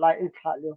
Lai in thlah lio.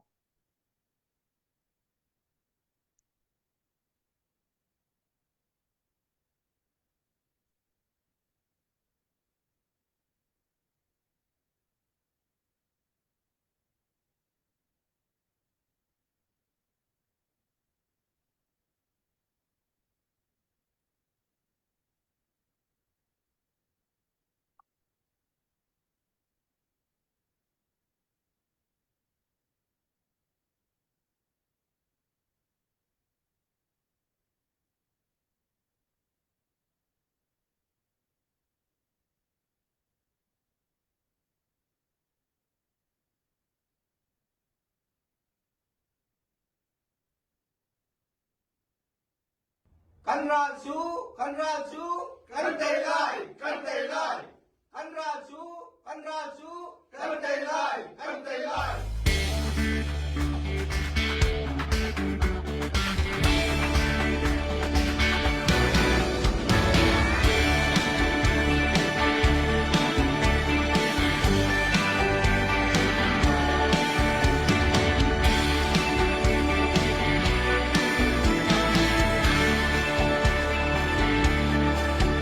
Kan ral cu, kan ral cu, kan tei lai, kan tei lai. Kan ral cu, kan ral cu, kan tei lai, kan tei lai.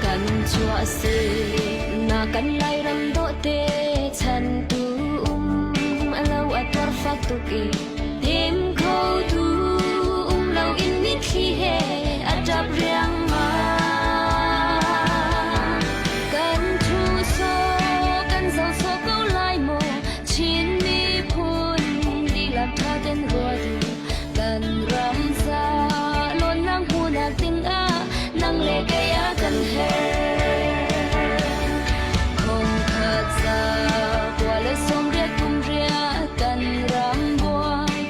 Kan chuah si na kan Lairam dawhte chan tu um alo a tuar fak tuk i tem kho tu um lo in mitthli he a ṭap riangmang. Kan thu so kan zo so ko lai maw Chin miphun dihlak ṭha ten ruat u. Kan ram ca lawnnak hmuhnak dingah nang le kei a kan herh. Khongkhat za kua le 80 kum riah kan ram buai.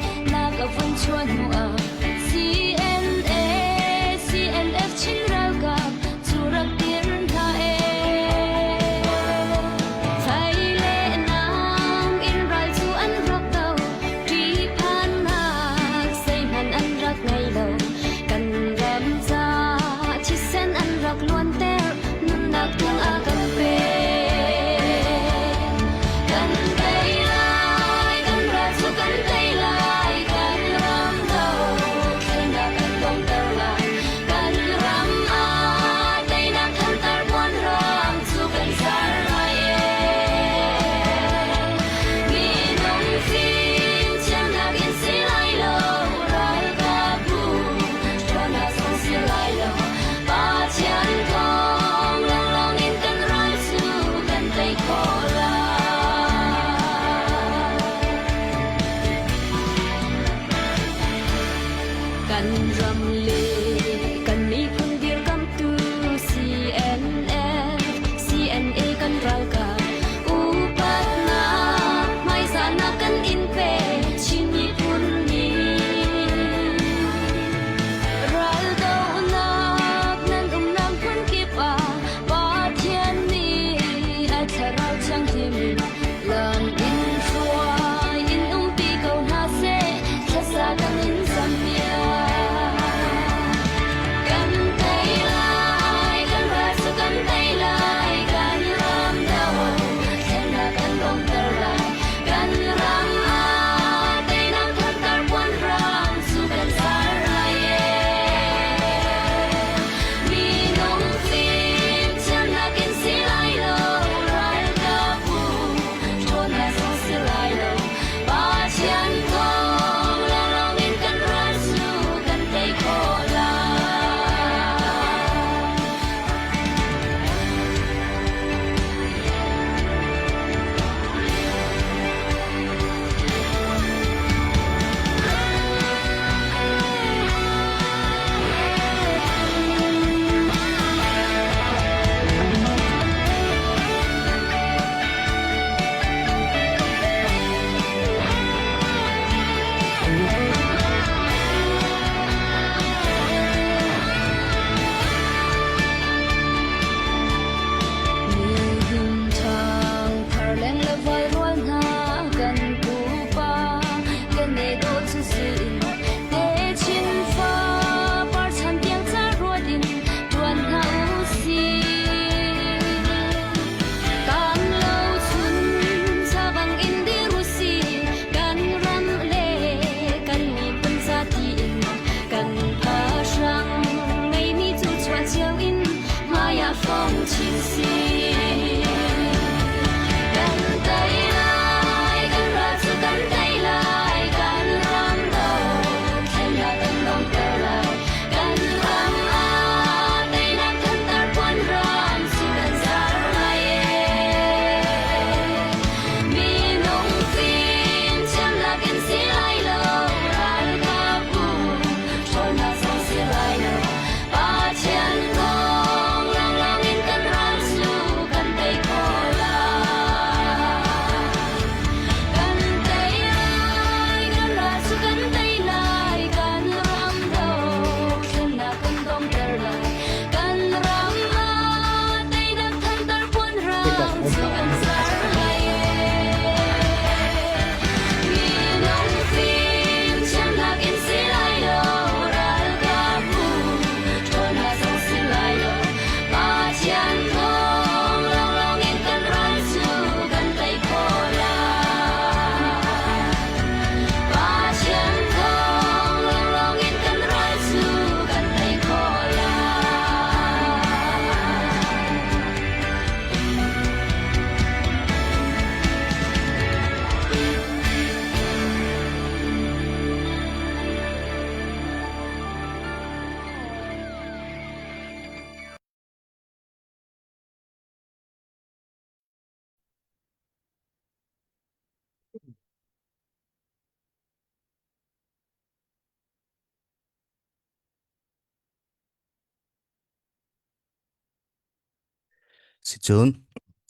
Sicun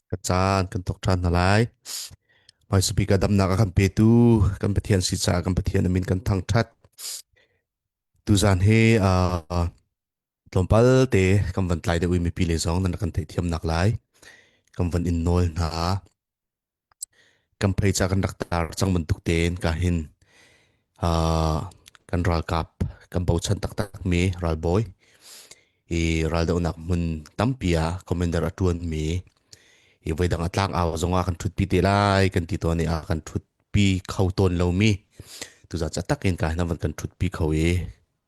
ka caan kan thawk ṭhan hna lai. Hmaisabik ah damnak a kan petu kan Pathian si caah kan Pathian a min kan thangṭhat. Tuzaan hi tlawmpal te kan van tlai deuh i mipi le zong nan kan theihthiamnak lai. Kan van in nawl hna. Kan phei ca kan rak tar cang bantuk tein ka hin kan ralkap kan bochan taktakmi ralbawi i raldohnak hmun tampi ah commander a ṭuanmi i voidang a tlang au zongah kan ṭhutpi te lai kan ti tawn i a kan ṭhutpi kho tawn lomi tuzaan ca takin ka hin a van kan ṭhutpi kho i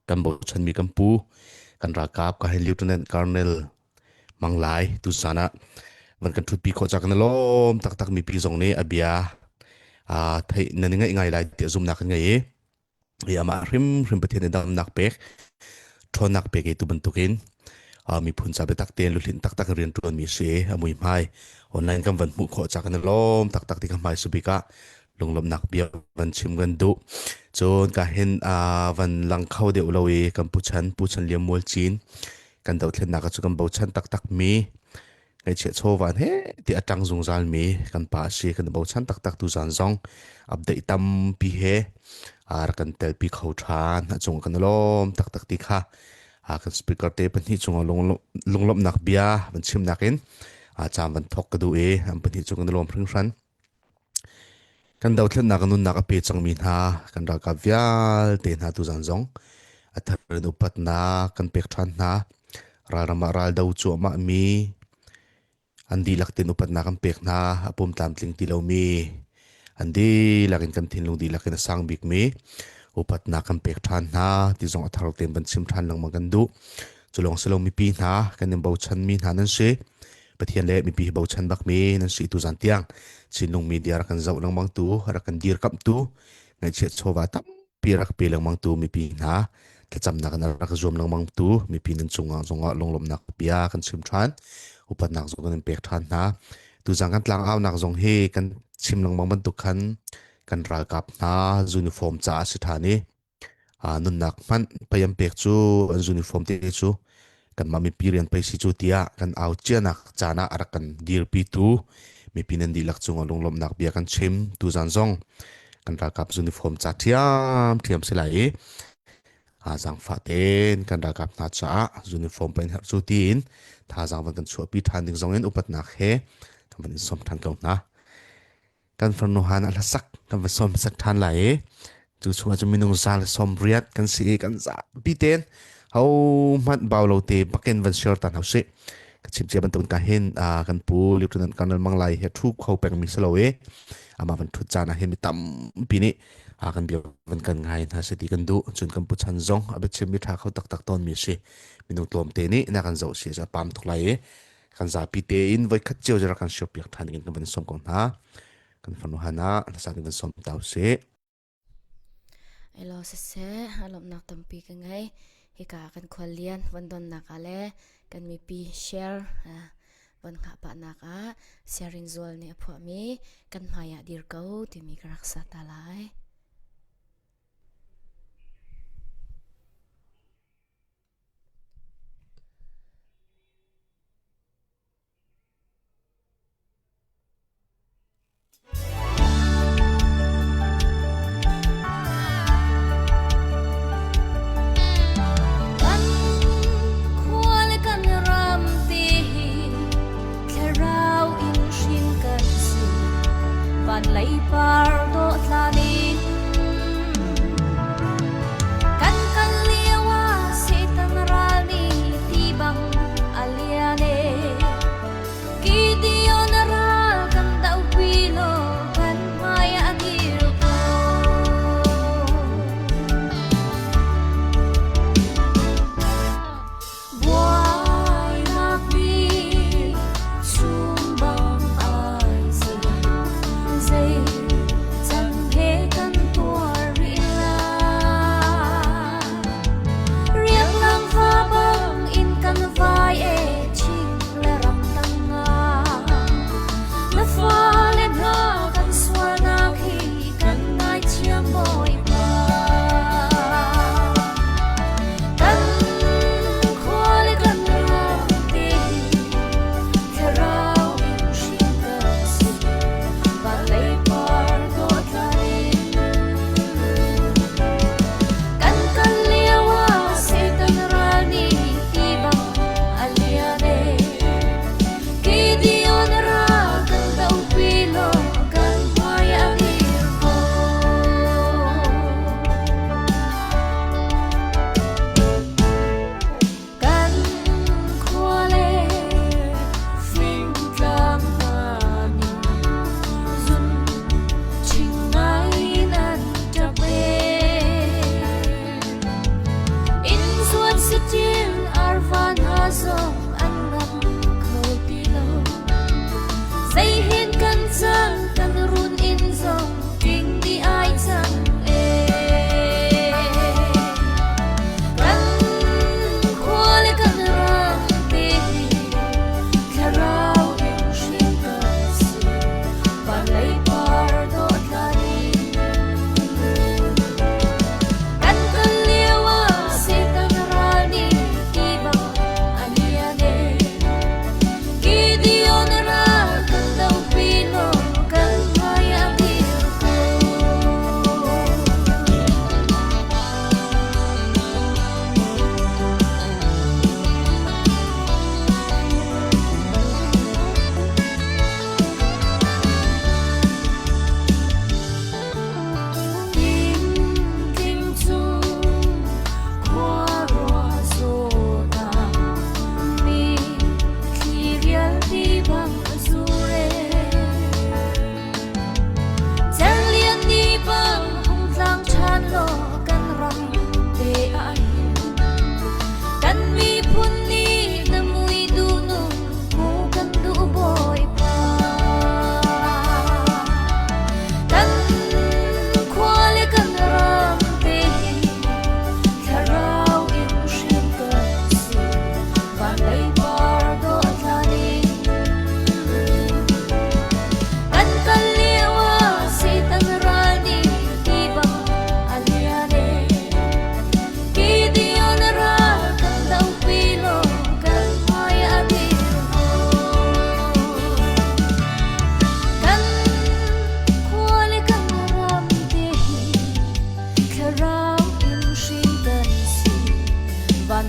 kan bochanmi kan pu kan ralkap ka hin lieutenant colonel Mang Lai tuzaan ah van kan ṭhutpi khawh ca kan i lawm taktak mipi zong nih a bia theih nan i ngaih ngai lai tiah zumhnak kan ngei i amah hrimhrim Pathian nih damnak pek ṭhawnnak pek i tu bantukin miphun ca biatak tein luhlinh taktak in rian ṭuanmi si a muihmai online kan van hmuh khawh ca kan i lawm taktak ti ka hmai subik ah lunglawmhnak bia van chim kan duh. Cun ka hin van lang kho deuh lo i kan pu Chan, Pu Chan Liam Mual Cin kan dothlennak cu kan bochan taktak mi ngaihchiah chawvan he ti a ṭang zungzal mi kan pa a si kan bochan taktak tu zan zong update tampi he rak kan telpi kho ṭhan a cung kan lawm taktak ti kha kan speaker te pahnih cungah lunglawmhnak bia van chimnak in caan van thok ka duh i an pahnih cung kan lawm hringhran. Kan dothlennak ah nunnak a pe cangmi hna kan ralkap vialte hna tuzaan zong a thar in upatnak kan pek ṭhan hna. Ralram ah raldo cuahmahmi an dihlak tein upatnak kan pek hna. A pum tlamtling ti lomi an dihlak in kan thinlung dihlak in a sang bikmi upatnak kan pek ṭhan hna ti zong a thar tein van chim ṭhan lengmang kan duh. Cu lawng si lo mipi hna kan in bochanmi hna nan si. Pathian le mipi hi bochan bakmi nan si tuzan tiang Chinlung media rak kan zoh lengmang tu rak kan dirkamhtu ngaihchiat chawva tampi rak pe lengmang tu mipi hna thlacamnak in rak zuam lengmang tu mipi nan cungah zongah lunglawmhnak bia kan chim ṭhan upatnak zong kan in pek ṭhan hna tuzan kan tlangaunak zong hi kan chim lengmang bantuk khan kan ralkap hna uniform caah si ṭhan i Nunnak hmanh pei an pek cu an uniform te cu kanmah mipi rian pei si cu tiah kan au cianak caan ah a rak kan dirpitu mipi nan dihlak cungah lunglawmhnak bia kan chim. Tuzan zong kan ralkap uniform ca ṭhiamṭhiam si lai i zaangfah tein kan ralkap hna caah uniform pei an herh cu tiin thazaang van kan chuahpi ṭhan ding zong in upatnak he kan van in sawm ṭhan ko hna. Kan farnu han a hlasak kan va sawm sak ṭhan lai i cu chungah cu minung 180 kan si i kan zapi tein ho hmanh bau lo te bakin van share ta hna usih. Ka chim cia bantukin ka hin kan pu Lieutenant Colonel Mang Lai he thu kho pengmi si lo i amah van thut caan ah hin mi tampi nih kan bia van kan ngai hna si ti kan duh. Cun kan pu chan zong a biachim mi ṭha kho taktak tawnmi si. Minung tlawmte nih na kan zoh si a pam tuk lai i kan zapi tein voikhat cio rak kan show piak ṭhan dingin kan van sawm ko hna. Kan fanu Hana hlasak in van sawm ta usih. Elo siseh, lawmhnak tampi ka ngei. Hika kan khuallian von donnak ah le kan mipi share von hngah pahnak ah sharing zual nih a phuahmi kan hmai ah dir ko timi ka rak sa ta lai. Kan khua le kan ram te hi thlarau in hrin kan si. Van lei par dawh tla ning.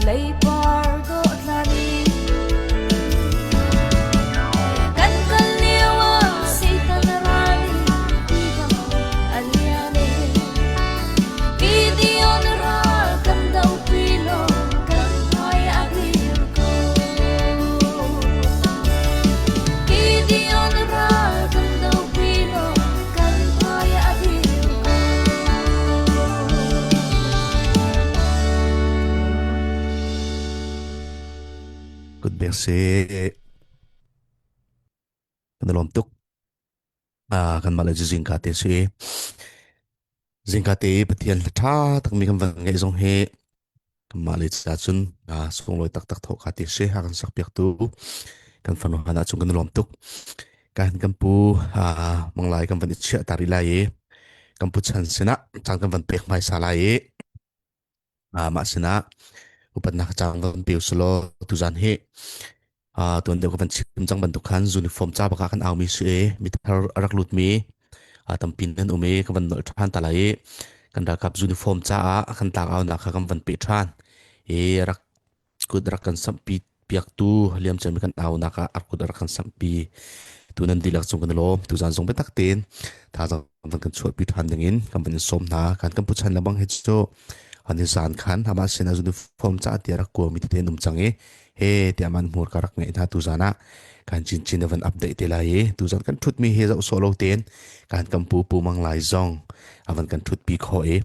Tleipar dawh tlan in kan kal lio ah Satan a ral i bang a lian e. Gideon ral kan dopi law kan hmai a dir ko. Gideon ral kan dopi law kan hmai a dir ko. Kut bek seh. Kan i lawm tuk. Ah, kanmah le cu zingka te si. Zingka te i Pathian hla ṭha takmi kan van ngeih zong hi kanmah le ca cun ah, sunglawi taktak thawh ka ti si. A kan sakpiaktu kan fanu hana cung kan i lawm tuk. Kan kan pu ah, manglai kan van i chiah ta rih lai i kan pu chan sinah caan kan van pek hmaisa lai i Ah, mah sinah upatnak cang van pe usulaw tuzan hi ah tuan deuh ka van chim cang bantuk khan uniform ca baka kan aumi su e mithar a rak lut mi ah tampi nan um i ka van nolh ṭhan ta lai i kan ralkap uniform caah kan tlang au nak kha kan van pe ṭhan i rak kut rak kan samhpi piaktu liamcia mi kan aunak ah a kut rak kan samhpi tu nan dihlak cung kan i lawm tuzan zong biatak tein thazaang van kan chuahpi ṭhan dingin kan van in sawm hna kan kan puchan lengmang hi cu ani zan khan amah sin ah uniform ca tiah rak kuami tete an um cang i he tiah man hmur ka rak ngeih hna tuzan ah kan chin chin van update te lai i tuzan kan thut mi hi zoh sawh lo tein kan kan pu pu mang lai zong avan kan thut pi kho i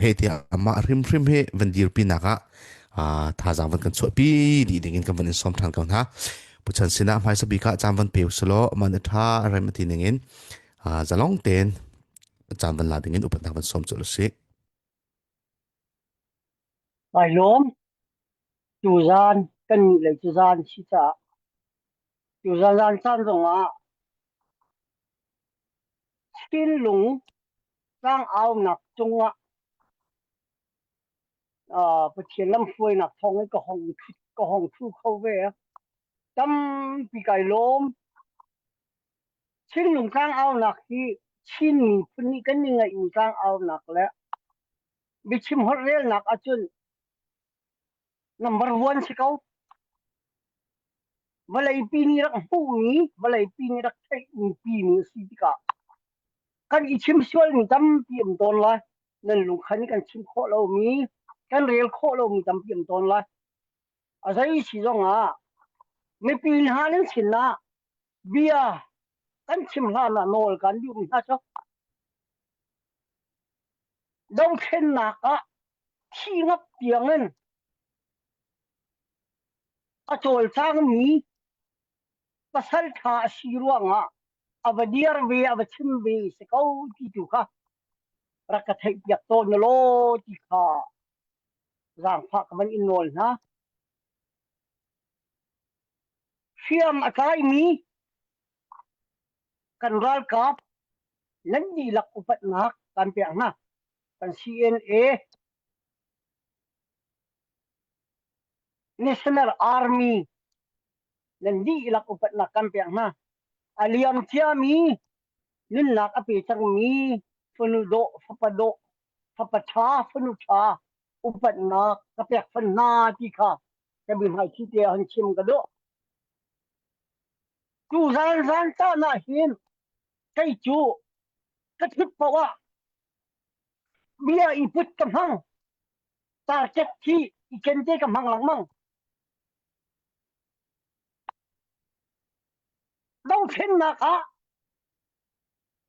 he tiah amah hrimhrim hi van dirpi nak ah thazaang van kan chuahpi dih ding in kan van in sawm ṭhan ko hna. Puchan sinah hmaisa bik ah caan van pe usulaw man a ṭha a rem a ti ning in zalong tein caan van la ding in upatnak van sawm colh usih. Ai lawm. Tuzaan kan nih lei cu zaan si caah tuzaan zaan caan zongah Chinlung tlangaunak cungah Pathian lamhruainak thawngin ka hong ka hong ṭhu kho ve. Tampi kai lawm. Chinlung tlangaunak hi Chin miphun nih kan i ngeihmi tlangaunak le biachim holhrelnak ahcun number one si ko. Vawleipi nih rak hmuhmi, vawleipi nih rak theihmi pimi a si tikah kan i chim sualmi tampi um tawn lai. Nan lungkhan i kan chim khawh lomi, kan rel khawh lomi tampi um tawn lai. A zei si zongah mipi hna nan sinah bia kan chim hlan ah nawl kan duhmi hna cu dothlennak ah thi ngap tiangin a cawlcangmi pasal ṭha a si ruangah a va dir ve a va chim ve si ko ti tu kha rak ka theihpiak tawn na law ti kha zaangfah ka van in nawl hna. Hriam a tlaimi kan ralkap nan dihlak upatnak kan pek hna. Kan CNA National Army nan dihlak upatnak kan pek hna. A liam ciami nunnak a pe cangmi fanu dawh, fapa dawh, fapa ṭha, fanu ṭha upatnak ka pek fan hna ti kha ka biahmaithi te ah hun chim ka duh. Tu zan zan caan ah hin kei cu ka thut paoh ah bia i put ka hmang. Target khi i ken te ka hmang lengmang. Dothlennak ah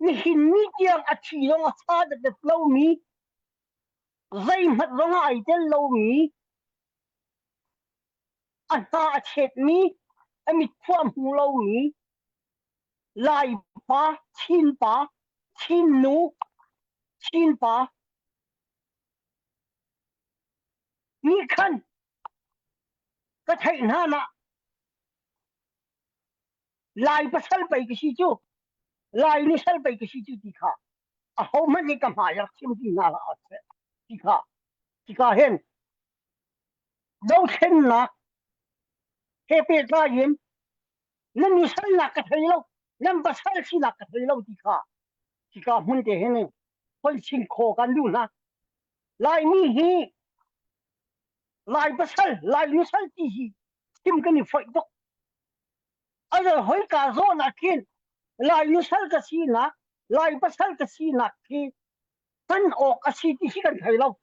nihin ni tiang a thi zong a fa depdep lomi, zeihmanh zong ah ai tel lomi, a hna a chetmi, a mitkhua hmu lomi, Laipa, Chinpa, Chinnu, Chinpa nih khan ka theih hna nah Lai pasal pei ka si cu Lai nusal pei ka si cu ti kha ahohmanh nih ka hmai rak chim ti hna hlah seh ti kha tika hin dothlennak he pehtlai in nan nusalnak ka thei lo nan pasal sinak ka thei lo ti kha hika hmun te hin hon chim kho kan duh hna Laimi hi. Lai pasal, Lai nusal ti hi chim kan i foih tuk. Azal hoi ka zawn ah khin Lai nusal ka sinak, Lai pasal ka sinak khi kan awk a si ti hi kan thei lo.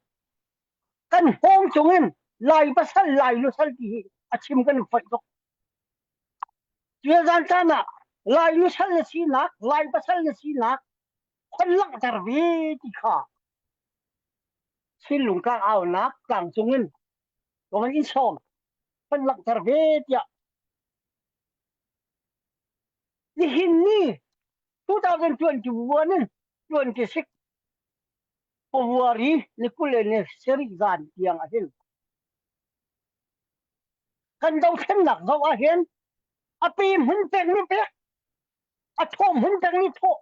Kan hngawng cungin Lai pasal, Lai nusal ti hi a chim kan i foih tuk. Tualzan caan ah Lai nusal na sinak, Lai pasal na sinak khon langhter ve ti kha Chinlung tlang aunak tlangcung in Roman in sawm kan langhter ve tiah nihin ni 2021 in 26 February ni 20 le ni sarih zan tiang ah hin kan dothlennak zoh ah hin a pe hmun pek ni pek a thawh hmun pek ni thawh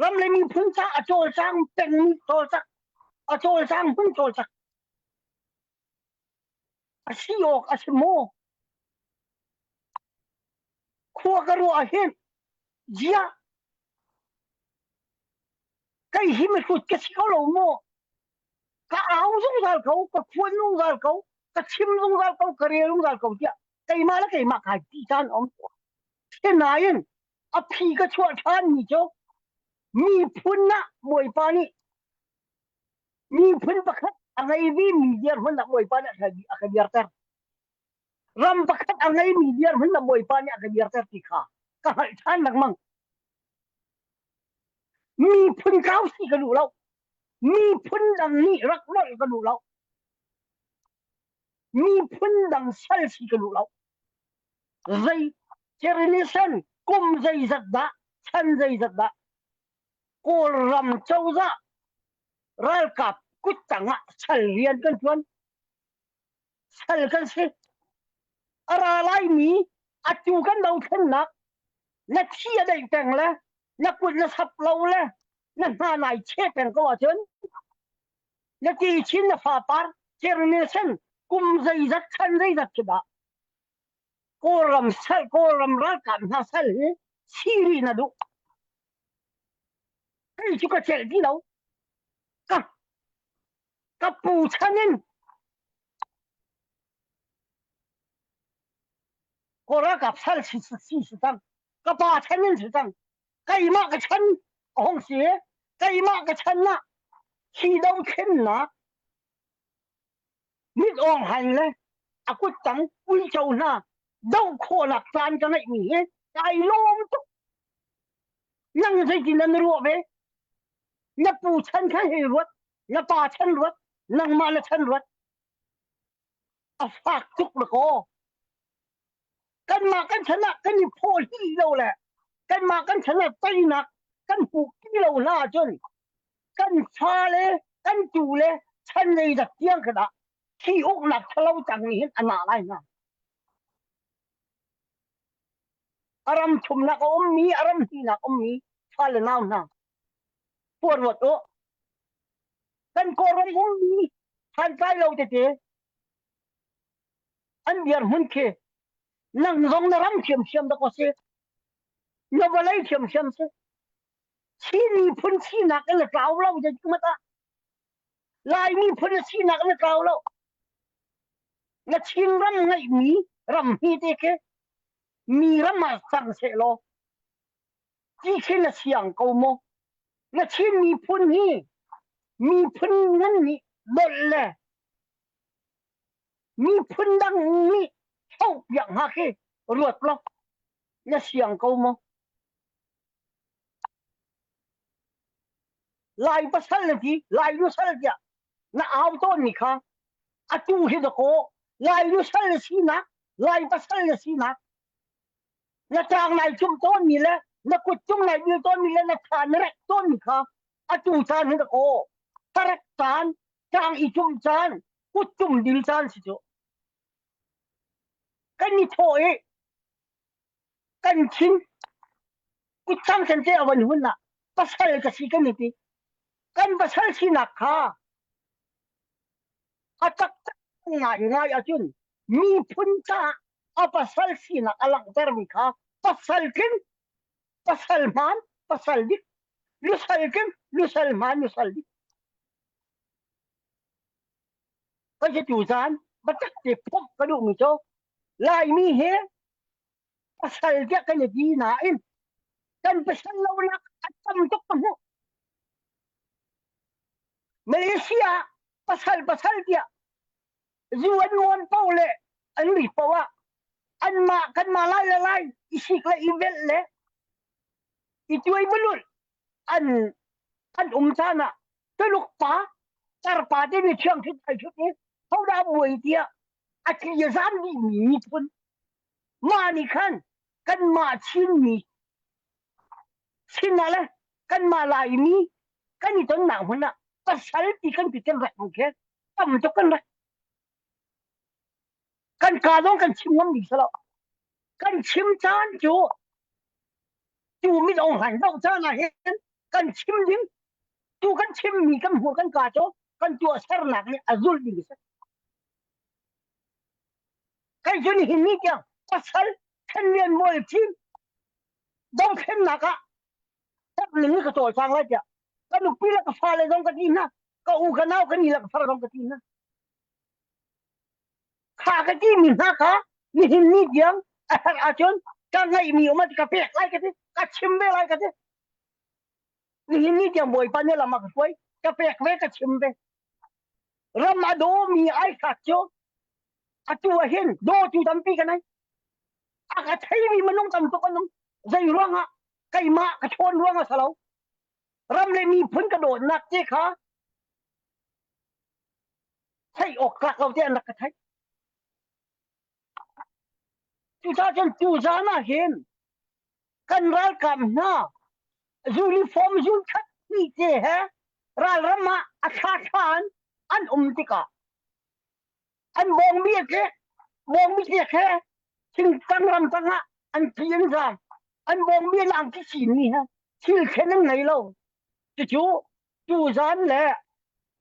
Ram le miphun ca a cawlcang pengmi cawlcak a cawlcang hmun cawlcak a si awk a si maw? Khua ka ruah ahhin ziah kei hi mihrut ka si ko lo maw? Ka au zungzal ko, ka khuan zungzal ko, ka chim zungzal ko, ka rel zungzal ko tiah keimah le keimah kai ti caan um. Sinain a phi ka chuah ṭhanmi cu miphun ah Bawipa nih miphun pakhat a ngei vimi dirhmun ah Bawipa nih a ka dirter. Ram pakhat a ngeimi dirhmun ah Bawipa nih a ka dirter ti kha ka hngalh ṭhan lengmang. Miphun kau si ka duh lo. Miphun dang nih rak nolh ka duh lo. Miphun dang sal si ka duh lo. Zei generation kum zeizat dah chan zeizat dah Kawlram cozah ralkap kuttang ah sal rian kan ṭuan. Sal kan si. A ra laimi atu kan dothlennak na thi a daih peng le na kut na sap lo le na hna nai che peng ko ahcun na ti chin na fapar generation kum zeizat chan zeizat khi dah Kawlram sal Kawlram ralkap hna sal hi siri na duh kei cu ka celh ti lo ka ka pu chan in Kawl ralkap sal si si si cang ka pa chan in si cang keimah ka chan a hong si keimah ka chan ah hi dothlennak mit awng han le a kut tang uico hna doh khawhnak caan ka ngeihmi hi kai lawm tuk nang zeitin nan ruah ve na pu chan kha hei ruat na pa chan ruat nangmah na chan ruat a fak tuk na kaw kanmah kan chan ah kan i phaw hi lo le kanmah kan chan ah teinak kan hmuh ti lo hna ahcun kan fale kan tu le chan lei dak tiang kha dah thi uknak thalo cang nih hin a na lai hna a ram thumnak a ummi a ram hnihnak ummi fale nau hna puarwat u kan kawlram ummi santlai lo tete an dirhmun khi nang zong na ram thiamthiam dak si na vawlei thiamthiam si Chin miphun sinak in na tlau lo je mat ah Lai miphun na sinak na tlau lo na Chin ram ngeihmi ram hi te khi mi ram ah cang seh law ti khi na siang ko maw na Chin miphun hi miphun ngan nih dolh le miphun dang nih hloh piak hnga khi ruat law na siang ko maw Lai pasal na ti Lai nusal tiah na au tawn mi kha atu hi dakaw Lai nusal na sinak Lai pasal na sinak na ṭang nai cumh tawn mi le na kut cung nai bil tawn mi le na tha na rek tawn mi kha atu caan hi dakaw tarek caan ṭang i cumh caan kut cum dil caan si cu kan i thawh i kan thin kutcang sen te a van hun ah pasal ka si kan i ti kan pasal sinak kha a taktak ngai ngai ahcun miphun caah a pasal sinak a langhtermi kha pasal tling pasal hmaan pasal dik nusal tling nusal hmaan nusal dik. Kan si tu caan biatak te phomh ka duhmi cu Laimi he pasal tiah kan i ti nain kan pasal lonak a tam tuk ka hmuh. Malaysia ah pasal pasal tiah zu an ngawn paoh le an ri paoh ah anmah kanmah lai le lai i sik le i velh le i tuai bulul an an um caan ah Tuluk pa tarpa timi thiang thut ai thut i hodah buai tiah a tli a zam dihmi miphun mah nih khan kanmah Chinmi Chin ah le kanmah Laimi kan i tonnak hmun ah pasal ti kan ti kan rak khi tam tuk kan rak kan ka zong kan chim ngam ding salo kan chim caan cu tu mit ong han zoh caan ah hin kan chim ding tu kan chim mi kan hmuh kan ka cu kan tuah sernak nih a zulh ding si kai cu nihin ni tiang pasal Thenlian Mual Chin dothlennak ah ning ka cawlcang lai tiah ka nupi le ka fale zong ka ti hna ka u ka nau ka ni le ka far zong ka ti hna kha ka ti mi hna kha nihin ni tiang a herh ahcun ka ngeihmi um ka pek lai ka ti ka chim ve lai ka ti nihin ni tiang bawipa nih lam a ka hruai ka pek ve ka chim ve ram a dawmi ai hrat cu atu ah hin dawtu tampi ka nei a ka theimi minung tam tuk an um zei ruangah keimah ka ṭhawn ruangah salo ram le miphun ka dawtnak te kha theih awk tlak lo te an rak ka theih cucaah cun tu zan ah hin kan ralkap hna uniform zun khat hnih te he ralram ah a thla thla in an um tikah an bawngbi a tlek bawngbi tlek he thingtang ramtang ah an thi an zam an bawngbi lang ki sin mi he thil thlen an ngei lo cucu tu zan le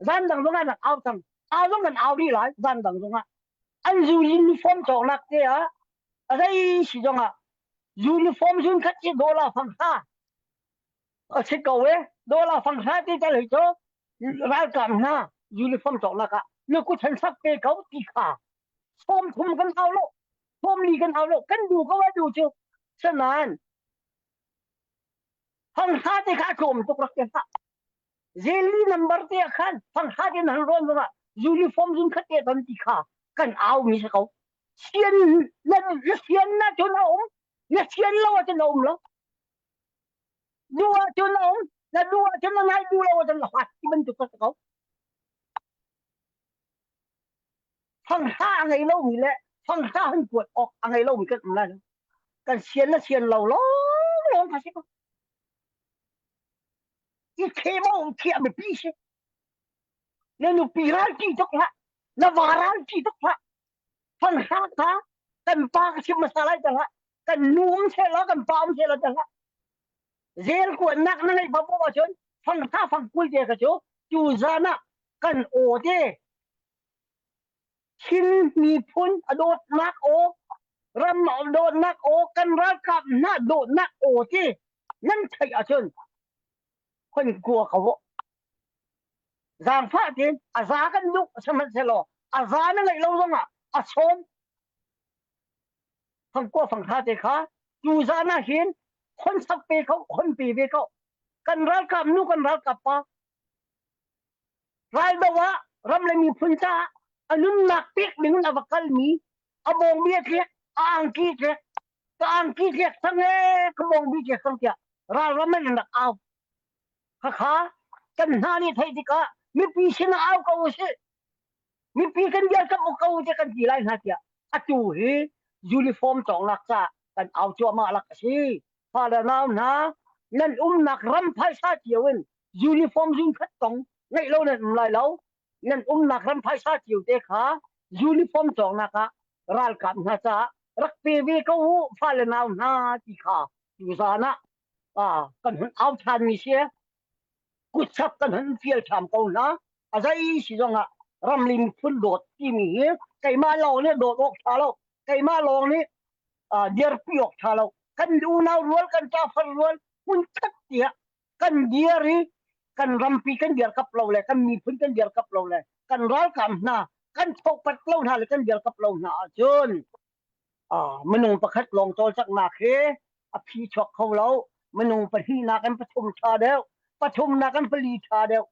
zan dang zong ah rak au cang au zong kan au rih lai zan dang zong ah an zu uniform cawknak te ah a zei si zong ah uniform zun khat ci dollar fang hra a si ko e dollar fang hra ti tal hi cu ralkap hna uniform cawknak ah na kut han sak te ko ti kha sawm thum kan hau lo sawm li kan hau lo kan du ko a du cu sanan fang hra te kha tlawm tuk rak te hlah Zeli number te ah khan fang hra te nan rawn zongah uniform zun khat te ton ti kha kan au mi si ko sian na na sian na cun a um na sian lo ah cun a um lo duh ah cun a um na duh ah cun na ngai duh lo ah cun na hlat ti bantuk ka si ko fanghra a ngei lomi le fanghra han kuat awk a ngei lomi kan um lai lo kan sian na sian lo lawng lawng kha si ko i themo thiah biapi si na nupi ral ti tuk hlah na va ral ti tuk hlah fanghra kha kan pa ka chim hmasa lai ta hlah kan nu um seh law kan pa um seh law ta hlah zel kuannak na ngeih babo ahcun fanghra fangkul te kha cu tu zan ah kan aw te Chin miphun a dawtnak aw ram a dawtnak aw kan ralkap hna dawtnak aw ti nan theih ahcun khon kua ka wo zaangfah tein a za kan duh sihmanhsehlaw a za na ngeih lo zongah a sawm fangkua fangkha te kha tu zan ah hin khon sak pe ko khon pe ve ko kan ralkap nu kan ralkap pa raldo ah ram le miphun caah a nunnak pek ding in a va kalmi a bawngbi a tlek a angki tlek ka angki tlek sang e ka bawngbi tlek sang tiah ralram in rak au khakha kan hna nih theih tikah mipi sin ah au ko usih mipi kan dirkamh u ko tiah kan ti lai hna tiah atu hi uniform cawknak ca kan au cuahmah lak a si fale nau hna nan umnak ram phaisa cio in uniform zung khat tong ngeih lo nan um lai lo nan umnak ram phaisa cio te kha uniform cawknak ah ralkap hna caah rak pe ve ko u fale nau hna ti kha tuzan ah kan hun au ṭhan mi si kutchap kan hun fial ṭham ko hna a zei si zongah ramling phun dawt timi hi keimah lawng nih dawt awk ṭha lo keimah lawng nih dirpi awk ṭha lo kan unau rual kan ṭafar rual hmun khat tiah kan dir i kan rampi kan dirkap lo le kan miphun kan dirkap lo le kan ralkam hna Kan thopat lo hna le kan dirkap lo hna ahcun minung pakhat lawng cawlcanghnak hi a phi chuak kho lo. Minung pahnih nakin pathum ṭha deuh, pathum nakin pali ṭha deuh,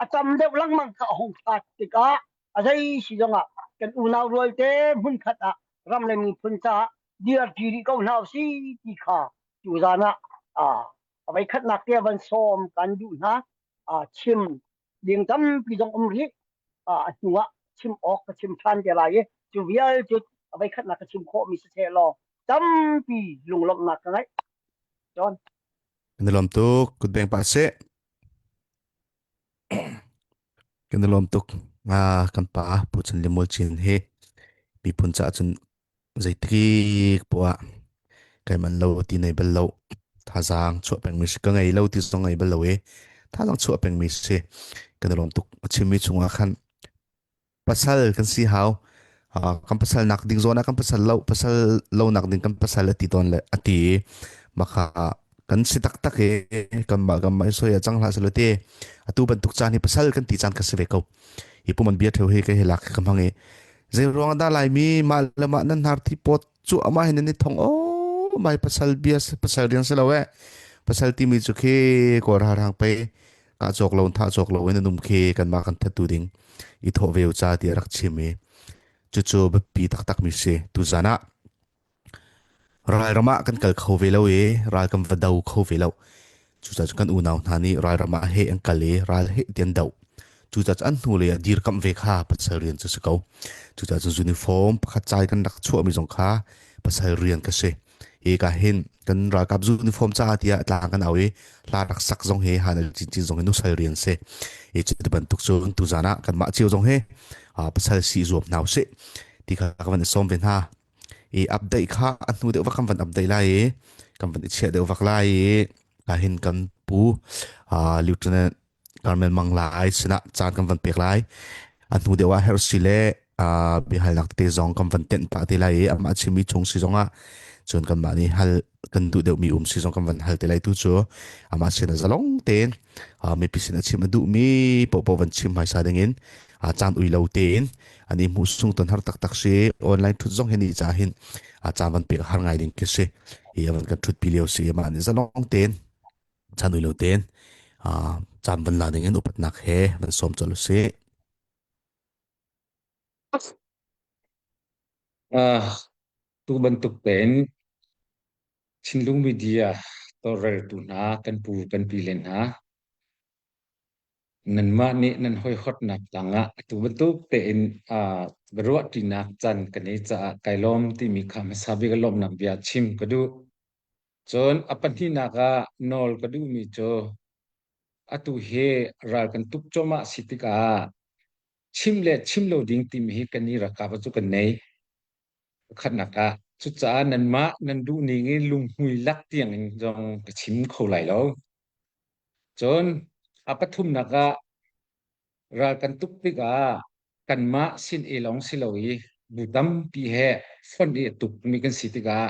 a tam deuh lengmang kha a hung ṭha tikah a zei si zongah kan unau rualte hmunkhat ah ram le miphun caah dirṭi rih ko hna usih ti kha tuzan ah a voikhatnak te van sawm kan duh hna. Chim ding tampi zong um rih. A hnu ah chim awk ka chim ṭhan te lai i cu vial cu a voikhatnak ka chim khawhmi si seh law tampi lunglawmhnak ka ngeih. John. Kan i lawm tuk. Kutbeng pah seh. Kan i lawm tuk. Kan pa Pu Chan Limual Chin hi miphun caah cun zeitik poah kai man lo ti nei bal lo thazaang chuah pengmi si ka ngei lo ti zong ngei bal lo i thazaang chuah pengmi si kan i lawm tuk a chimmi chungah khan pasal kan si hau kan pasal nak ding zawn ah kan pasal lo pasal lo nak ding kan pasal a ti tawn le a ti maka kan si taktak i kanmah kanmah i soi a cang hlah selo te atu bantuk caan hi pasal kan ti caan ka si ve ko hi puman bia theu hi ka hi lak ka hmang i zei ruang dah laimi mah le mah nan hnar thi pot cu amah hin nan i thong o mai pasal bia pasal rian si lo e pasal timi cu khi kawl rang pe ka cawk lo tha cawk lo in anum khi kanmah kan thattu ding i thawh ve ca ti rak chim i cucu biapi taktak mi si tu zan ah Ralram ah kan kal kho ve lo i ral kan va do kho ve lo. Cucaah cun kan unau hna nih ralram ah heh an kal i ral heh ti an doh. Cucaah cun an hnulei ah dirkamh ve kha pasal rian cu si ko. Cucaah cun uniform pakhat ca i kan rak chuahmi zong kha pasal rian ka si. Hi ka hin kan ralkap uniform caah tiah tlang kan au i hla rak sak zong hi han cincin zong hi nusal rian si. Hi cu bantuk cun tuzan ah kanmah cio zong hi pasal si zuam hna usih ti kha ka van i sawm ve hna. I update kha a hnu deuh vak kan van update lai i kan van i chiah deuh vak lai i ka hin kan pu Lieutenant Carmel Mang Lai sinah caan kan van pek lai. A hnu deuh ah hersi le biahalnak tete zong kan van tenh pah te lai i amah chimmi chung si zongah cun kanmah nih hal kan duh deuhmi um si zong kan van hal te lai tu cu amah sin a zalong tein mipi sin a chim a duhmi paohpaoh van chim hmaisa dingin caan ui lo tein an i hmuh sung ton har taktak si online thut zong hi ni ca hin caan van pek har ngai ding khi si hi van kan thut pi lio si amah nih zalong tein caan ui lo tein caan van la ding in upatnak he van sawm colh usih. Tu bantuk tein Chinlung media tawlreltu hna kan pu kan pi le hna nanmah nih nan hoihotnak tangah atu bantuk tein biaruahṭinak caan kan i caah kai lawm timi kha hmasa bik lawmhnak bia chim ka duh. Cun a pahnihnak ah nawl ka duhmi cu atu hi ral kan tuk cuahmah si tikah chim le chim lo ding timi hi kan i ralkap cu kan nei. Pakhatnak ah cucaah nanmah nan duh ning in lunghmui lak tiang in zong ka chim kho lai lo. Cun a pathumnak ah ral kan tuk tikah kanmah sin e lawng si lo i bu tampi he fonh i a tukmi kan si tikah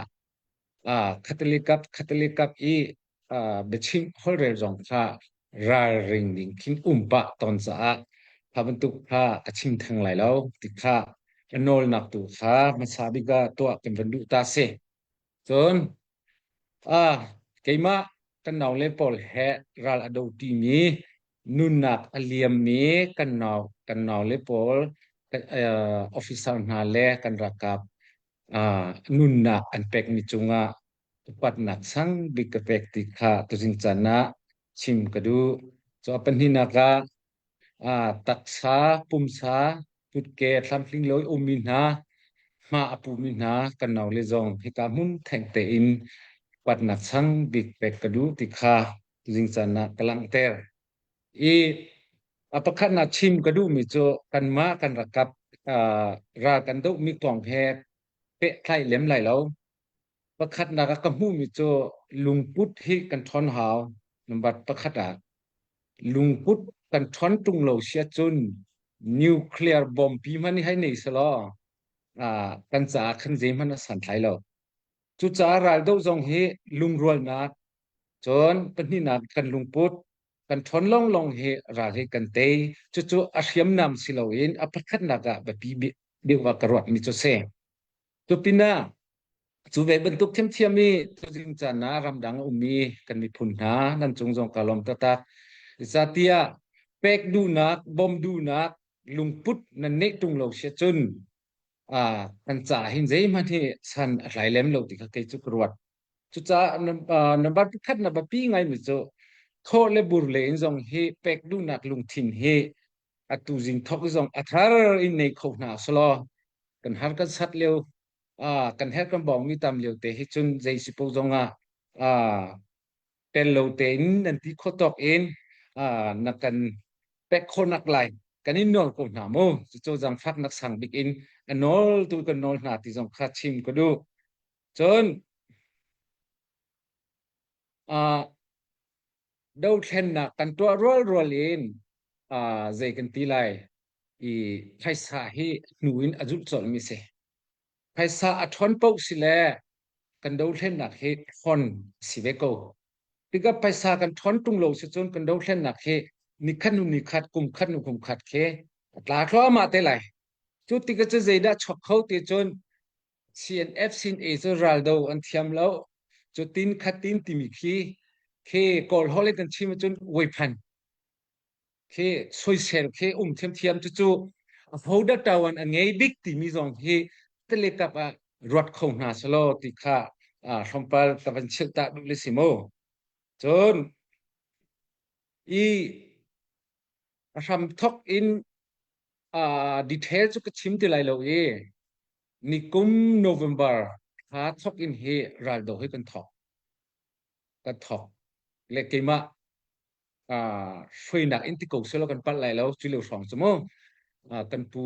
khatali kap khatali kap i biachim holhrel zong kha ralring ding khin um pah tawn caah kha bantuk kha ka chim theng lai lo ti kha ka nawlnak tu kha hmasa bik ah tuah kan van duh ta si. Cun keimah kan naule pawl he ral a do ṭimi nunnak a liammi kan nau kan naule pawl officer hna le kan ralkap nunnak an pekmi cungah upatnak sang bik ka pek ti kha tuzing caan ah chim ka duh. Cu a pahnihnak ah taksa, pumsa, kutke tlamtling lo i ummi hna, hma a pumi hna kan naule zong hika hmun theng tein upatnak sang bik pek ka duh ti kha tuzing caan ah ka langhter. I a pakhatnak chim ka duhmi cu kanmah kan rakap ral kan dohmi kong he pehtlaih lem lai lo. Pakhatnak ah ka hmuhmi cu lungput hi kan ṭhawn hau. Number pakhat ah lungput kan ṭhawn ṭung lo si ahcun nuclear bomb pi hmanh hi hei nei selaw kan caah khan zeihmanh a santlai lo. Cucaah raldoh zong hi lungrualnak, cun pahnihnak kan lungput, Kan ṭhawn lawnglawng hi ral hi kan tei. Cucu a hriamnam si loin a pakhatnak ah biapi deuh ah ka ruatmi cu a si. Cu pinah cu ve bantuk thiamthiam i tuzing caan ah ramdang a ummi kan miphun hna nan cung zong ka lawm taktak. Zeicahtiah pek duhnak, bawmh duhnak lungput nan neih ṭung lo si ahcun ah kan ca hin zeihmanh hi san a tlai lem lo ti kha kei cu ka ruat. Cucaah number pakhat na biapi ngaimi cu thawh le bur le in zong hi pek duhnak lungthin hi atu zing thok zong a thar in nei kho hna selaw kan har kan sat lio kan her kan bawng mi tam lio te hi cun zei si po zong ah tel lo tein nan ti kho tawk in na kan pek khawhnak lai kan in nawl ko hna mu. Cucu zaangfak nak sang bik in a nawl tu kan nawl hna ti zong kha chim ka duh. Cun uh, dothlennak kan tuah rual rual in uh, zei kan ti lai i phaisa hi hnu in a zulh colh mi si. Phaisa a ṭhawn paoh si le kan dothlennak hi ṭhawn si ve ko. Tikah phaisa kan ṭhawn ṭung lo si cun kan dothlennak hi nikhat hnu nikhat, kum khat hnu kum khat khi a tla thluahmah te lai. Cu tikah cu zeidah chuak kho ti cun CNF sin e cu raldo an thiam lo. Cu tin khat tin timi khi khi Kawl holh in kan chim ahcun weiphan khi soisel khi um thiamthiam cucu a hodah ṭawan a ngei bik timi zong hi telekap ah ruat kho hna selaw ti kha hrompal ka van chilh ta duh le si mu. Cun i a hram thok in detail cu ka chim ti lai lo i nikum November thla thok in hi raldo hi kan thok kan thok le keimah hruainak in ti ko selaw kan palh lai lo cu lio hrawng cu mu kan pu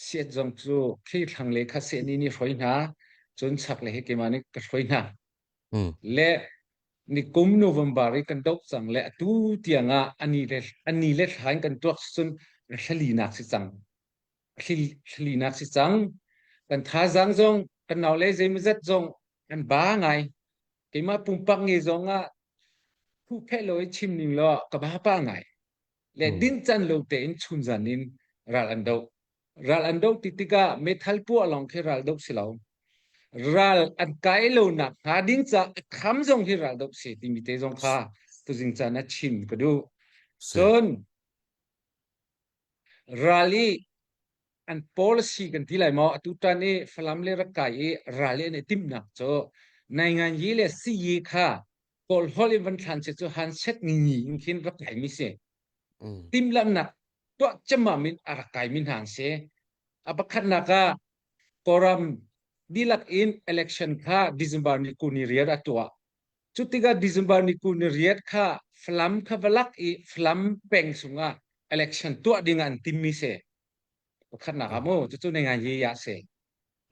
siat zong cu khi thlang le kha seh ni ni hruai hna cun chak le hi keimah nih ka hruai hna le nikum November i kan doh cang le atu tiang ah ani le ani le thla in kan tuak cun thlalinak si cang thlalinak si cang kan thazaang zong kan nau le zeimawzat zong kan ba ngai keimah pumpak nge zong ah huhphenh lo i chim ning law ka ba pa ngai le din can lo tein chun zan in ral an doh ral an doh ti tikah meithal puah lawng khi ral doh si lo ral an kai lo nak hnga ding ca a kham zong hi ral doh si timi te zong kha tuzing caan ah chim ka duh cun ral i an policy kan ti lai maw atu tan i Falam le Rakai i ral i an i timhnak cu naingan yi le siyi kha kawl holh in van thlan si cu han set ngi in khin rak kai mi si timhlamhnak tuah cemam in a rak kai mi hna an si a pakhatnak ah Kawlram dihlak in election kha December ni kuni riat a tuah cu tikah December ni kuni riat kha Falam kha va lak i Falam peng chungah election tuah ding ah an tim mi si pakhatnak ah mu cucu nei ngai hi ya si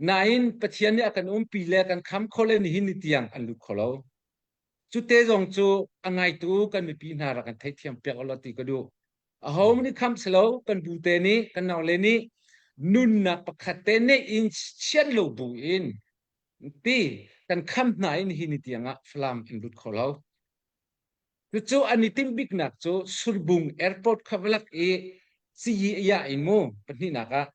nain Pathian nih a kan umpi le kan kham kho le nihin ni tiang an lut kho lo cu te zong cu a ngaitu kan mipi hna rak kan theihthiam piak ulaw ti ka duh aho nih kham si lo kan bu te nih kan nau le nih nunnak pakhat te ne in chiat lo bu in ti kan kham hna in hi ni tiang ah Falam an lut kho lo Cucu an i timh biknak cu Surbung Airport kha va lak i Siyi ya in mu pahnihnak ah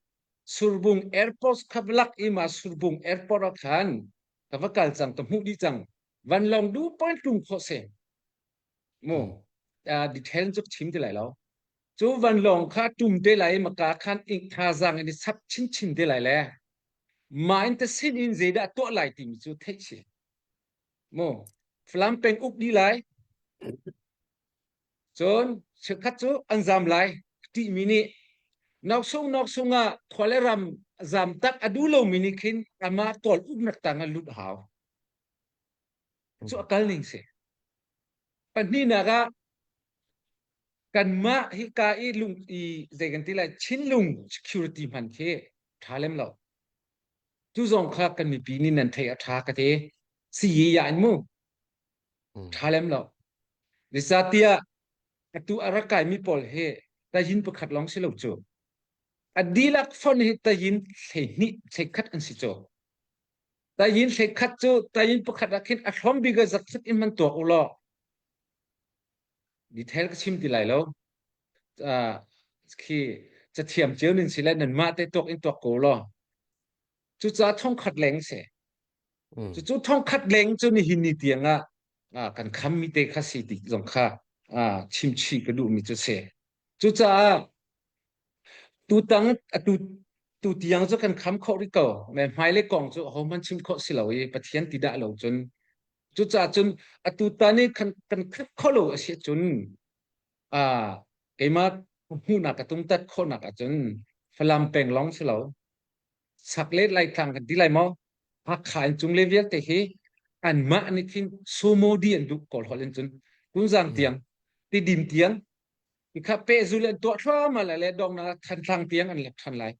Surbung Airport kha va lak i ma Surbung Airport ah khan ka va kal cang ka hmuh dih cang vanlawng du point tlung khawh si mu uh, detail cu chim ti lai lo cu vanlawng kha tum te lai maka khan ink thazaang in i sap chinchin te lai le ma in ta sin in zeidah tuah lai timi cu theih si Mu Falam peng uk dih lai. Cun cheukhat cu an zam lai ṭihmi nih noksung noksung ah khua le ram zam tak a duh lomi nih khin amah kawl uknak tang ah lut hau. Cu a kal ning si. Pahnihnak ah kanmah hika i lung i zei kan ti lai Chinlung security hman khi ṭha lem lo. Cu zong kha kan mipi nih nan theih a ṭha ka ti. Siyi ya in mu. Ṭha lem lo. Zeicahtiah atu a rak kaimi pawl hi tayin pakhat lawng si lo cu. A dihlak fon hi tayin 12 hleikhat an si cu. Tayin hleikhat cu tayin pakhat ah khin a hlawm bik ah zakhat in man tuak u law. Detail ka chim ti lai lo. Uh, khi cathiam cio nin si le nanmah te tuak in tuak ko law. Cucaah thongkhat leng si. Mm. Cucu thongkhat leng cu nihin ni tiang ah ah, kan khammi te kha si ti zong kha ah, chimchih ka duhmi cu si. Cucaah tutang atu tu tiang cu kan kham khawh rih ko. Me hmailei kong cu ahohmanh chim khawh si lo i Pathian ti dah lo cun. Cucaah cun atu tan i kan kan khat kho lo a si cun ah keimah hmuhnak ka tumtat khawhnak ahcun Falam peng lawng si lo. Chaklet Laitlang kan ti lai maw? Hakha in cung le vialte hi anmah nih khin sumo di an duh kawl holh in cun Kunzang tiang Tidim tiang ikha pehzul an tuah thluahmah lai le dongnak Thantlang tiang an lek ṭhan lai.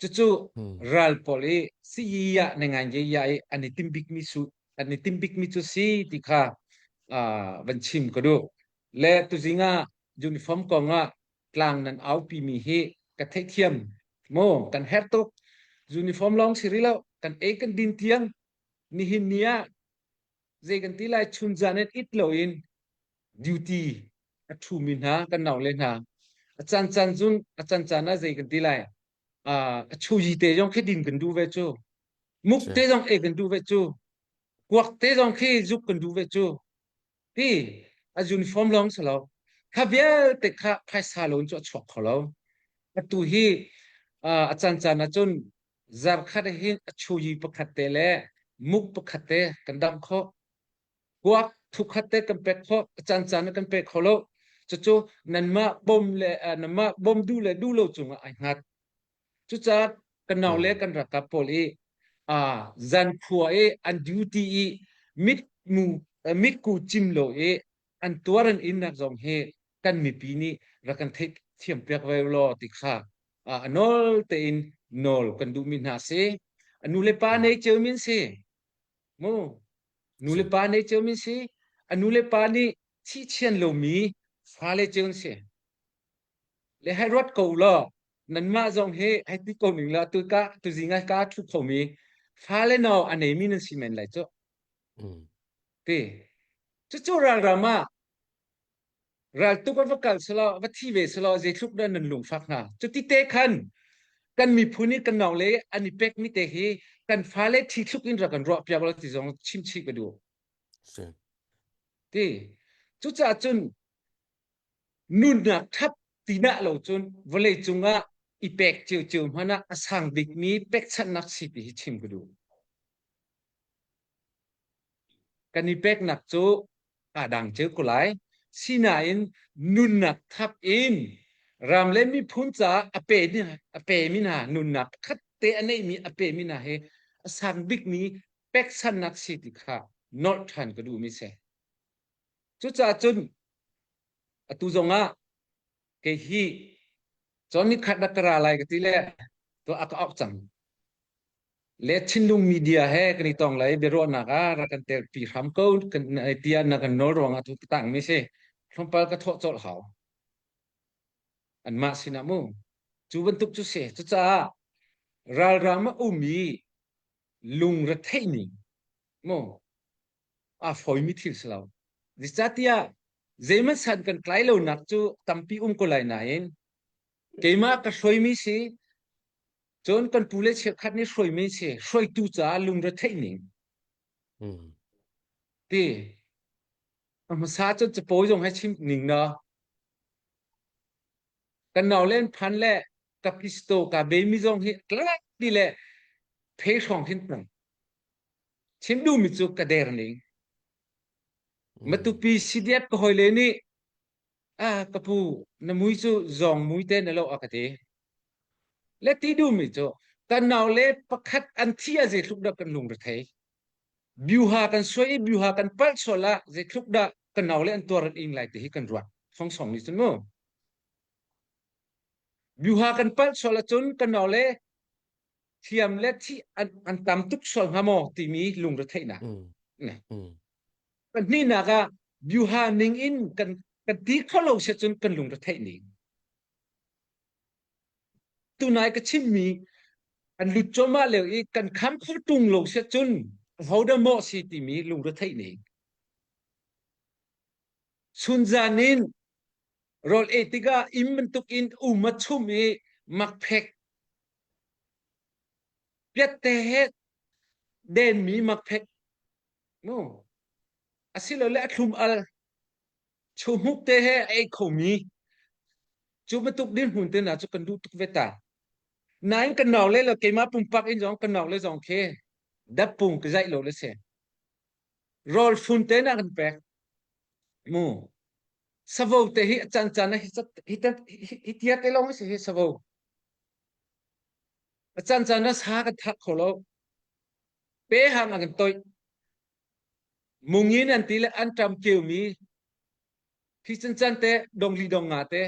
Cucu ral pawl i siyi ah ne ngai ya i an i tim bikmi su an i tim bikmi cu si ti kha van chim ka duh. Le tuzing ah uniform kong ah tlang nan aupi mi hi ka theihthiam maw kan herh tuk uniform lawng si rih lo kan ei kan din tiang nihin ni ah zei kan ti lai chun zan in it loin duty a ṭhumi hna kan nau le hna a caan caan cun a caan caan ah zei kan ti lai a chuyi te zong khi din kan duh ve cu muk te zong ei kan duh ve cu kuak te zong khi zuk kan duh ve cu Ti a uniform lawng si lo. Kha vialte kha phaisa loan cu a chuak kho lo. Atu hi a caan caan ahcun zarkhat hin a chuyi pakhat te le muk pakhat te kan damh khawh. Kuak thukhat te kan pek khawh. A caan caan ah kan pe kho lo. Cucu nanmah bom le nanmah bom duh le duh lo cungah ai hngat. Cucaah kan nau le kan ralkap pawl i zankhua i an duty i mitmu mitku cim lo i an tuar an innak zong hi kan mipi nih rak kan theih thiam piak ve law ti kha a nawl tein nawl kan duhmi hna si. A nu le pa nei cio min si. Mu nu le pa nei cio min si. A nu le pa nih thihchian lomi fale cio an si. Le hei ruat ko law nanmah zong hi hei ti ko ning law tu ka tuzing ah ka thu khomi fale no a neimi nan si men lai cu. Mm. Ti. Cucu ralram ah raltuk va kal selaw va thi ve selaw zeitluk dah nan lungfak hna. Cuti te khan kan miphun i kan nau le an i pekmi te hi kan fale thi thluk in rak kan ruah piak lo ti zong chim chih ka duh. Si. Ti. Cucaah cun Nunnak ṭhap ti dah lo cun vawleicung ah i pek ciocio hmanh ah a sang bikmi pekchanhnak si ti hi chim ka duh. Kan i peknak cu aa dang cio ko lai. Sinain nunnak thap in ram le miphun caah a pe a pemi hna nunnak khat te a neihmi a pemi hna hi a sang bikmi pekchanhnak si ti kha nolh ṭhan ka duhmi si. Cucaah cun atu zongah kei hi cawn nikhat rak ka ra lai ka ti le to a ka auh cang. Le thinlung media he kan i tong lai biaruahnak ah rak kan telpi hram ko kan tiah na kan nawl ruangah tu tang mi si. Tlawmpal ka thawh colh hau. Anmah sinah mu. Cu bantuk cu si. Cucaah ralram a um i lungretheih ning mu aa fawimi thil si lo. Zeicahtiah zeihmanh san kan tlai lonak cu tampi um ko lai nain keimah ka hruaimi si cun kan pu le cheukhat nih hruaimi si hruaitu caah lungretheih ning Mm. ti a hmasa cun capo zong he chim ning na kan nau len phan le ka pisto ka be mi zong hi tlak ti le phe hrawng hin tang Chim duhmi cu ka der ning. Matupi CDF ka hawile nih ah ka pu na mui cu zawng mui te na lo a ka ti. Le ti duhmi cu kan nau le pakhat an thi ah zeitluk dah kan lungre thei. Biuha kan suai i biuha kan palh sual ah zeitluk dah kan nau le an tuar an ing lai ti hi kan ruat. Song nih cun mu. Biuha kan palh sual ahcun kan nau le thiam le thih an, an tam tuk sual hnga maw timi lungretheihnak. Mm. Mm. Pahnihnak ah byuha ning in kan kan ti kho lo si cun kan lungretheih ning. Tunai ka chimmi an lut cuahmah lio i kan kham kho tung lo si cun hodah maw si timi lungretheih ning. Chunzan in rawl ei tikah inn bantuk in um a chum i makphek piatte he denmi makphek mu asilole a thlum al chuhmuk te he a ei khomi cu bantuk dirhmun te hna cu kan duh tuk ve ta. Nain kan nau le keimah pumpak in zong kan nau le zong khi dappung ka zaih lo le si. Rawl fun te na kan pek. Mu. Savo te hi a can can hi hi hi tia te long si hi savo. A can can na sa kan thak kho lo. Pe hang an kan toih. Mungin an ti le an ṭam keumi hi can can te dong li dong nga te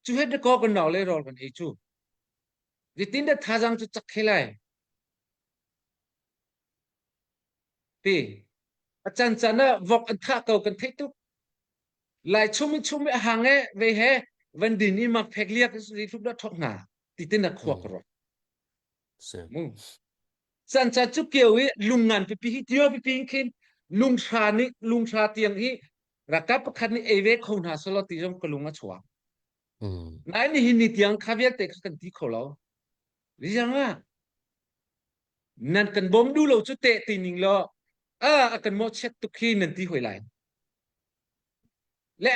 cu het ko kan nau le rawl kan ei cu. Zeitin dah thazang cu cak khe lai? Ti. A can can ah vok an thah ko kan theih tuk. Lai chum in chum i a hang e ve he van din i mak phek liak ri tluk dah thok hna ti tin a khua ka ruat. Mu. Can ca cu kio i lungngan pipi hi tio pipi in khin lunghra nih lunghra tiang hi rakap pakhat nih ei ve kho hna selaw ti zong ka lung a chuak. Nain nihin ni tiang kha vialte kha kan ti kho lo. Riang ah nan kan bawm duh lo cu teh ti ning law a a kan mawhchiat tuk hi nan ti hoi lai. Le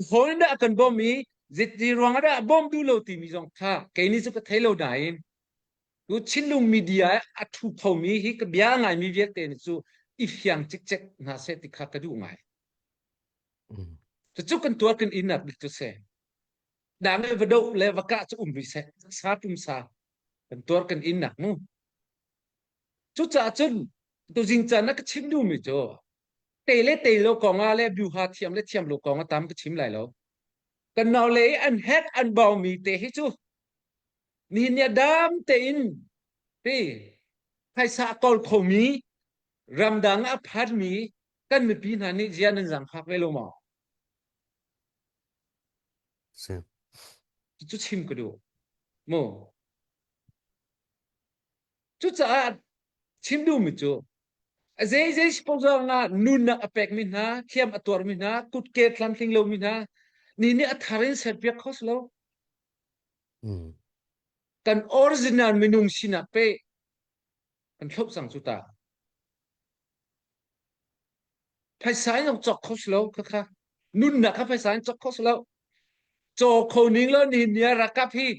hawi dah a kan bawm i zeiti ruang ah dah a bawm duh lo timi zong kha kei nih cu ka thei lo nain tu Chinlung media a thu khomi hi ka bia ngaimi vialte nih cu i fiang cikcek hna seh ti kha ka duh ngai. Cucu kan tuar kan innak bik cu si. Dang le va doh le va kah cu um rih seh. Sa pumsa kan tuar kan innak mu. Cucaah cun tuzing caan ah ka chim duhmi cu te le te lo kong ah le byuha thiam le thiam lo kong ah tam ka chim lai lo. Kan nau le i an hek an baumi te hi cu nihin ni ah dam tein ti phaisa a kawl khomi ramdang ah a phanmi kan mipi hna nih zia nan zaangfak ve lo maw? Si. Cu chim ka duh. Mu. Cucaah chim duhmi cu a zeizei si paoh zong ah nunnak a pekmi hna, thiam a tuarmi hna, kutke tlamtling lomi hna ni nih a thar in serpiak kho si lo. Mm. Kan original minung sinak pe kan hloh cang cu ta. Phaisa in zong cawk kho si lo khakha. Nunnak kha phaisa in cawk kho si lo. Caw kho ning lo nihin ni ah ralkap hi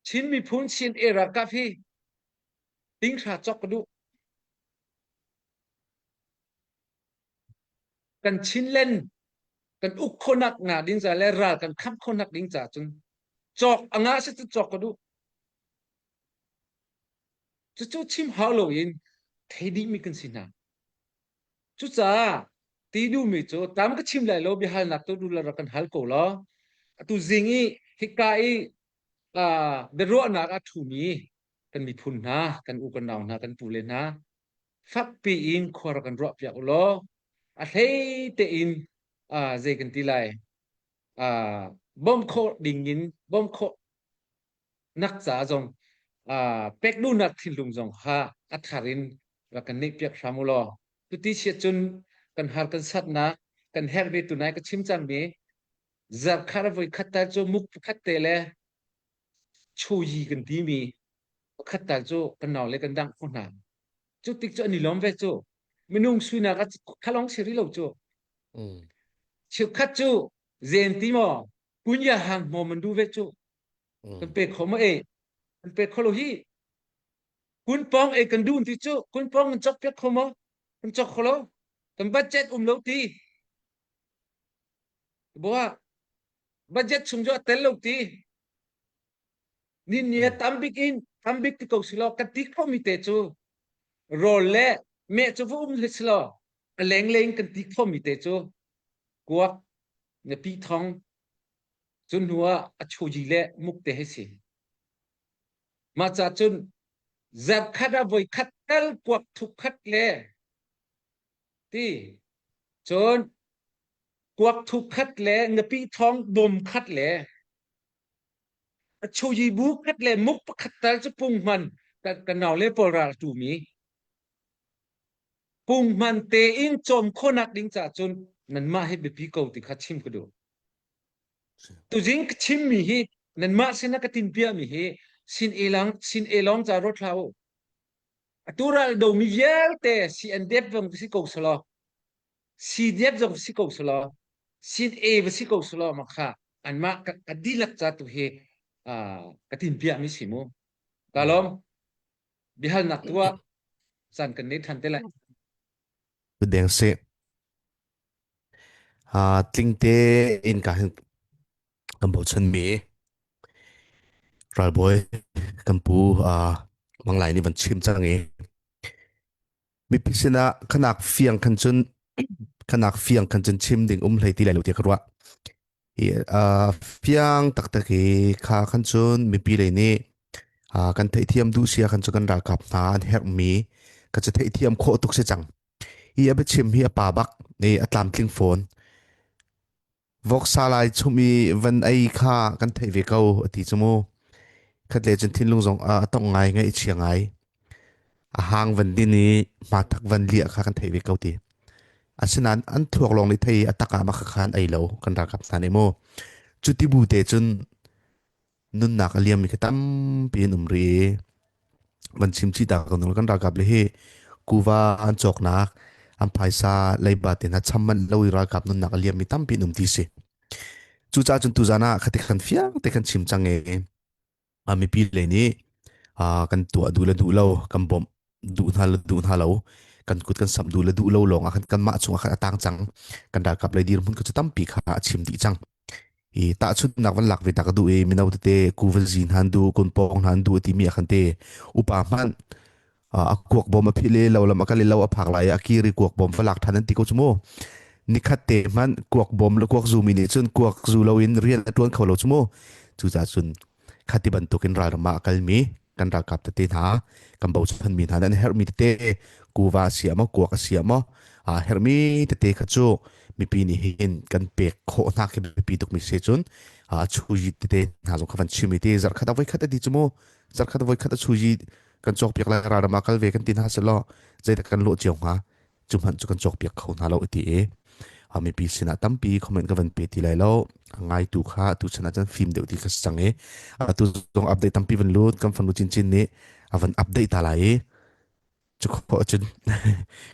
Chin miphun Chin e ralkap hi tinghra cawk ka duh. Kan Chinland kan uk khonak nga ding ca le ral kan khamh khonak ding ca cun cawk a ngah si cu cawk ka duh. Cucu chim hau loin thei dihmi kan si hna. Cucaah ti duhmi cu tam ka chim lai lo biahalnak tu du rak kan hal ko law atu zing i hika i biaruahnak a ṭhumi kan miphun hna kan u kan nau hna kan pu le hna fakpi in khua rak kan ruah piak u law a hlei tein zei kan ti lai bawmh khawh ding in bawmh khawh nak ca zong pek duhnak thinlung zong kha a thar in rak kan neih piak hram u law tuti chiat cun kan har kan satnak kan herh ve tunai ka chim cangmi zarkhar voi khat tal cu muk pakhat te le chuyi kan timi pakhat tal cu kan nau le kan dang kho hna cu tik cu an i lawm ve cu minung suinak ah khalong si rih lo cu cheukhat cu zen ti maw kunya hang hmawm an duh ve cu kan pe kho ma e kan pe kho lo hi kun pong e kan duh ti cu kun pong kan chok piak kho maw kan chok kho lo kan budget um lo ti Boa budget chung cu a tel lo ti ni ni tam bik in tam bik ti ko si lo kan ti kho mi te cu rawl le meh cu va um si lo a leng leng kan ti kho mi te cu kuak ngapi thong Cu hnu ah a chuji le muk te hei si. Mah ca cun zarkhat ah voi khat tal kuak thuk khat le ti cun kuak thuk khat le ngapi thawng bawm khat le a chuji bu khat le muk pakhat tal cu punghman ka nau le pawl ral tu mi punghman tein cawm khawhnak ding ca cun Nanmah hi biapi ko ti kha chim ka duh. Tuzing ka chimmi hi nanmah sinah ka tinpiahmi hi sin elang sin elawng ca ruat hlah u. Atu ral domi vialte CNDF zong si ko selaw CDF zong si ko selaw sin A va si ko selaw ma kha anmah ka, ka dihlak ca tu hi uh, ka tinpiahmi si mu. Ka lawm. Biahalnak tuah caan kan nei than te lai. Deng seh. Tling tein ka hin kan bochanmi ralbawi kan pu Mang Lai nih van chim cang i mipi sinah khanak fiang khan cun khanak fiang khan cun chim ding um hlei ti lai lo tiah ka ruah. Hi fiang taktak i kha khan cun mipi lei nih kan theihthiam duh sia khan cun kan ralkap hna an herhmi ka cu theihthiam khawh tuk si cang. Hi a biachim hi a pa bak i a tlamtling fawn. Voksa lai chum i van ei kha kan theih ve ko a ti cu mu. Khat le cun thinlung zong a tong ngai ngaih a chia ngai. A hang van din i hmathak van liah kha kan theih ve ko ti. Asinain an thuak lawng nih thei a tak ah mah kha an ei lo kan ralkap hna nih mu. Cu ti bu te cun nunnak a liammi kha tampi an um rih i van chim chih ta ko kan ralkap le hi kuva an cawknak an phaisa leiba te hna cham manh lo i ralkap nunnak a liammi tampi an um ti si. Cucaah cun tuzan ah khati khan fiang te kan chim cang i a mipi lei nih kan tuah duh le duh lo kan bawmh duh hna le duh hna lo kan kut kan samh duh le duh lo lawng ah khan kanmah chung ah khan a tang cang kan ralkap lei dirhmun kha cu tampi kha a chim dih cang i tahchunhnak van lak ve ta ka duh i mino tete kuva zin han duh kun pawng han duh timi ah khan te upa hmanh a kuak bom a phih le lo lam a kal i lo a phak lai a kiri kuak bom va lak than an ti ko chu mu nikhat te hmanh kuak bom le kuak zu mi nih cun kuak zu lo in rian a tuan kho lo chu mu cucaah cun khati bantukin ralram ah a kalmi kan ralkap tete hna kan bochanmi hna an herhmi tete kuva a si ah maw kuak a si ah maw a herhmi tete kha cu mipi nih hin kan pek khawh hna khi biapi tukmi si cun a chuyi tete hna zong kha van chim i te zarkhat a voikhat a ti cu mu zarkhat a voikhat a chuyi kan cawkpiak lai ralram ah kal ve kan ti hna selaw zeidah kan lawh cio hnga cu hmanh cu kan cawkpiak kho hna lo ti i a mipi sinah tampi comment ka van pe ti lai lo ngaitu kha tu chan ah cun fim deuh ti ka si cang i atu zong update tampi van lut kan fanu chinchin nih a van update ta lai i cu khawh cun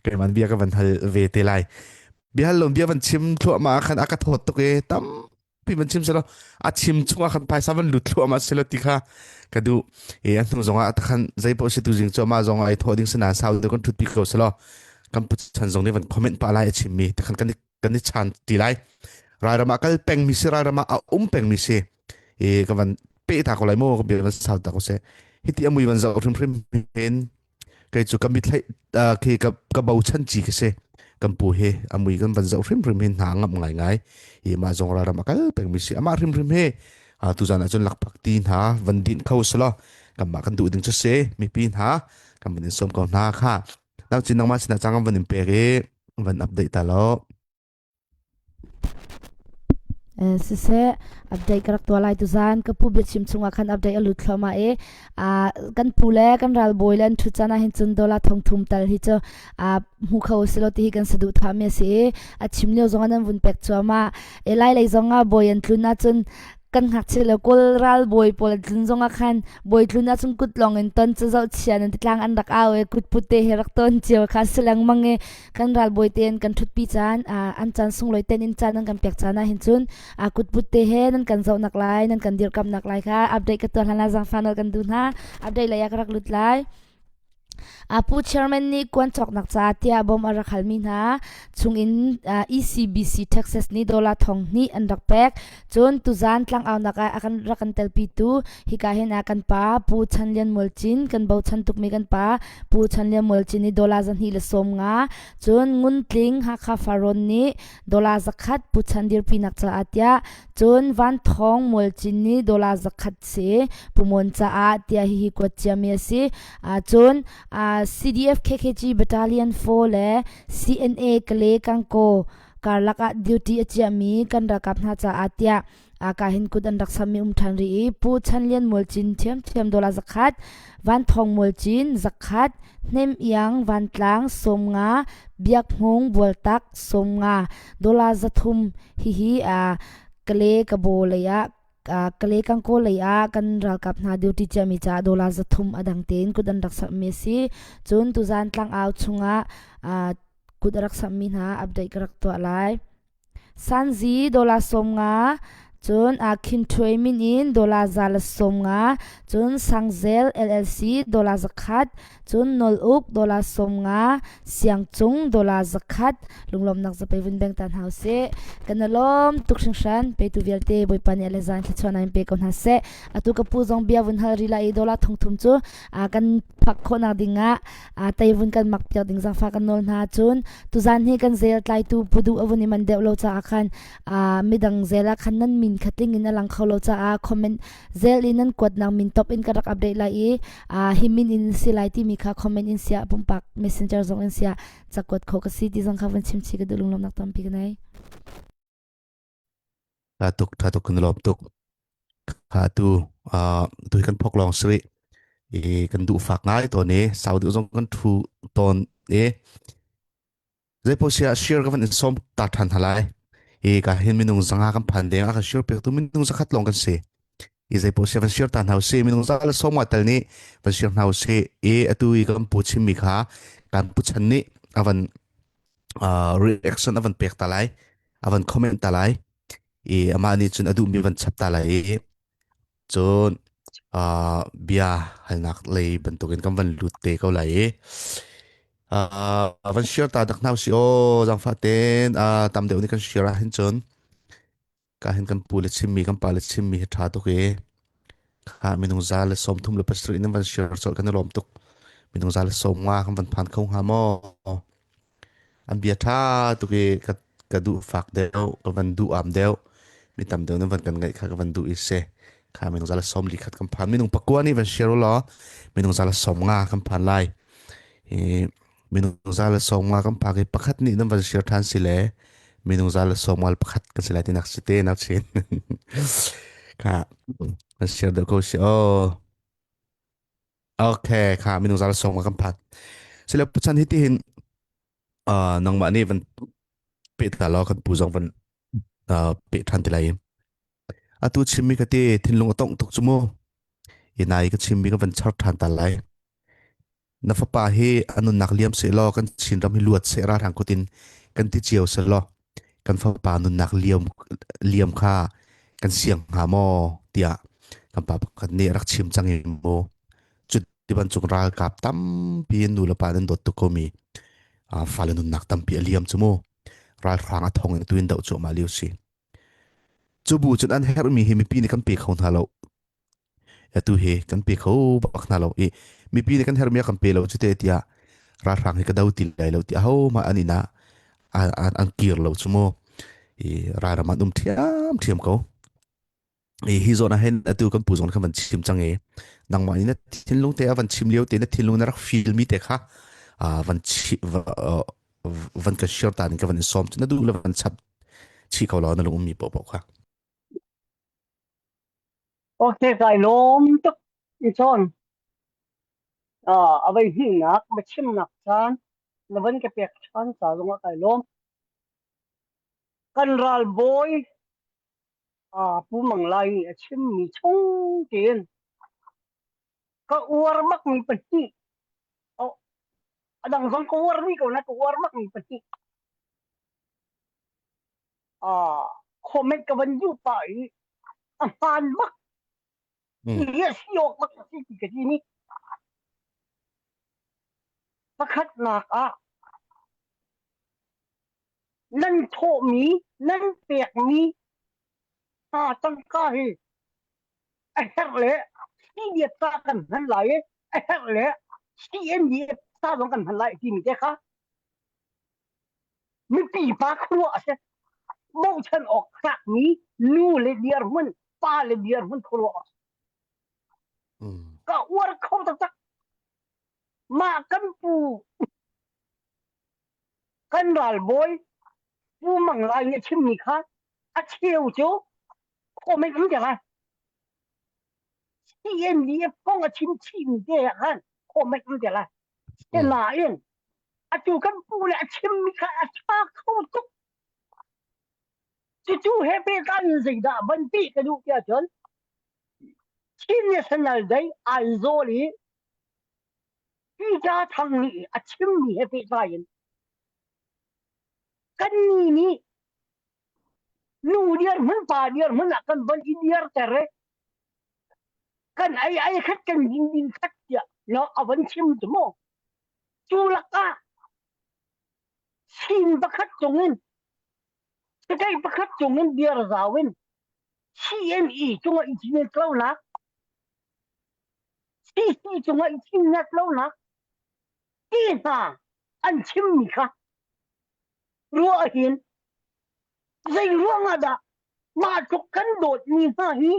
keiman bia ka van hal ve te lai bia hal lon bia van chim thluahmah ah khan a ka thawt tuk i tam pi van chim selaw a chim chung ah khan phaisa van lut thluahmah selaw ti kha ka duh e a hnu zongah takhan zei paoh si tu jing chu ama zong ai thawh ding sana sau deuh kan thut pi ko selaw kan pu chan zong nih van comment pa lai a chim mi takhan kan kan i chan ti lai ralram ah kal peng mi si ralram ah a um peng mi si e ka van pe ta ko lai mo ka bia van sau ta ko se hiti amui van zoh hrim hrim hin kei cu ka mithlei khi ka ka bochan chi ka si kan pu hi amui kan van zoh hrimhrim hin hna ngam ngai ngai hi mah zong ram a kal peng mi si amah hrimhrim hi tuzan ah cun lakphak ti hna van din kho selo kanmah kan duh ding cu si mipi hna kan van in sawm ko hna kha nang chin nangmah sinah cang van in pek i van update ta lo Siseh, update ka rak tuah lai tuzaan ka pu biachim chungah khan update a lut thluahmah i kan pu le kan ralbawi le an ṭhut caan ah hin cun dollar thongthum tal hi cu hmu kho usih law ti hi kan saduhthahmi a si i a chim lio zongah nan vun pek cuahmah. I lai lei zongah bawi an tlun ahcun kan ngakchia le kawl ralbawi pawl an tlun zongah khan bawi tlun ahcun kut lawng in ton cu zohchia nan ti tlang an rak au i kut put te he rak ton cio kha si lengmang i kan ralbawi te an kan ṭhutpi caan an caan sunglawi ten in caan an kan pek caan ah hin cun kutput te he nan kan zohnak lai nan kan dirkamnak lai kha update ka tuah hlan ah zaangfah nawl kan duh hna update lei ah ka rak lut lai Pu Chairman nih kuan cawknak caah tiah bawm a rak halmi hna chungin ECBC Texas nih dollar thong hnih an rak pek. Cun tuzaan tlangaunak ah a kan rak kan telpitu hika hin ah kan pa Pu Chan Lian Mual Cin kan bochan tukmi kan pa Pu Chan Lian Mual Cin nih dollar 250 cun Ngun Tling Hakha Farrawn nih dollar 100 Pu Chan dirpinak caah tiah cun Van Thawng Mual Cin nih dollar 100 si Pu Mon caah tiah hihi kuat ciami a si. Cun CDF KKG Battalion 4 le CNA Kale Kangkaw karlak ah duty a ciami kan ralkap hna caah tiah. Ka hin kut an rak sammi um ṭhan rih i Pu Chan Lian Mualcin ṭhiamṭhiam dollar zakhat, Van Thawng Mualcin zakhat, Hnem Iang Vantlang 50, Biak Hmung Bualtak 50, dollar 300 hihi Kale Kabaw lei ah Kale Kangkaw lei ah kan ralkap hna duty ciami caah dollar 300 a dang tein kut an rak samhmi a si. Cun tuzan tlangau chungah kut a rak samhmi hna update ka rak tuah lai. Sanzi dollar 50, cun Khin Htwe min in dollar 150, cun Sangzel LLC dollar 100, cun Nawl Uk dollar 50, Siangcung dollar 100, lunglawmnak zapei vun beng ta hna usih. Kan i lawm tuk hringhran. Petu vialte Bawipa nih a le zan thluachuah in pe ko hna seh. Atu ka pu zong bia vun hal rih lai i dollar thongthum cu kan phak khawhnak dingah tei vun kan mak piak ding zangfah kan nawl hna cun tuzan hi kan zel tlaitu pudu a vun i man deuh lo caah khan midang zel ah khan nan min kha tling in a lang kho lo caah comment zel in nan kuatnak min top in ka rak update lai i hi min in si lai timi kha comment in sia pumpak messenger zong in sia cakuat kho ka si ti zong kha vun chim chi ka duh lunglawmnak tampi ka nei. Tha tuk tha tuk kan lawm tuk. Kha tu tu hi kan phok lawng siri i kan duh fak ngai tawn i sau deuh zong kan thu tawn i zeipaoh sia share ka van in sawm ta than hna lai. I ka hin minung zanga kan phan deng a kan share pek tu minung zakhat lawng kan si. I zeipaoh sia van share ta hna usih minung za le sawm nga tal nih van share hna usih i atu i kan pu chimmi kha kan pu chan nih a van reaction a van pek ta lai a van comment ta lai i amah nih cun a duhmi van chap ta lai i cun uh, bia halnak lei bantukin kan van lut te ko lai i uh, van share ta dak hna si o zangfah ten uh, tam deuh nih kan share ah hin cun ka hin kan pu le chimmi kan pa le chimmi hi ṭha tuk i kha minung za le 37 in van share colh kan i lawm tuk minung za le 50 kan van phan kho hnga maw an bia ṭha tuk i ka ka duh fak deuh ka van duh am deuh mi tam deuh nan van kan ngaih kha ka van duh i se kha minung za le 41 kan phan minung pakua nih van share law minung za le 50 kan phan lai i minung za le 50 kan phak i pakhat nih nan van share ṭhan si le minung za le 51 kan si lai tinak si te nak chin kha van share deuh ko si oh okay kha minung za le 50 kan phan sile puchan hi ti hin nangmah nih van pe ta law kan pu zong van pe ṭhan ti lai atu chimmi ka ti thinlung a tongh tuk cu mu i nai ka chimmi ka van char ṭhan ta lai Na fapa hi a nunnak liam sehlaw kan Chinram hi luat seh ralhrang kut in kan ti cio sehlaw kan fapa nunnak liam liam kha kan siang hnga maw tiah kan pa pakhat nih rak chim cang i mu cu ti bantuk ralkap tampi in nu le pa nan dawt tuk komi fale nunnak tampi a liam cu mu ralhrang a thong in tu in doh cuahmah lio si cu bu cun an herhmi hi mipi nih kan pe kho hna lo Atu hi kan pe kho bak hna lo i mipi nih kan herhmi a kan pe lo cu te tiah ralhrang hi ka do ti lai lo tiah ahohmah an inn ah an kir lo cu mu i ralram an um ṭhiamṭhiam ko. I hi zawn ah hin atu kan pu zong kha van chim cang i nangmah nih na thinlung te a van chim lio te na thinlung na rak feel mi te kha van van ka share ta ning ka van in sawm na duh le van chap chih ko law na lung ummi paohpaoh kha. Okay, kai lawm tuk i cawn. A voi hnihnak ma chimnak caan na van ka pek ṭhan ca zongah kai lawm. Kan ralbawi Pu Mang Lai nih a chimmi chung tein ka uar bakmi pahnih a dang zong ka uar rih ko na ka uar bakmi pahnih comment ka van duh pah i a hmaan bak hi a si awk bak a si ti ka ti ni pakhatnak ah nan thawhmi nan pekmi hna tangka hi a herh le CDF ca kan hman lai i a herh le CNDF ca zong kan hman lai timi te kha Mipi pa khuaruah a si. Bochan awk tlakmi nu le dirhmun, pa le dirhmun khuaruah a si. Ka uar kho taktak. Mah kan pu kan ralbawi Pu Mang Lai nih a chimmi kha a cheu cu. Comment um te lai. CNDF kong a chim chihmi te ah khan comment um te lai. Sinain atu kan pu le a chimmi kha a ṭha kho tuk. Cucu he pehtlai in zeidah van ti ka duh tiah cun Chin National Day Aizawl i Peter Thang nih a chimmi he pehtlai in kannih nih nu dirhmun pa dirhmun ah kan von i dirter i kan ei ei khat kan din din khat tiah no a von chim cu mu cu lakah sin pakhat cungin cakei pakhat cungin dir zau in CNE cungah i cin lonak CC cungah i cin lonak ti hna an chimmi kha ruah hin zei ruangah dah mah tluk kan dawtmi hna hi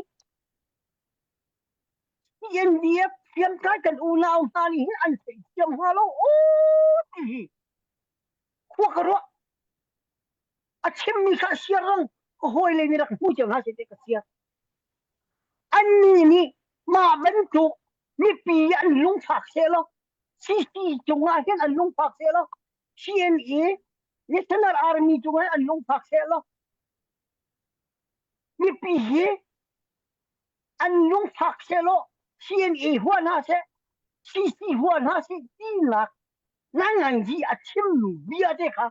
CNDF hriamtlai kan unau hna nih hin an theihthiam hnga lo aw ti hi khua ka ruah a chimmi kha siar rang ka hawile nih rak hmu cio hna seh ka siar annih nih mah bantuk mipi an lungfak seh law CC cungah hin an lungfak seh law CNA National Army cungah an lungfak seh law mipi hi an lungfak seh law CNA hua hna seh CC hua hna seh tinak nganganzi a chimmi bia te kha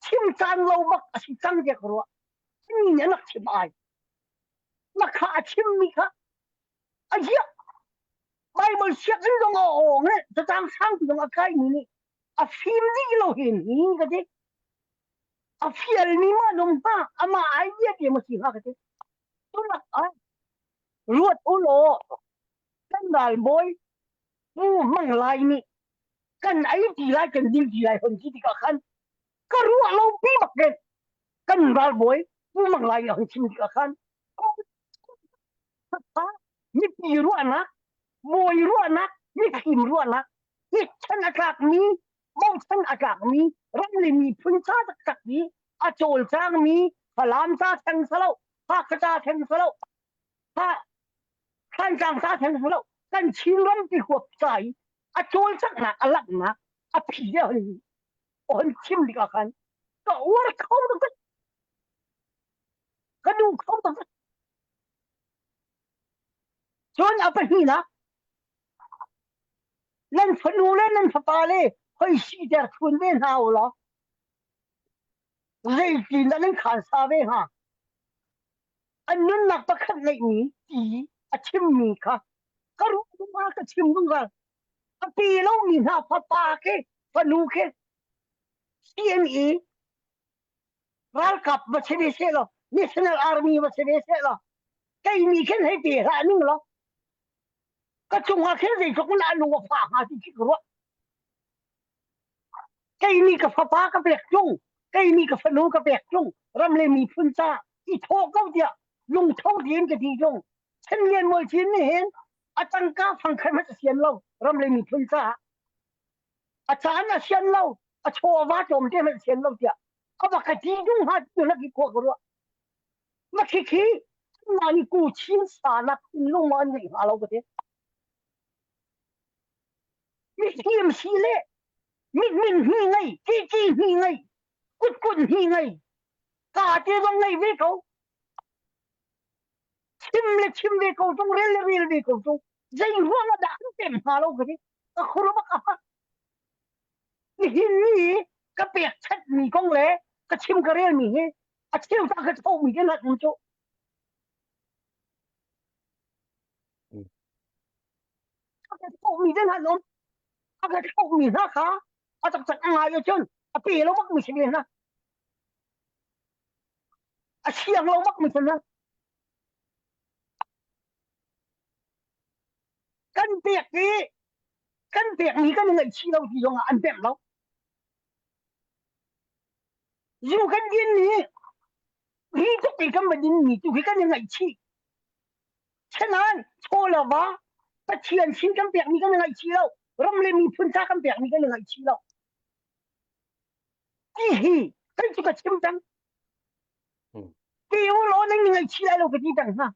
chim caan lo bak a si cang tiah ka ruah mi nih an rak chim ai na kha a chimmi kha a ziah Bible sianginn zong a awng i catang sangpi zong a kaimi nih a fim dih lo hin hi ka ti a fialmi mah nung hna amah idea te ma si hnga ka ti tulak ah ruat u law kan ralbawi Pu Mang Lai nih kan ei ti lai kan ding ti lai hon ti tikah khan ka ruah lo pi bak ke kan ralbawi Pu Mang Lai nih hon chim tikah khan mipi ruahnak bawi ruahnak mifim ruahnak hi chan a tlakmi bochan a tlakmi ram le miphun ca taktak i a cawlcangmi Falam ca theng salo Hakha ca theng salo ha Thantlang ca theng salo kan Chin ram ti huap ca i a cawlcanghnak a langhnak a phi le hon hon chim tikah khan ka uar kho taktak ka duh kho taktak cun a pahnihnak nan fanu le nan fapa le hoi siter thun ve hna u law zeitin dah nan khaan sa ve hnga an nunnak pakhat ngeihmi ti a chimmi kha ka ruah zungzal ka chim zungzal a pe lomi hna fapa khi fanu khi CNE ralkap va si ve seh law National Army va si ve seh law kei nih khin hei pe hlah ning law ka cungah khin zeitluk in a lung a fah hnga ti khi ka ruah kei nih ka fapa ka pek tung kei nih ka fanu ka pek tung ram le miphun ca i thawh ko tiah lungtho tein ka ti tung Chinlian Mual Cin nih hin a tangka fangkhat hmanh a sian lo ram le miphun caah a caan a sian lo a chaw a va tlawm te hmanh sian lo tiah a va ka ti dung hnga ti na ki khua ka ruah ma khi khi mah ni ku chin sa nak thinlung ma an ngeih hnga lo ka ti mi thiam si le mit min hni ngei ki ki hni ngei kut kut hni ngei ka te zong ngei ve ko chim le chim ve ko tung rel le rel ve ko tung zei ruang ah dah an pem hnga lo ka ti ka khur bak a nihin ni ka pek chat mi kong le ka chim ka rel mi hi a cheu ta ka tho mi te nak mu cu a ka tho mi te hna nom a ka tho mi hna kha a tak tak a ngai cun a pe lo bak mi si ve hna a siang lo bak mi si hna kan pek i kan pekmi kan i ngaihchih lo ti zongah an pemh lo zu kan din mi ri tuk i kan va din mi tu hi kan i ngaihchih Chanan chaw le va Pathian sin kan pekmi kan i ngaihchih lo ram le miphun ca kan pekmi kan i ngaihchih lo ti hi kan cu ka chim peng ti u law nan i ngaihchih lai lo ka ti peng hna.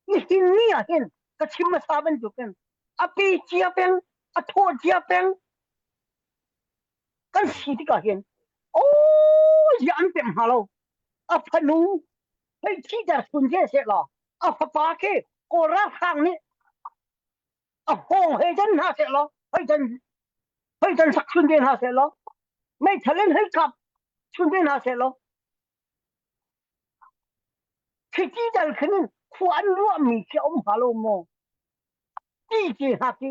Nihin ni ah hin ka chim hmasa bantukin a pe cia peng, a thawh cia peng kan si tikah hin aw ziah an pemh hnga lo. A fanu hei thiter sun ve seh law a fapa khi Kawl ralhrang nih a hawng hei dan hna seh law hei dan hei dan sak chun ve hna seh law meithal in hei kap chun ve hna seh law Chiti dal khin in khua an ruahmi khi a um hnga lo maw? Ti te hna khi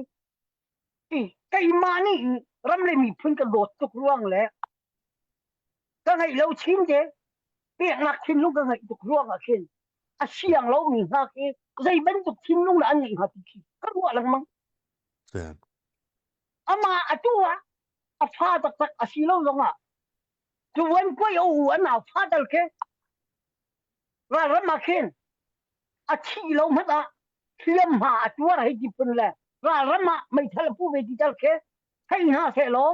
ti keimah nih ram le miphun ka dawt tuk ruang le ka ngeih lo chin te peknak thinlung ka ngeih tuk ruang ah khin a siang lomi hna khi zei bantuk thinlung dah an ngeih hnga ti khi ka ruah lengmang. Amah atu ah a fa taktak a si lo zongah Tuan kuai o u an au fa dal ke ralram ah khin a thi lo hmanh ah hliamhma a tuar hei ti phun le ralram ah meithal a pu ve ti tal ke thei hna seh law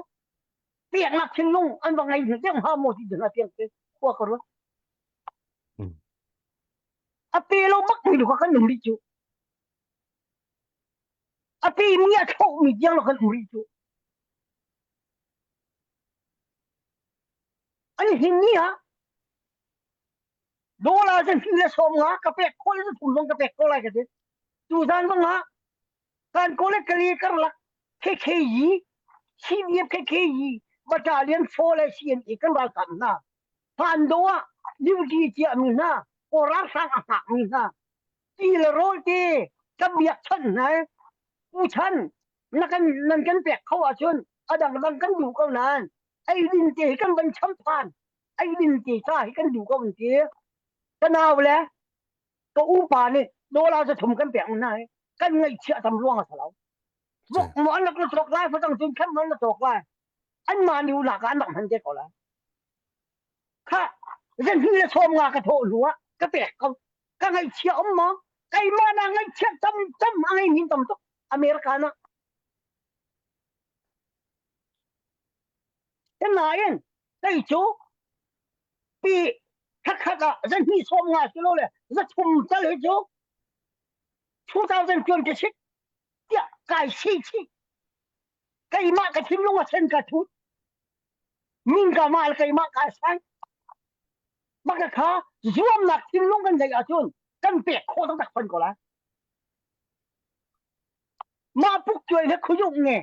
piaknak thinlung an va ngei deuh hnga maw ti hna tiang ke khua ka ruat. A pe lo bak mi kha kan um rih cu. A pe mi a thloh mi tiang lo kan um rih cu. An hin ni ah dollar cu hnih le 50 ka pek khawh le thum zong ka pek ko lai ka ti. Tuzan zong ah kan kole kali karlak KKG CDF KKG Battalion 4 le CNA kan ralkap hna Hmando ah duty ciami hna Kawl ralhrang a hngakmi hna ti le rawl te kan biakchanh hna Pu Chan na kan nan kan pek kho ahcun a dangdang kan duh ko nain eidin te hi kan van cham phan eidin te ca hi kan duh ko ti ka nau le ka upa nih dollar 300 kan pek hna hi kan ngaihchiah tam ruang a si lo vok mo an rak la cawk lai facang cun khem an la cawk lai an mah ni ulak ah an rak hman te ko lai kha zan hni le 50 ka thawh hnu ah ka pek ko ka ngaihchia um maw keimah na ngaihchiat tam tam a ngei min tam tuk America na nain kei cu pi thakhat ah zan hni 50 si lo le 300 tal hi cu 2026 tiah kai si chi keimah ka thinlung a sen ka thut min ka mah le keimah ka sai maka kha zuamnak thinlung kan ngeih ahcun kan pek khawh taktak fon ko lai mah puk cuai he khuyuk nge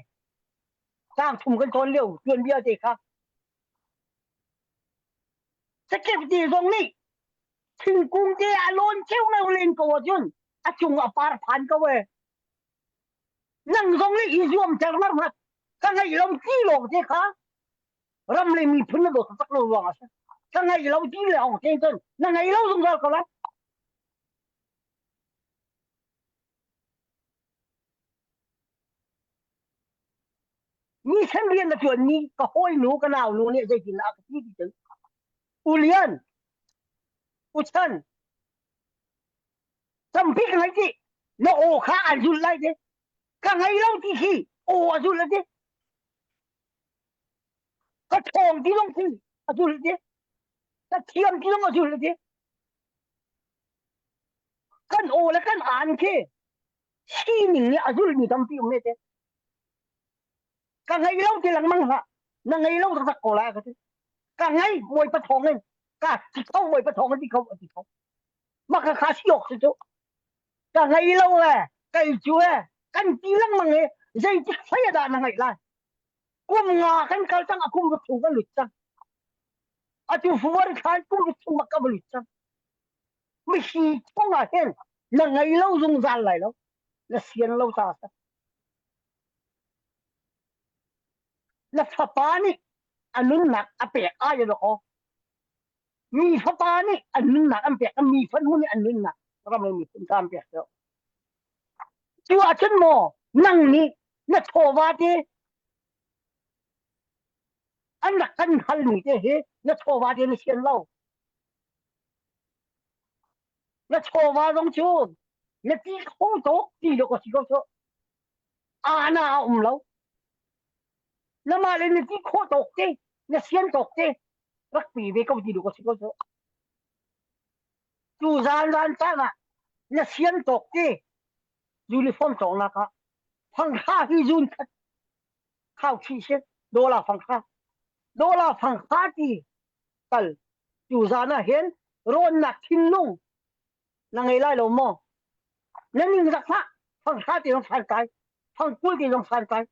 tang thum kan cawn lio tuan bia te kha sakep ti zong nih thingkung te a lawn cheu lo len ko ahcun a cung a par phan ko e nang zong nih i zuam ter mar mat ka ngeih lo ti lawng te kha ram le miphun na dawt tak lo ruang a si ka ngeih lo ti le ong te cun na ngei lo zungzal ko lai mi sen rian na tuan mi ka hawi nu ka nau nu nih zeitin a ka ti ti cun u lian u chan tampi ka ngei ti na aw kha an zul lai ti ka ngei lo ti khi aw a zul ti ka ṭhawng ti zong khi a zul ti ka thiam ti zong a zul ti kan aw le kan aan khi sining nih a zulmi tampi um ne te ka ngei lo ti lengmang hlah na ngei lo taktak ko lai ka ti ka ngei bawipa thawng in ka ti kho bawipa thawng in ti kho a ti kho mah kha kha si awk si cu ka ngei lo le kei cu e kan ti lengmang i zeitik fei dah na ngeih lai kum nga kan kal cang a kum ruk chung kan lut cang atu February thla kum ruk chung bak ka va lut cang mihi chung ah hin na ngei lo zungzal lai lo na sian lo ta sa na fapa nih a nunnak a pek ai lo ko mi fapa nih an nunnak an pek mi fanu nih an nunnak ram le miphun ta an pek deuh cu ahcun maw nang nih na chawva te an rak kan halmi te hi na chawva te na sian lo na chawva zong cu na ti kho tuk ti lo ko si ko cu ana a um lo na mah le na ti khawh tawk te na sian tawk te rak pi ve ko ti lo ko si ko cu tu zan zan caan ah. Na sian tawk te uniform cawknak ah fanghra hi zun khat khau chih si dollar fanghra dollar fanghra ti tal tu zan ah hin rawnnak thinlung na ngei lai lo maw na ning zak hlah fanghra ti zong san kai fangkul ti zong san kai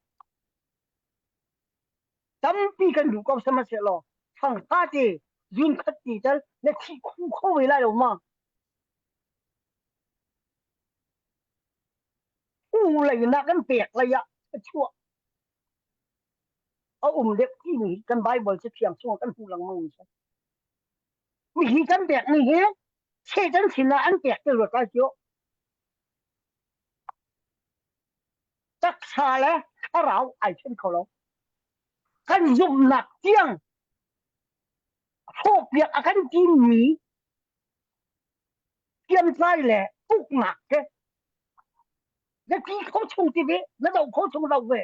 tampi kan duh ko sihmanhsehlaw fanghra ti zun khat ti tal na thih khu kho ve lai lo ma U lei na kan pek lei ah chuah a um deuh timi kan Bible cathiang chungah kan hmuh lengmang mi si. Mihi kan pek mi hi Satan sinah an pek te ruat lai cio. Taksa le thlarau ai then kho lo. Kan zumhnak tiang hrawhpiak a kan timmi Thiamtlai le uknak ke na ti kho chung ti ve na do kho chung lo ve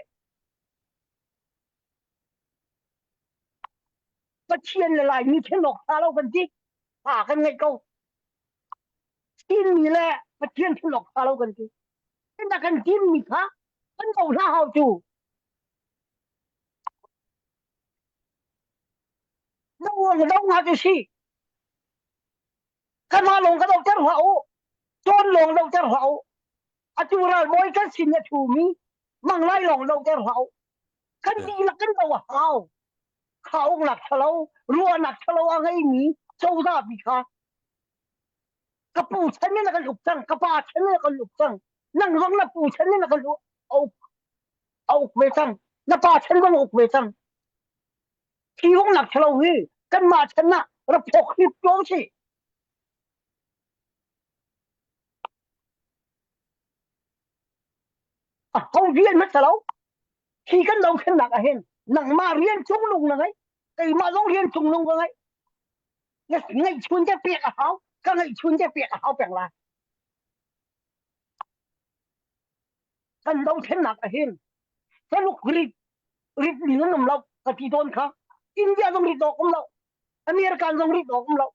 Pathian le Laimi thinlok tha lo kan ti ha kan ngeih ko Chinmi le Pathian thinlok tha lo kan ti na kan timmi kha kan do hlah hau tu na uang do nga tu si Kanmah lawng ka dohter hlah u. Cawn lawng dohter hlah u. Atu ralbawi kan sin a ṭhumi manglai lawng dohter hlah u. Kan dihlak kan do a hau. Kha uknak ṭhalo, ruahnak ṭhalo a ngeimi cozah bi kha ka pu chan in a kan uk cang, ka pa chan in a kan uk cang. Nang zong na pu chan in a kan uk, a uk ve cang. Na pa chan zong a uk ve cang. Hi uknak ṭhalo hi kanmah chan ah rak phok hrip ko si. A ho rian hmasa lo. Hi kan dothlennak ah hin nangmah rian cungnung na ngei, keimah zong rian cungnung ka ngei. Na ngeihchun te pek a hau, ka ngeihchun te pek a hau peng lai. Kan dothlennak ah hin Taluk rit rit ning an um lo ka ti tawn kha. India zong rit awk um lo. American zong rit awk um lo.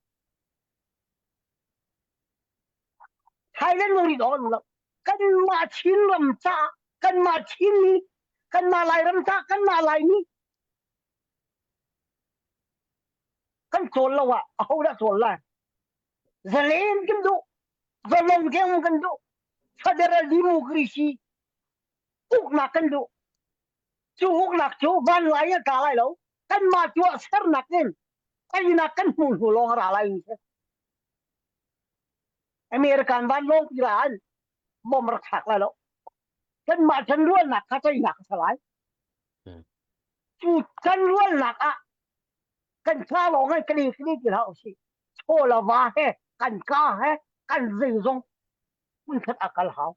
Thailand zong rit awk um lo. Kanmah Chinram ca, kanmah Chinmi, kanmah Lairam ca, kanmah Laimi kan cawl lo ah aho dah cawl lai? Zalen kan duh. Zalong keng kan duh. Federal democracy uknak kan duh. Cu uknak cu vanlai in a tla lai lo. Kanmah tuah sernak in teinak kan hmuh hnu lawng a ra lai mi si. American vanlawng pi ra an bom rak thlak lai lo. Kanmah ṭanrualnak kha teinak a si lai. Cu ṭanrualnak ah kan tla lawng in kan i ti hlah usih. Chaw le va he kan ka he kan zeizong hmunkhat a kal hau.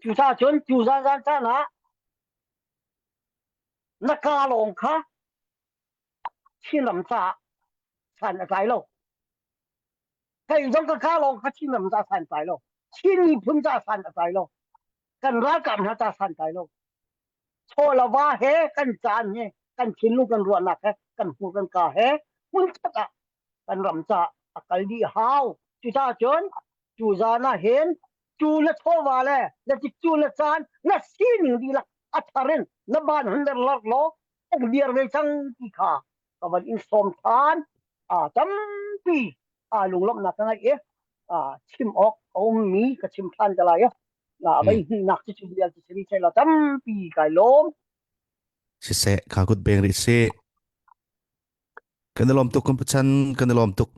Cucaah cun cu zan caan ah na ka lawng kha Chinram caah san a tlai lo. Kei zong ka ka lawng kha Chinram caah san tlai lo. Chin miphun caah san a tlai lo. Kan ralkap hna caah san tlai lo. Chaw le va he kan caan he kan thinlung kan ruahnak he kan hmur kan ka he hmunkhat ah kan ram caah a kal dih hau. Cucaah cun cu zan ah hin cu na chawva le na tikcu na caan na sining dihlak a thar in na ban hun ler law uk diar ve cang ti kha ka van in sawm than a tampi a lunglawmhnak ka ngeih i a chim awk a ummi ka chim than te lai a a vei hnihnak cu cu vial cu siri la tampi kai lawm Siseh, kha kut beng rih sih. Kan i lawm tuk kan pachan kan i lawm tuk.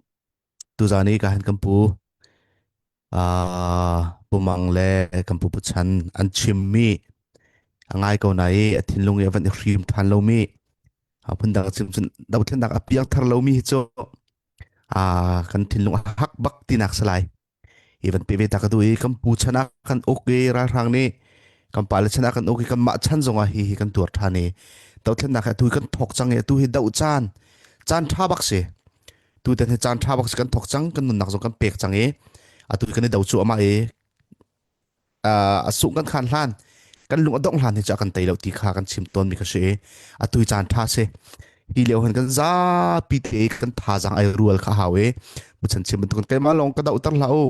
Tuzaan i ka han kan pu uh, Pumang le kan pu Puchan an chimmi a ngai ko na i a thinlung i a van i hrim than lomi a phundang chim cun dothlennak a piang thar lomi hi cu a kan thinlung a hak bak tinak salai i van pe ve ta ka du i kan pu chan ah kan uk i ralhrang nih kan pale chan ah kan uk i kan mah chan zong ah hi hi kan tuar than i dothlennak hi atu hi kan thok cang i atu hi doh caan caan tha bak si tu tan hi caan tha bak si kan thok cang kan nunnak zong kan pek cang i atu kan i do cu ama i a sung kan khan hlan kan lung a dongh hlan hi cu a kan tei lo ti kha kan chim tawn mi kha si i atu hi caan tha si hi lio han kan zapi te kan thazaang ai rual kha hau i buchan chim bantuk keimah lawng ka dohter hlah u.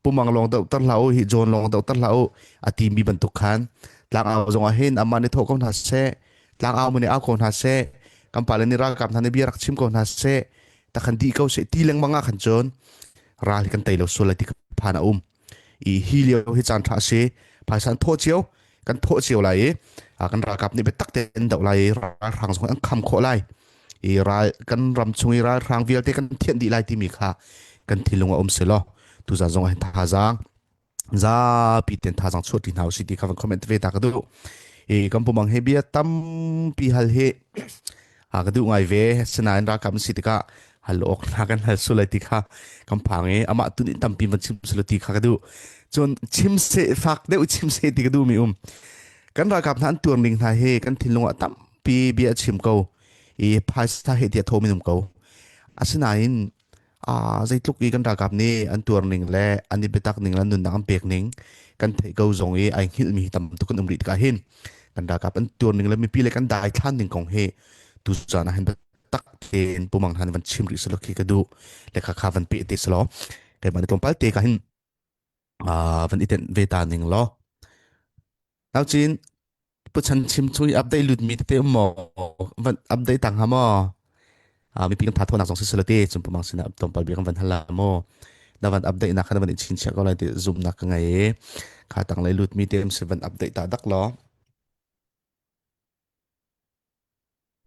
Pumang lawng dohter hlah u, hi John lawng dohter hlah u a timi bantuk khan tlangau zong ah hin amah nih thawh ko hna seh, tlangau mu nih au ko hna seh, kan pale nih ralkap hna nih bia rak chim ko hna seh, takhan dih ko seh ti lengmang ah khan cun ral hi kan tei lo sual lai ti ka phan a um. I hi lio hi caan ṭha a si. Phaisa an thawh cio, kan thawh cio lai i kan ralkap nih biatak tein doh lai i ralhrang zong an kham khawh lai. I ral kan ram chung i ralhrang vialte kan thianh dih lai timi kha kan thinlung ah um selaw tuzan zong ah hin thazaang zapi ten thazaang chuah ti hna usih ti kha van comment ve ta ka duh. I kan pumang he bia tampi hal hi a ka duh ngai ve sinain ralkap an si tikah hal awk hna kan hal sulai ti kha kan phang i amah tu nih tampi van chim sula ti kha ka duh cun chim se fak deuh chim se ti ka duh mi um kan ralkap hna an tuar ning hna hi kan thinlung ah tampi bia chim ko i phaisa he tiah tho min um ko asinain a zeitluk i kan ralkap nih an tuar ning le an i biatak ning le nunnak an pek ning kan theih ko zong i ai hngilh mi tam tuk kan um rih tikah hin kan ralkap an tuar ning le mipi le kan daithlan ning kong hi tu caan ah hin tak tein pumang han van chim rih selo khi ka duh le kha kha van pe te selo keimah ni tlawmpal te ka hin van i tenh ve ta ning law Naucin Pu Chan chim chung i update lut mi tete um maw van update tang ha maw mipi kan tha thawnak zong si selo te chung pumang sinah tlawmpal bia kan van hal la maw na van update nak kha na van i chinchiah ko lai ti zumnak ka ngei i kha tang lei lut mi te um si van update ta dak law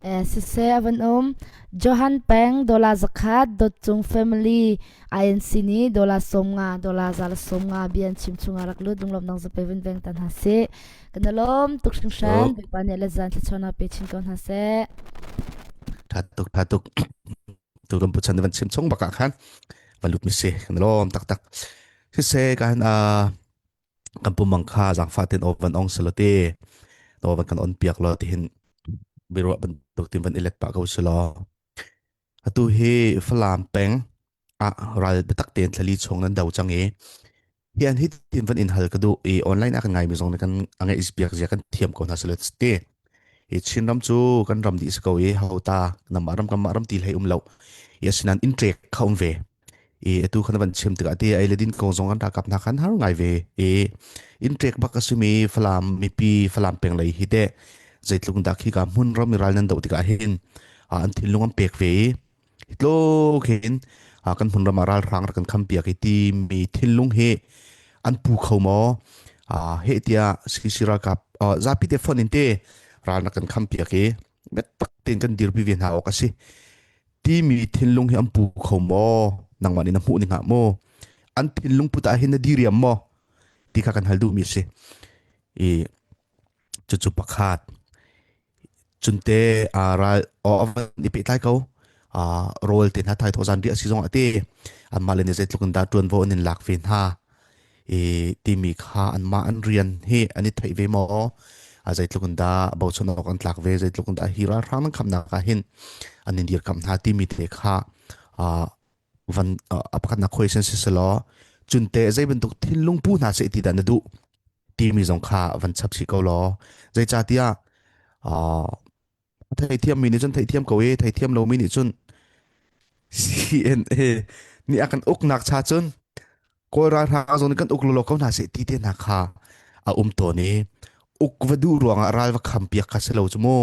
Siseh a van um. Johan Peng dollar zakhat Dawtcung Family INC nih dollar 50 dollar za le 50 bia an chim chungah rak lut lunglawmhnak zape vun veng ta hna sih. Kan i lawm tuk hringhran. Bawipa nih le zan thluachuahnak pe chin ko hna seh. Tha tuk tha tuk tu kan pu chan van chim chung bak ah khan van lut mi si kan lawm taktak. Siseh kan kan pumang kha zaangfah ten aw van ong selo te aw van kan on piak lo ti hin biruah bantuk tin van ilet pah ko selo atu hi Falam peng ah ral biatak tein thlali chung nan do cang i hian hi tin van in hal ka duh i online ah kan ngai mi zong kan angai biak zia kan thiam ko hna selo te hi Chinram cu kan ram dih si ko i hauta namah ram kan mah ram ti hlei um lo i asinan in trek kha um ve i atu khan van chim tikah ti ei le din kong zong an ralkap hna khan har ngai ve i in trek bak a simi Falam mipi Falam peng lei hi te zeitluk dah khi ka hmun ram i ral nan do tikah hin an thinlung an pek ve i hitluk hin kan hmun ram ah ralhrang rak kan kham piak i ti mi thinlung hi an pu kho maw he tiah CC ralkap zapi te phone in te ral nak kan kham piak i biatak tein kan dirpi ve hna awk a si timi thinlung hi an pu kho maw nangmah nih na hmuh ning ah maw an thinlung put ah hin na diriam maw ti kha kan hal duhmi a si i cucu pakhat cunte ral van i pehtlai ko rawl te hna thai tho zan ri a si zong ate anmah le nih zeitluk in dah ṭuanvo an in lak ve hna i timi kha anmah an rian hi an i theih ve maw a zeitluk in dah bochan awk an tlak ve zeitluk in dah hi ralhrang nan khamnak ah hin an in dirkamh hna timi te kha van a pakhatnak question si selaw cunte zei bantuk thinlung pu hna seh ti dah na duh timi zong kha van chap chih ko law zeicahtiah Theithiam mi nih cun theithiam ko i theithiam lomi nih cun CNA nih a kan uknak cha cun Kawl ralhrang zong nih kan uk lawlaw ko hna seh ti te hna kha a um tawn i uk va duh ruangah ral va kham piak kha si lo cu mu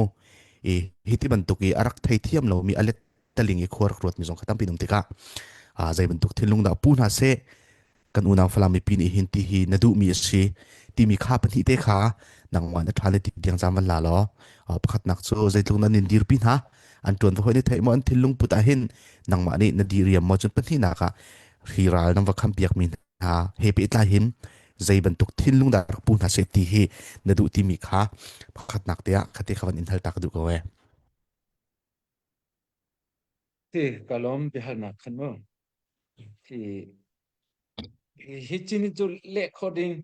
i hi ti bantuk i a rak theithiam lomi a let taling i khua rak ruatmi zong kha tampi um tikah zei bantuk thinlung dah pu hna seh kan unau Falam mipi nih hin ti hi na duhmi a si timi kha pahnih te kha nangmah na ṭha le ti tiang caan van la law pakhatnak cu zeitluk nan in dirpi hna an ṭuan va hoi ni theih maw an thinlung put ah hin nangmah nih na diriam maw cun pahnihnak ah hi ral nan va kham piak mi hna he pehtlai hin zei bantuk thinlung dah rak pu hna seh ti hi na duh timi kha pakhatnak te ah khate kha van in hal ta ka duh ko e Ti kalom biahalnak khan mu. Hi hi chin cu leh kho ding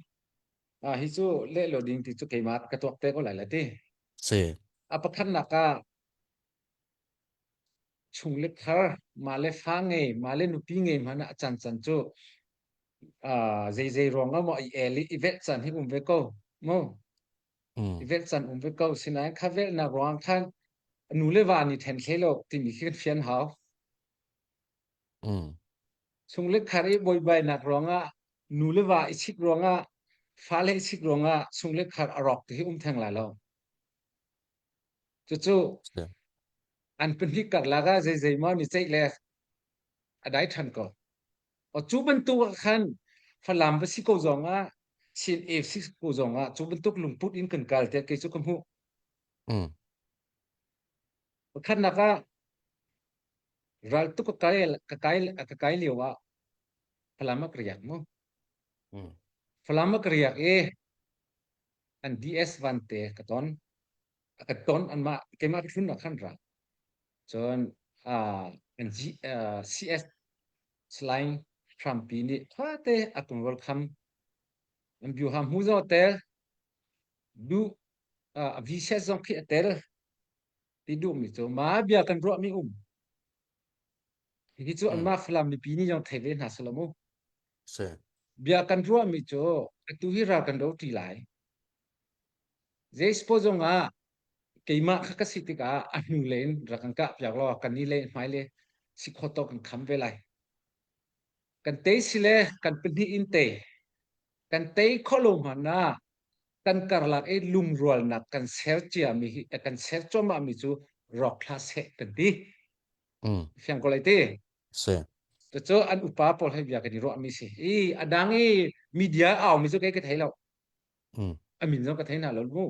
ah hi cu leh lo ding ti cu keimah ka tuak te ko lai la ti. Si. A pakhatnak ah chung le thar mah le fa ngei mah le nupi ngei hmanh ah a can can cu ah zei zei ruang ah maw i el i i velh can hi um ve ko mu Mm. i velh can um ve ko sinain kha velhnak ruang khan nu le va nih then hlei lo timi khi kan fian hau Mm. Chung le khar i buaibainak ruangah Nu le va i sik ruangah fale i sik ruangah sung le khar a rawk ti hi um theng lai lo. Cucu an pahnih karlak ah zeizei maw ni ceih le a dai ṭhan ko. O cu bantuk ah khan Falam va si ko zong ah Chin AFC ko zong ah cu bantuk lungput in kan kal tiah kei cu ka hmuh. Mm. Pakhatnak ah raltuk ka kai ka kai ka kai lio ah Falam ah ka riak mu. Mm. Falam ah ka riak i an DS vante ka ton. Ka ton anmah keimah ka tlun ah khan ra. Cun uh, an G, uh, CS Salai Hrampi nih ṭhate a kan welcome. An biuha hmu zong a tel. Duh uh, a VCS zong khi a tel. Ti duhmi cu ma bia kan ruahmi um. Hihi cu anmah Falam mipi nih zong thei ve hna selaw mu. Si. Bia kan ruahmi cu atu hi ral kan do ṭi lai. Zei zong ah keimah kha ka si tikah a hnu le in rak kan kah piak law kan ni le hmai le si khawh tawk kan kham ve lai. Kan tei si le kan pahnih in tei. Kan tei khawh lo hmanh ah kan karlak i lungrualnak kan ser ciami hi kan ser cuahmah mi cu rawk hlah seh kan ti. Mm. Fiang ko lai ti. Si. Cucu an upa pawl he bia kan i ruahmi si. I a dang i media au mi cu kei ka thei lo. Mm. A min zong ka thei hna lo mu.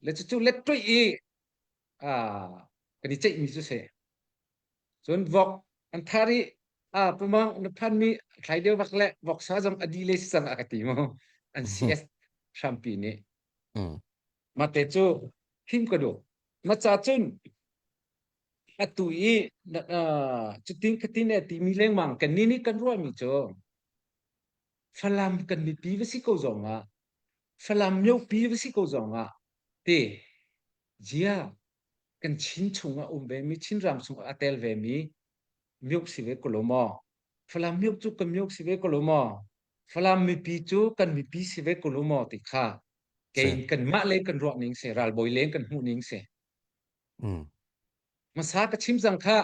Le cucu let tuih i a kan i ceihmi cu si. Cun vok an thar i a pumang na phan mi thlai deu bak le voksa zong a di le si cang a ka ti mu. An CS hrampi nih. Mm. Mate cu him ka duh. Ma ca cun atu i cutin khatin e timi lengmang kan ni nih kan ruahmi cu Falam kan mipi va si ko zong ah Falam miopi va si ko zong ah ti zia kan Chin chung ah um ve mi Chin ram chung ah a tel ve mi miok si ve ko lo maw Falam miok cu kan miok si ve ko lo maw Falam mipi cu kan mipi si ve ko lo maw ti kha kei kanmah le kan ruah ning si ralbawi leng kan hmuh ning si Mm. Hmasa ka chim cang kha.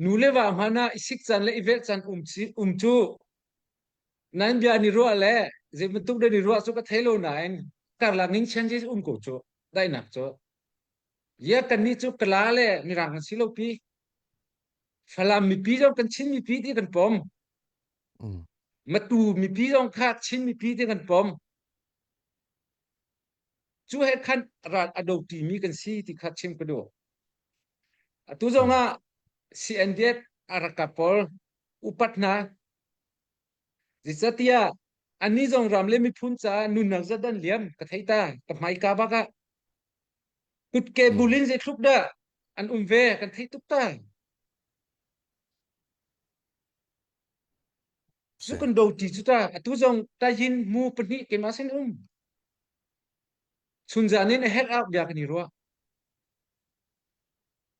Nu le va hmanh ah i sik caan le i velh caan um, ci, um cu nan bia ni ruah le zei bantuk dah ni ruah cu ka thei lo nain karlak ning chen je um ko cu daihnak cu. Ya kan nih cu kala le mirang kan si lo pi. Falam mipi zong kan Chin mipi ti kan pom. Mm. Matu mipi zong kha Chin mipi ti kan pom. Cu he khan ral a do ṭimi kan si ti kha chim ka duh. Atu zong ah CNDF a ralkap pawl upat hna. Zeicatiah annih zong ram le miphun caah nunnak zat an liam ka thei ta ka hmaika bak ah kutke bulin zeitluk dah an um ve kan thei tuk ta. Cu kan do ṭi cu ta atu zong tayin mu pahnih keimah sin um. Chunzan in a herh ah bia kan i ruah.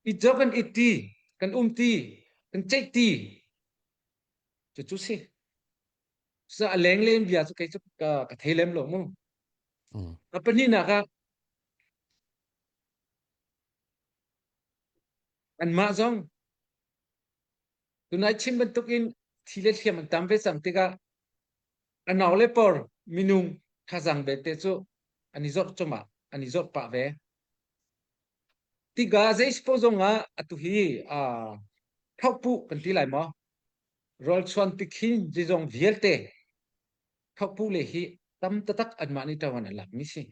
It zo kan it ti, kan um ti, kan ceih ti. Cucu si. Sa a leng len bia cu kei cu ka, ka thei lem lo mu. Mm. A pahnihnak ah anmah zong tunai chim bantukin thi le hliam an tam ve cang tikah A nau le por minung thazaang belte cu an i zorh cumah an i zorh pah ve. Tikah zeisipo zong ah atu hi uh, thlauhpuh kan ti lai maw? Rawlchuan tikhin zeizong vialte thlauhpuh le hi tam taktak anmah nih ṭawan an lakmi si.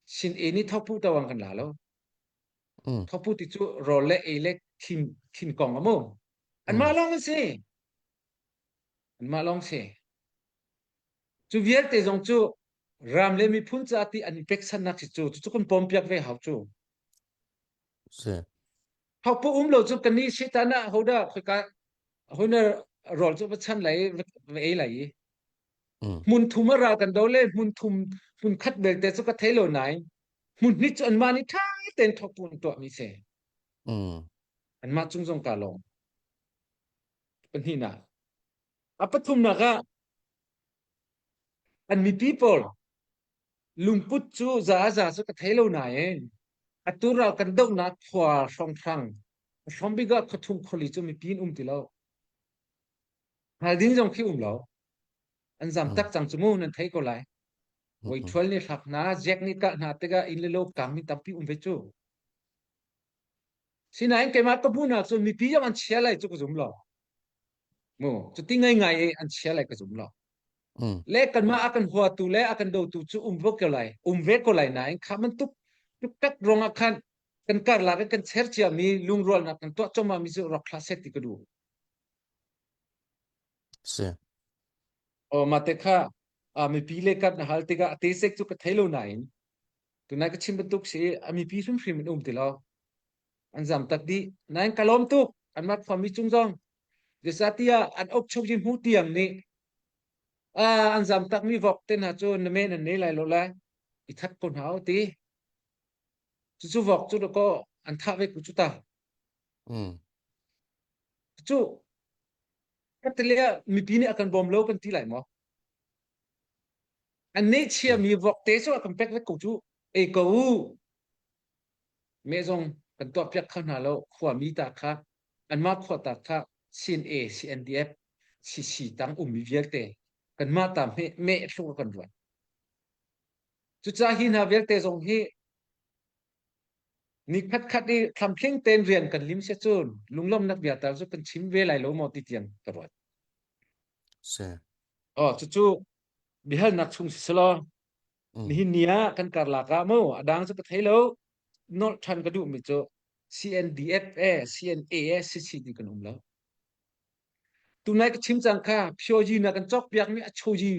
Sin e nih thlauhpuh ṭawan kan la lo. Mm. Thlauhpuh ti cu rawl le ei le thin, thin kong a mu. Anmah lawng an si. Anmah lawng si. Cu vialte zong cu ram le miphun ca ti an i peksannak si cu cucu kan pawmpiak ve hau cu. Si. Hau pu um lo cu kan nih satan ah hodah khoika hona rawl cu va chan lai va ei lai i. Mm. Hmun thum a ral kan do le hmun thum hmun khat belte cu ka thei lo nain hmun hnih cu anmah nih ṭha tein thawk pu an tuahmi si. Mm. Anmah cung zong ka lawm. Pahnihnak. A pathumnak ah an mipi pawl lungput cu za a za cu ka thei lo nain atu ral kan dohnak khua hrawnghrang a hrawmbik ah khuathum khuali cu mipi in um ti lo. Hal ding zong khi um lo. An zam Mm. tak cang cu mu nan thei ko lai. Mm. Voi thual nih hlak hna, Jack nih kah hna tikah inn le lo kang mi tampi um ve cu. Sinain keimah ka hmuhnak cu mipi zong an chia lai cu ka zum lo. Mu, cuti ngaingai i an chia lai ka zum lo. Mm. Le kanmah a kan huatu le a kan dotu cu um ve ko lai, um ve ko lai nain kha bantuk tuktak ruangah khan kan karlak i kan cher ciami lungrualnak kan tuah cuahmah mi cu rak hlah seh ti ka duh. Si. O mate kha a mipi le kat na hal tikah a te sek cu ka thei lo nain tunai ka chim bantuk si a mipi hrimhrim in um ti lo. An zam tak dih. Nain ka lawm tuk. Anmah khuami cung zong. Zeicahtiah an ok chok ji hmu tiang nih an zam tak mi vok te hna cu na men an nei lai lo lai. I that ko hna u ti. Cucu vok cu dakaw an thah ve ku cu ta. Mm. Cu katelia mipi nih a kan bawm lo kan ti lai maw? An nih chiami vok te cu a kan pek vek ko cu. Ei ko u. Me zong kan tuah piak kho hna lo. Khuami ta kha anmah khua ta kha CNA, CNDF, CC tang ummi vialte kanmah ta hme meh thluk kan ruat. Cucaah hi hna vialte zong hi ni khatkhat i thlamtling tein rian kan lim sia cun lunglawmhnak bia tal cu kan chim ve lai lo maw ti tiang ka ruat. Si. Oh, cucu biahalnak chung si selaw Mm. nihin ni ah kan karlak ah mu a dang cu ka thei lo nolh ṭhan ka duhmi cu CNDF e CNA e CC ti kan um lo. Tunai ka chim cang kha phyoji na kan cawk piak mi a choji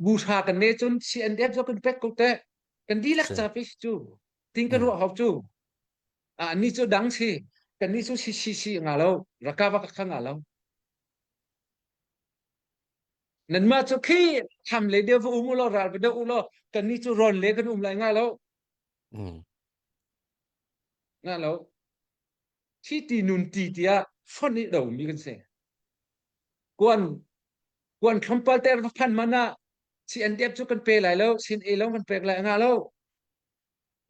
buhra kan ne cun CNDF zo kan pek ko te kan dihlak Si. ca pe cu ting kan Mm. ruah hau cu a ni cu dang si kan ni cu si si si nga lo rakava ka kha nga lo nanmah cu khi tham le deu va um u law ral va do u law kan ni cu ron le kan um lai nga lo Mm. nga lo thi ti nun ti tiah fonh i do mi kan si kuan kuan tlawmpal ter va phan man ah CNDF cu kan pe lai lo sin e long kan pek lai nga lo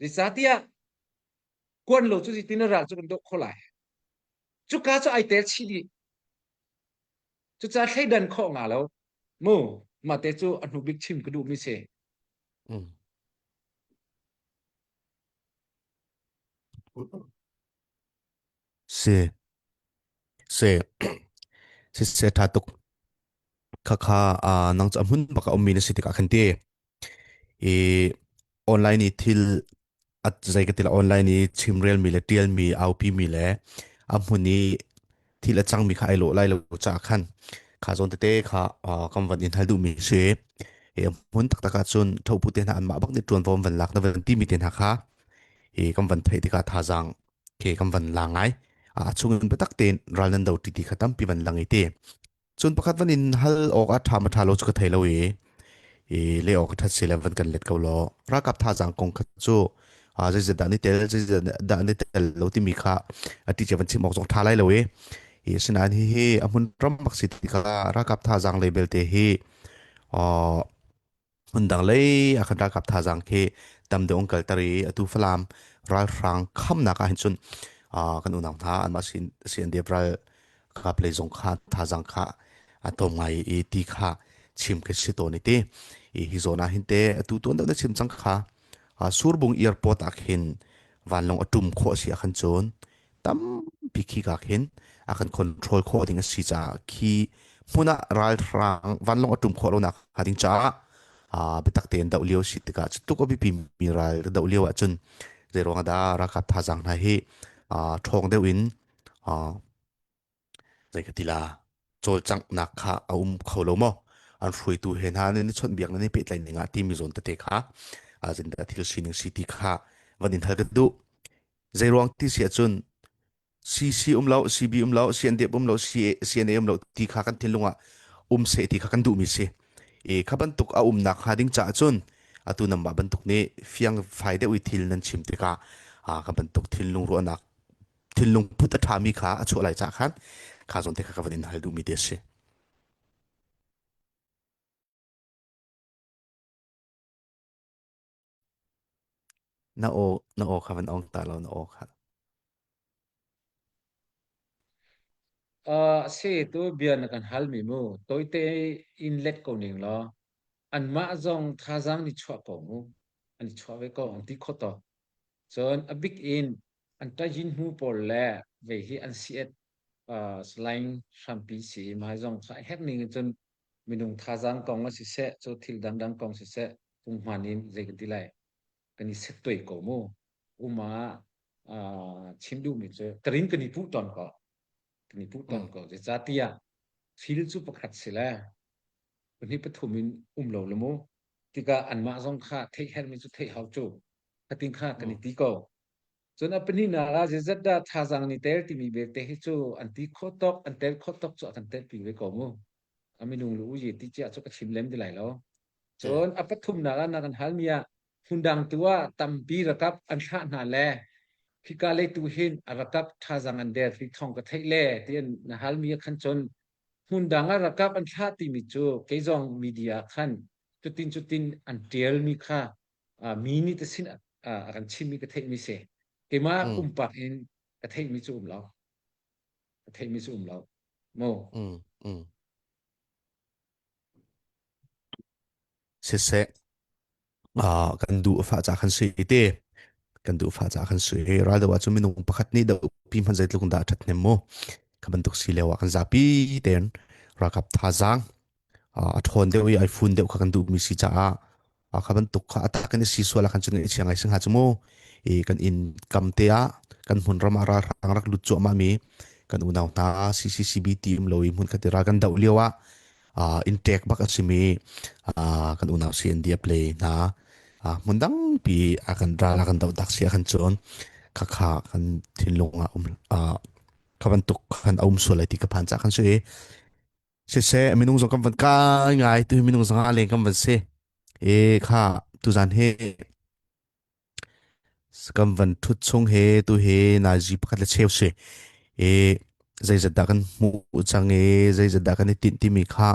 zeicahtiah kuan lo cu tin ral cu kan doh kho lai cuka cu ai tel chih dih cucaah thleidan khawh nga lo mu mah te cu a hnu bik chim ka duh mi si Mm. Si. Si. Si se tha tuk. Khakha uh, nang chu hmun baka ummi na si tikah khan ti. I online i thil at zei ka tila online i chimrel mi le tial mi aupi mi le a hmun i thil a cang mi kha ai lo lai lo cha khan kha zon tete kha uh, kam van in hal duh mi si e hmun tak tak ah cun thopu te hna an mah bak ni tuan vom van lak na van ti mi te hna kha i kan van theih tikah thazaang ke kan van la ngai a chung in biatak tein ral nan do ti ti kha tampi van lang i ti cun pakhat van in hal awk a tha ma tha lo chu ka thei lo i i le awk that si le van kan let ko lo ralkap thazaang kong kha cu a zeizat dah ni tel zeizat dah ni tel lo timi kha a ti che van chim awk zong tha lai lo i i sinain hi hi a hmun ram bak si ti kha ralkap thazaang le belte hi Hmundang lei ah khan ralkap thazaang khi tam deuh an kalter i atu Falam ralhrang khamnak ah hin cun uh, kan unau hna anmah sin CNDF ralkap lei zong kha thazaang kha a tlawm ngai i ti kha chim ka si tawn i ti i hi zawn ah hin te atu tuan deuh na chim cang kha uh, Surbung airport ah khin vanlawng a tum khawh si ah khan cun tampi khi ka khin a kan control khawh ding a si caah khi hmun ah ralhrang vanlawng a tum khawh lonak hnga ding caah uh, biatak tein doh lio si tikah cu tuk a biapi mi ral doh lio ahcun zeiruang ah dah ralkap thazaang hna hi uh, ṭhawng deuh in uh, zei ka ti la cawlcanghnak kha a um kho lo maw an hruaitu he hna nan i chawnhbiak nan i pehtlaih ning ah timi zawn tete kha uh, zindah thil sining si ti kha van in hal ka duh Zeiruang ti si ahcun CC um lo, CB um lo, CNDF um lo, CNA um lo ti kha kan thinlung ah um seh ti kha kan duhmi si. I kha bantuk a umnak hnga ding caah cun atu nangmah bantuk nih fiang fai deuh i thil nan chim tikah ah ka bantuk thinlung ruahnak thinlung put a ṭhami kha a chuah lai caah khan kha zawn te kha ka van in hal duhmi te a si. Na aw na aw kha van ong ta law na aw kha. Uh, se tu bia na kan hal mi mu toite in let ko ning law anmah zong thazaang ni chuah ko mu an i chuah ve ko an ti kho to cun a bik in an ṭayin hmu pawl le ve hi an siat uh, slaing hrampi si mai zong kha herh ning in cun minung thazaang kong a siseh cu thil dangdang kong siseh punghman in zei kan ti lai kan i set tuai ko mu uma uh, chim duhmi cu tarin kan i puh ton ko kan i puh ton ko zeicahtiah thil cu pakhat si le pahnih pathum in um lo le mu tikah anmah zong kha theih herhmi cu theih hau cu khatin kha kan i ti ko cun a pahnihnak ah zeizat dah thazaang ni tel timi belte hi cu an ti khawh tawk an tel khawh tawk cu a kan telpi ve ko mu a minung lu uye ti cia cu ka chim lem ti lai lo cun a pathumnak ah na kan halmi ah hmundang tu ah tampi rakap an thlah hna le hika lei tu hin a rakap thazaang an der ti thong ka theih le ti na halmi ah khan cun hmundang ah rakap an thlah timi cu kei zong media khan cutin cutin an tialmi kha mi nih te sin a kan chimmi ka theihmi si keimah pumpak in ka theihmi cu um lo ka theihmi cu um lo mu Siseh kan duh fa ca khan sui te kan duh fa ca khan sui ral do ah cun minung pakhat nih do pi hman zeitluk dah that hnem mu kha bantuk si leo ah kan zapi ten ralkap thazaang a ṭhawn deuh i ai fun deuh kha kan duhmi si caah kha bantuk kha a tak in si sual ah khan cun i chia ngai sing ha cu mu i kan inn kam te ah kan hmun ram ah ralhrang rak lut cuahmah mi kan unau hna CCCB team lo i hmun khat i ral kan doh lio ah in tek bak a simi kan unau CNDF le hna hmun dangpi a kan ral a kan doh tak si ah khan cun khakha kan thinlung ah um kha bantuk khan a um sual lai ti ka phan ca khan si siseh minung zong kan van kai ngai tu minung zong ah leng kan van si e kha tuzan he kan van thut chung he tu he nazi pakhat le cheu si e zeizat dah kan hmuh cang e zeizat dah kan i tinh timi kha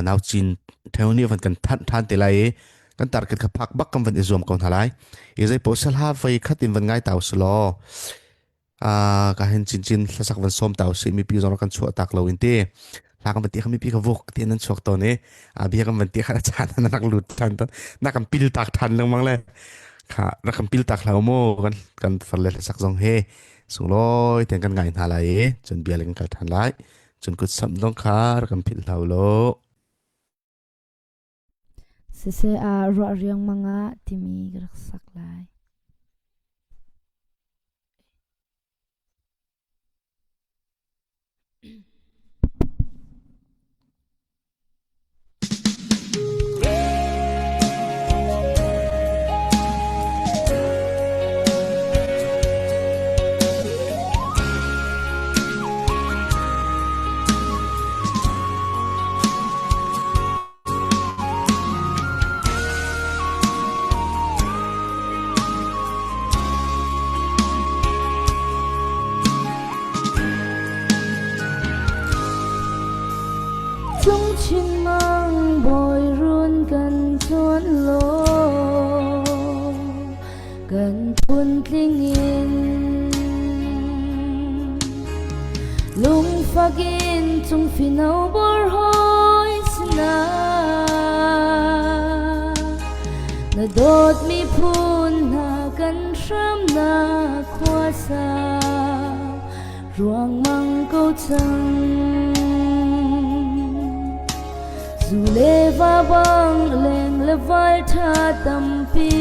nau cin theo nih van kan thanh than te lai i kan target kha phak bak kan van i zuam ko hna lai i zei paoh sal ha voi khat in van ngai tau selaw ka hen chinchin hlasak van som tau si mipi zong kan chuah tak lo in ti hla kan van ti kha mipi ka vok ti nan chuak tawn i a bia kan van ti kha chan na rak lut than ton na kan pil tak than lengmang le kha rak kan pil tak hlau mu kan kan far le hlasak zong he sunglawi ten kan ngai hna lai i cun bia le kan kal than lai cun kut sam dong kha rak kan philh hlau lo Siseh ah ruah riangmang ah timi ka rak sak lai. Cungchin mang bawi run kan tuan law kan phuntling in lungfak in cung fino bor hoi sinah na dawtmi phun hna kan hramnak khuasa ruangmang ko cang zu le va bang leng le val tha tampi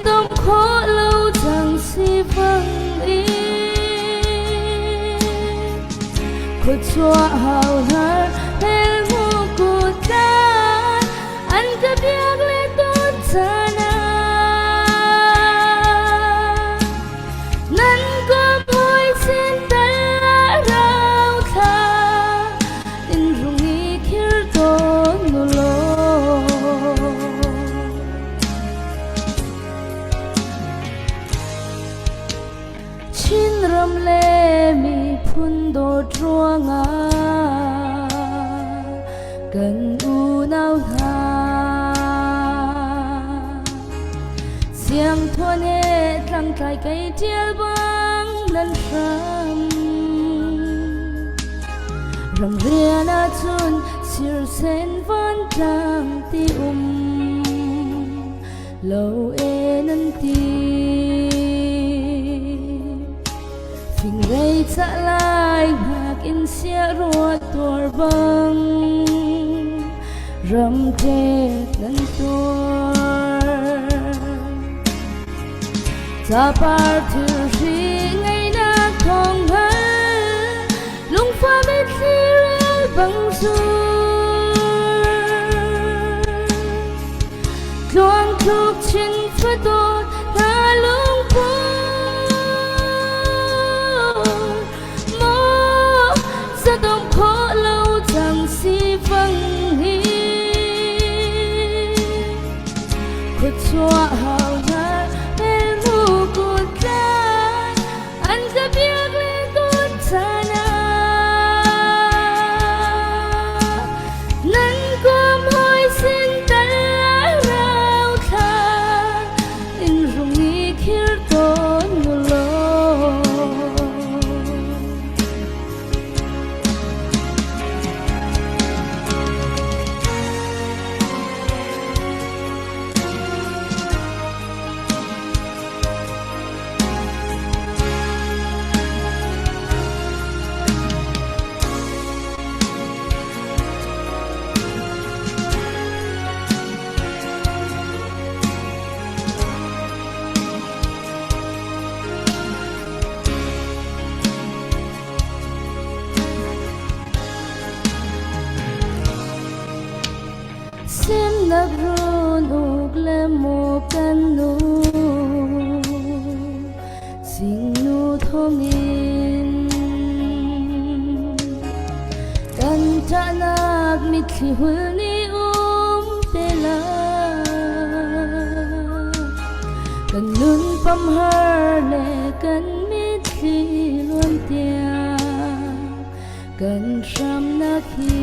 Dong khawh lo cang sifang in khuachuah hau har hel mu kutan an ka biak le ton cana Nan ka hawi sin tal rau thla in rung i khir. ram le miphun dawt ruangah kan unau hna Siangthuan he tlangtlai kei ṭial bang nan hram. Ramrian ahcun sirsen vantlang ti um lo e nan ti. Fingrei cah lai hngak in sia ruat tuar bang ram ṭek nan tuar. Capar thilhri ngeinak thawng hngal lungfa mitthli rel bang sur. Tluang tluk chin fadawt hna lungput maw zadom khawh lo cang sifang hi khuachuah hau hna melmu kut tlai an ka biak le tawn caan ah nan kom hawi sin tal rau thla in rung i khir tawn u law. Semnak run uk le maw kan nu Singnu thawngin kan ṭahnak mitthli hul nih um te lai. Kan nun pamhar le kan mitthli luan tiang kan hramnak hi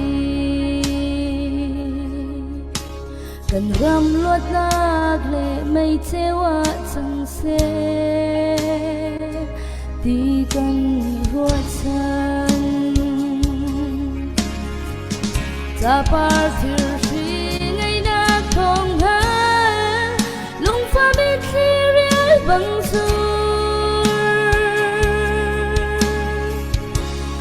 kan ram luatnak le meiceu ah cang seh ti kan ruahchan. Capar thirhri ngeinak thawng hngal lungfa mitthli rial bang sur.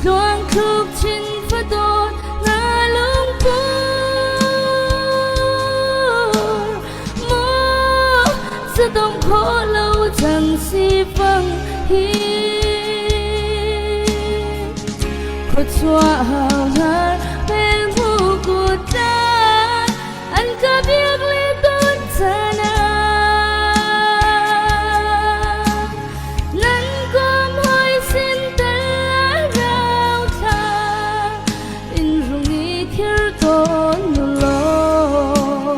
Tluang thluk chin fadawt na lungpur maw zadong khawh lo cang sifang hi khuachuah hau har hmel hmu kut tla an ka biak le tawn chan ah nan kom hoi sin tal rau thla in rung i khir tawn nu law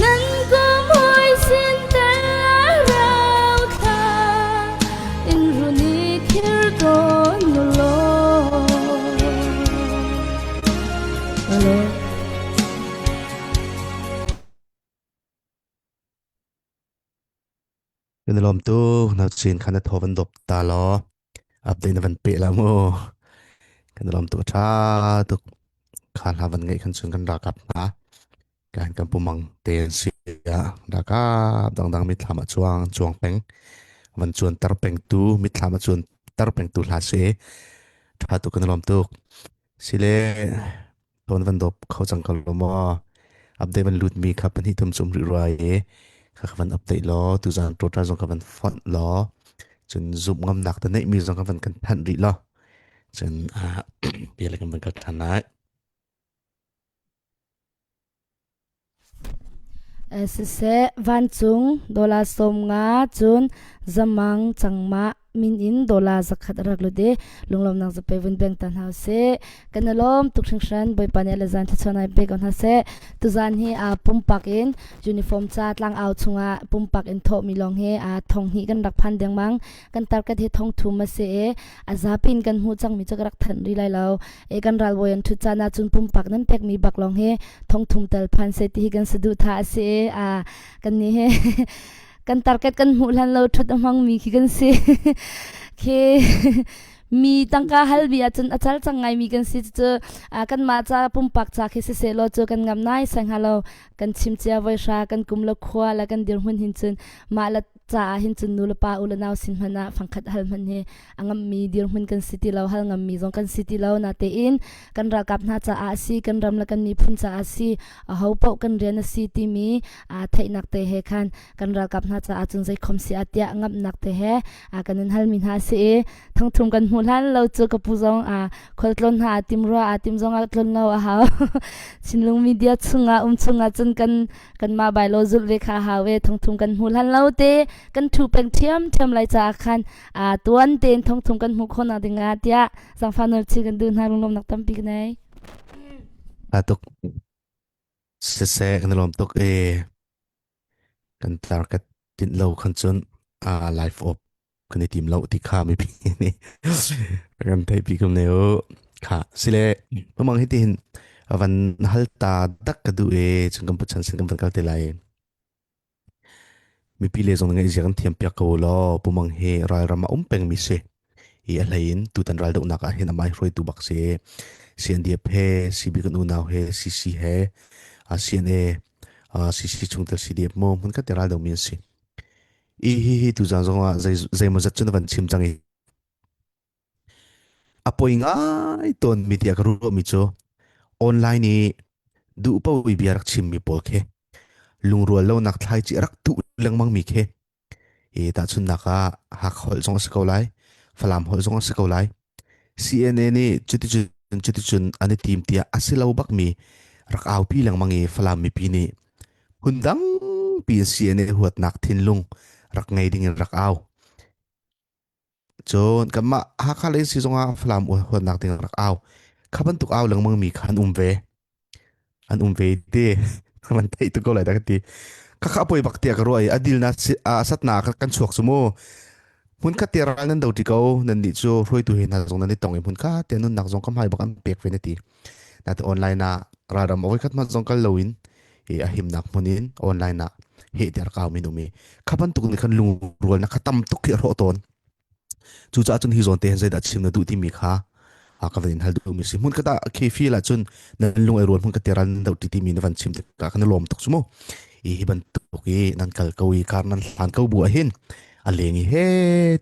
nan kom hoi sin tal rau thla in run i khir tawn nu law Hello. Kan lawm tu na chin khan na tho van dop ta law update na van pe la mu kan lawm tu tha tuk kha hla van ngai khan chun kan rakap na kan kan pumang te si ya rakap dang dang mit thlam a chuang chuang peng van chuan tar peng tu mit thlam a chuan tar peng tu hla se tha tu kan lawm tuk Sile ton van dawp kho cang ko lo maw? Update van lut mi kha pahnih thum cum rih rua i kha kha van update law tuzan total zong kha van fonh law cun zumh ngamnak te neih mi zong kha van kan thanh rih law cun bia le kan van kal than lai. Siseh vancung dollar 50 cun zamang cangmah. min in dollar zakhat a rak lut i lunglawmnak zape vun beng ta hna usih. Kan i lawm tuk hringhran. Bawipa nih le zan thluachuah nai pe ko hna seh. Tuzan hi a pumpak in uniform ca tlangau chungah pumpak in thawhmi lawng hi a thong hnih kan rak phan dengmang. Kan target hi thong thum a si i a zapi in kan hmuh cangmi cu ka rak thanh rih lai lo. E kan ralbawi an ṭhut caan ahcun pumpak nan pekmi bak lawng hi thong thum tal phan seh ti hi kan saduhthah a si i a kan nih hi kan target kan hmuh hlan lo ṭhut a hmangmi khi kan si. Khi mi tangka halmi ahcun a cal cang ngaimi kan si cucu kanmah ca pumpak ca khi siseh law cu kan ngam nai sai hnga lo kan chim cia voi hra kan kum le khua le kan dirhmun hin cun mah le caah hin cun nu le pa u le nau sin hmanh ah fangkhat hal hmanh hi a ngammi dirhmun kan si ti lo hal ngammi zong kan si ti lo natein kan ralkap hna caah a si kan ram le kan miphun caah a si aho paoh kan rian a si timi theihnak te he khan kan ralkap hna caah cun zeikhom si ah tiah ngamhnak te he kan in halmi hna a si i thangthum kan hmuh hlan lo cu ka pu zong khualtlawn hna aa tim rua aa tim zong ah tlun lo a hau Chinlung media chungah um chungah cun kan kanmah bailo zulh ve kha hau e thongthum kan hmu hlan lo te kan thu peng ṭhiam ṭhiam lai caah khan a tuan tein thongthum kan hmuh khawhnak dingah tiah zangfa nawl chi kan duh hna lunglawmnak tampi ka nei. A tuk siseh kan lawm tuk e kan target tinh lo khan cun a life op kan i tim lo ti kha mipi nih kan theih pi kum ne u kha sile pamang hi tihin van hal ta dak ka du e chung kan puchan sin kan van kal te lai mipi le zong ngai zia kan thiam piak ko law pumang hi ralram a um peng mi si i a hlei in tutan ral dohnak ah hin amai hruaitu bak si CNDF he CB kan unau he CC he CNA CC chungtel CDF mo hmun khat te ral do mi an si I hihi tuzaan zongah zei zeimawzat cu na van chim cang i a poi ngai tawnmi tiah ka ruahmi cu online i duh paoh i bia rak chimmi pawl khi lungrual lonak thlaici a rak tuh lengmangmi khi i tahchunhnak ah Hakha holh zong a si ko lai, Falam holh zong a si ko lai. CNA nih cuticun cuticun an i tim tiah a si lo bakmi rak aupi lengmang i Falam mipi nih phundang piin CNA huatnak thinlung rak ngei ding in rak au. Cun kanmah Hakha lei si zongah Falam huatnak ding rak au. Kha bantuk au lengmang mi kha an um ve. An um ve te. Man theih tuk ko lai dah ka ti. Khakha poi bak tiah ka ruah i a dil na a satna kan chuak cu mu. Hmun khat te ral nan do ti ko nan nih cu hruaitu he hna zong nan i tong i hmun kha te nunnak zong kam hai bak an pek ve na ti. Nate online ah ralram oi khat hmanh zong kal loin i a himnak hmun in online ah heh tiah rak au min um i kha bantuk nih khan lungrualnak kha tam tuk khi a hrawh tawn. Cucaah cun hi zawn te hin zeidah chim na duh timi kha a ka van in hal duhmi si. Hmun khat ah khi feel ah cun nan lung ai rual hmun ka te ral nan doh ti timi na van chim tikah kan i lawm tuk cu mu. I hi bantuk i nan kal ko i kar nan hlan ko bu ah hin a leng i he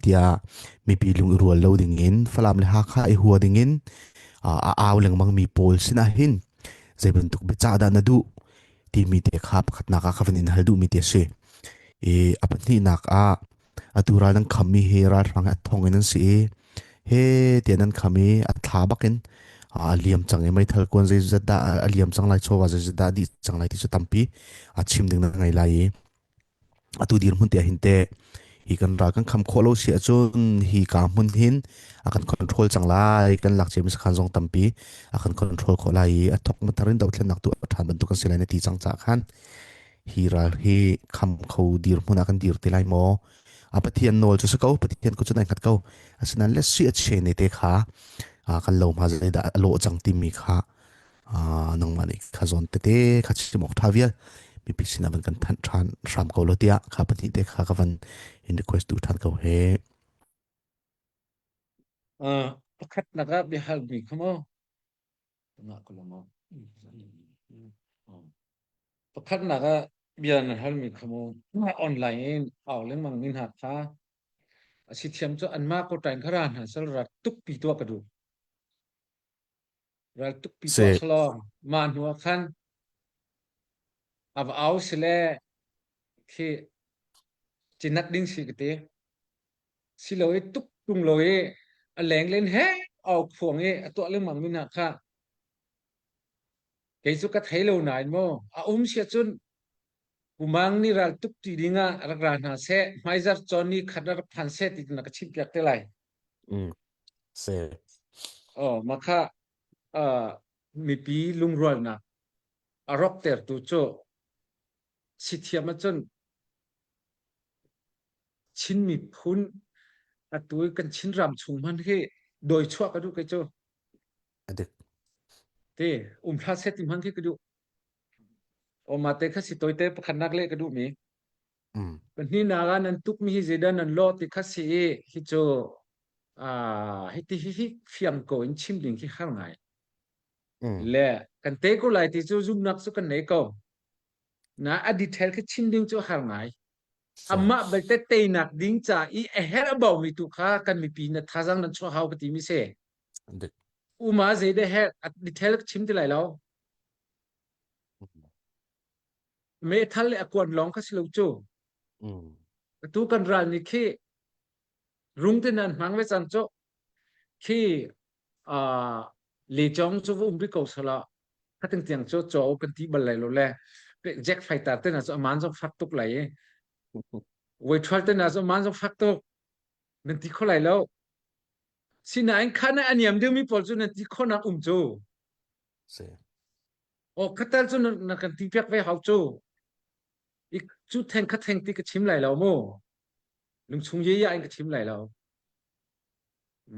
tiah mipi lung i rual lo ding in Falam le Hakha i hua ding in a au lengmang mi pawl sinah hin zei bantuk biacah dah na duh timi te kha pakhatnak ah ka van in hal duhmi te a si. I a pahnihnak ah atu ral nan khammi hi ralhrang hi a thong in an si i he tiah nan kham i a thla bakin a liam cang i meithal kuan zeizat dah a liam cang lai chawva zeizat dah dih cang lai ti cu tampi a chim ding na ngei lai i atu dirhmun te hin te hi kan ral kan kham khawh lo si ahcun hi ka hmun hin a kan control cang lai kan lak ciami sakhan zong tampi a kan control khawh lai i a thok mathar in dothlennak tu a ṭhan bantuk kan si lai na ti cang ca khan hi ral hi kham kho dirhmun ah kan dir te lai maw a pathian nawl cu si ko pathian ko cu nai hngat ko asinain le si a che ne te kha kan lo hma zeidah a lawh cang timi kha nangmah nih kha zawn tete kha chim awk ṭha vial mipi sinah van kan thanh ṭhan hram ko lo tiah kha pahnih te kha ka van in request duh ṭhan ko he. Pakhatnak ah biahalmi kha maw? Pakhatnak ah bia na halmi kha maw? Online in au lengmang mi hna kha a si thiam cu anmah ko ṭain kha ra hna sal rak tukpi tuah ka duh. Ral tukpi Si. tuah selaw mah hnu ah khan a va au sile khi cinat ding si ka ti. Silo i tuk tung lo i a leng len he au phuang i a tuah lengmang mi hna kha kei cu ka thei lo nain maw a um sia cun. Kumang nih ral tuk ṭi ding ah rak ra hna seh, hmaizarh cawn ni khat ah rak phan seh ti na ka chimpiak te lai. Mm. Se. Oh, mah kha uh, mipi lungrualnak a rawktertu cu si thiam ahcun Chin miphun atu i kan Chinram chung hmanh hi dawi chuah ka duh kei cu. A dik. Ti um hlah seh ti hmanh khi ka duh. O mate kha si toite pakhatnak le ka duh mi. Mm. Pahnihnak ah nan tuk mi hi zeidah nan lawh ti kha si i hi cu ah hi ti hi hi fiang ko in chim ding khi har ngai. Mm. Le kan te ko lai ti cu zumnak cu kan nei ko. Na a detail khi chim ding cu har ngai. Amah belte teinak ding ca i a herh a baumi tu kha kan mipi na thazang nan chuah hau ka ti mi si. Dik. Uma zei de herh a detail ka chim ti lai lo. Meithal le a kuan lawng kha si lo cu. Mm. Atu kan ral nih khi rung te nan hmang ve cang cu. Khi uh, le chong cu va um rih ko sala khating tiang cu chaw kan ti bal lai lo le jack fighter te na cu aman zong fak tuk lai i voi thual te na cu aman zong fak tuk nan ti kho lai lo sinain khan a niam deuhmi pawl cu nan ti khonak um cu Si. o khatal cu na kan ti piak ve hau cu i cu theng kha theng ti ka chim lai lo mu lungchung ye ya in ka chim lai lo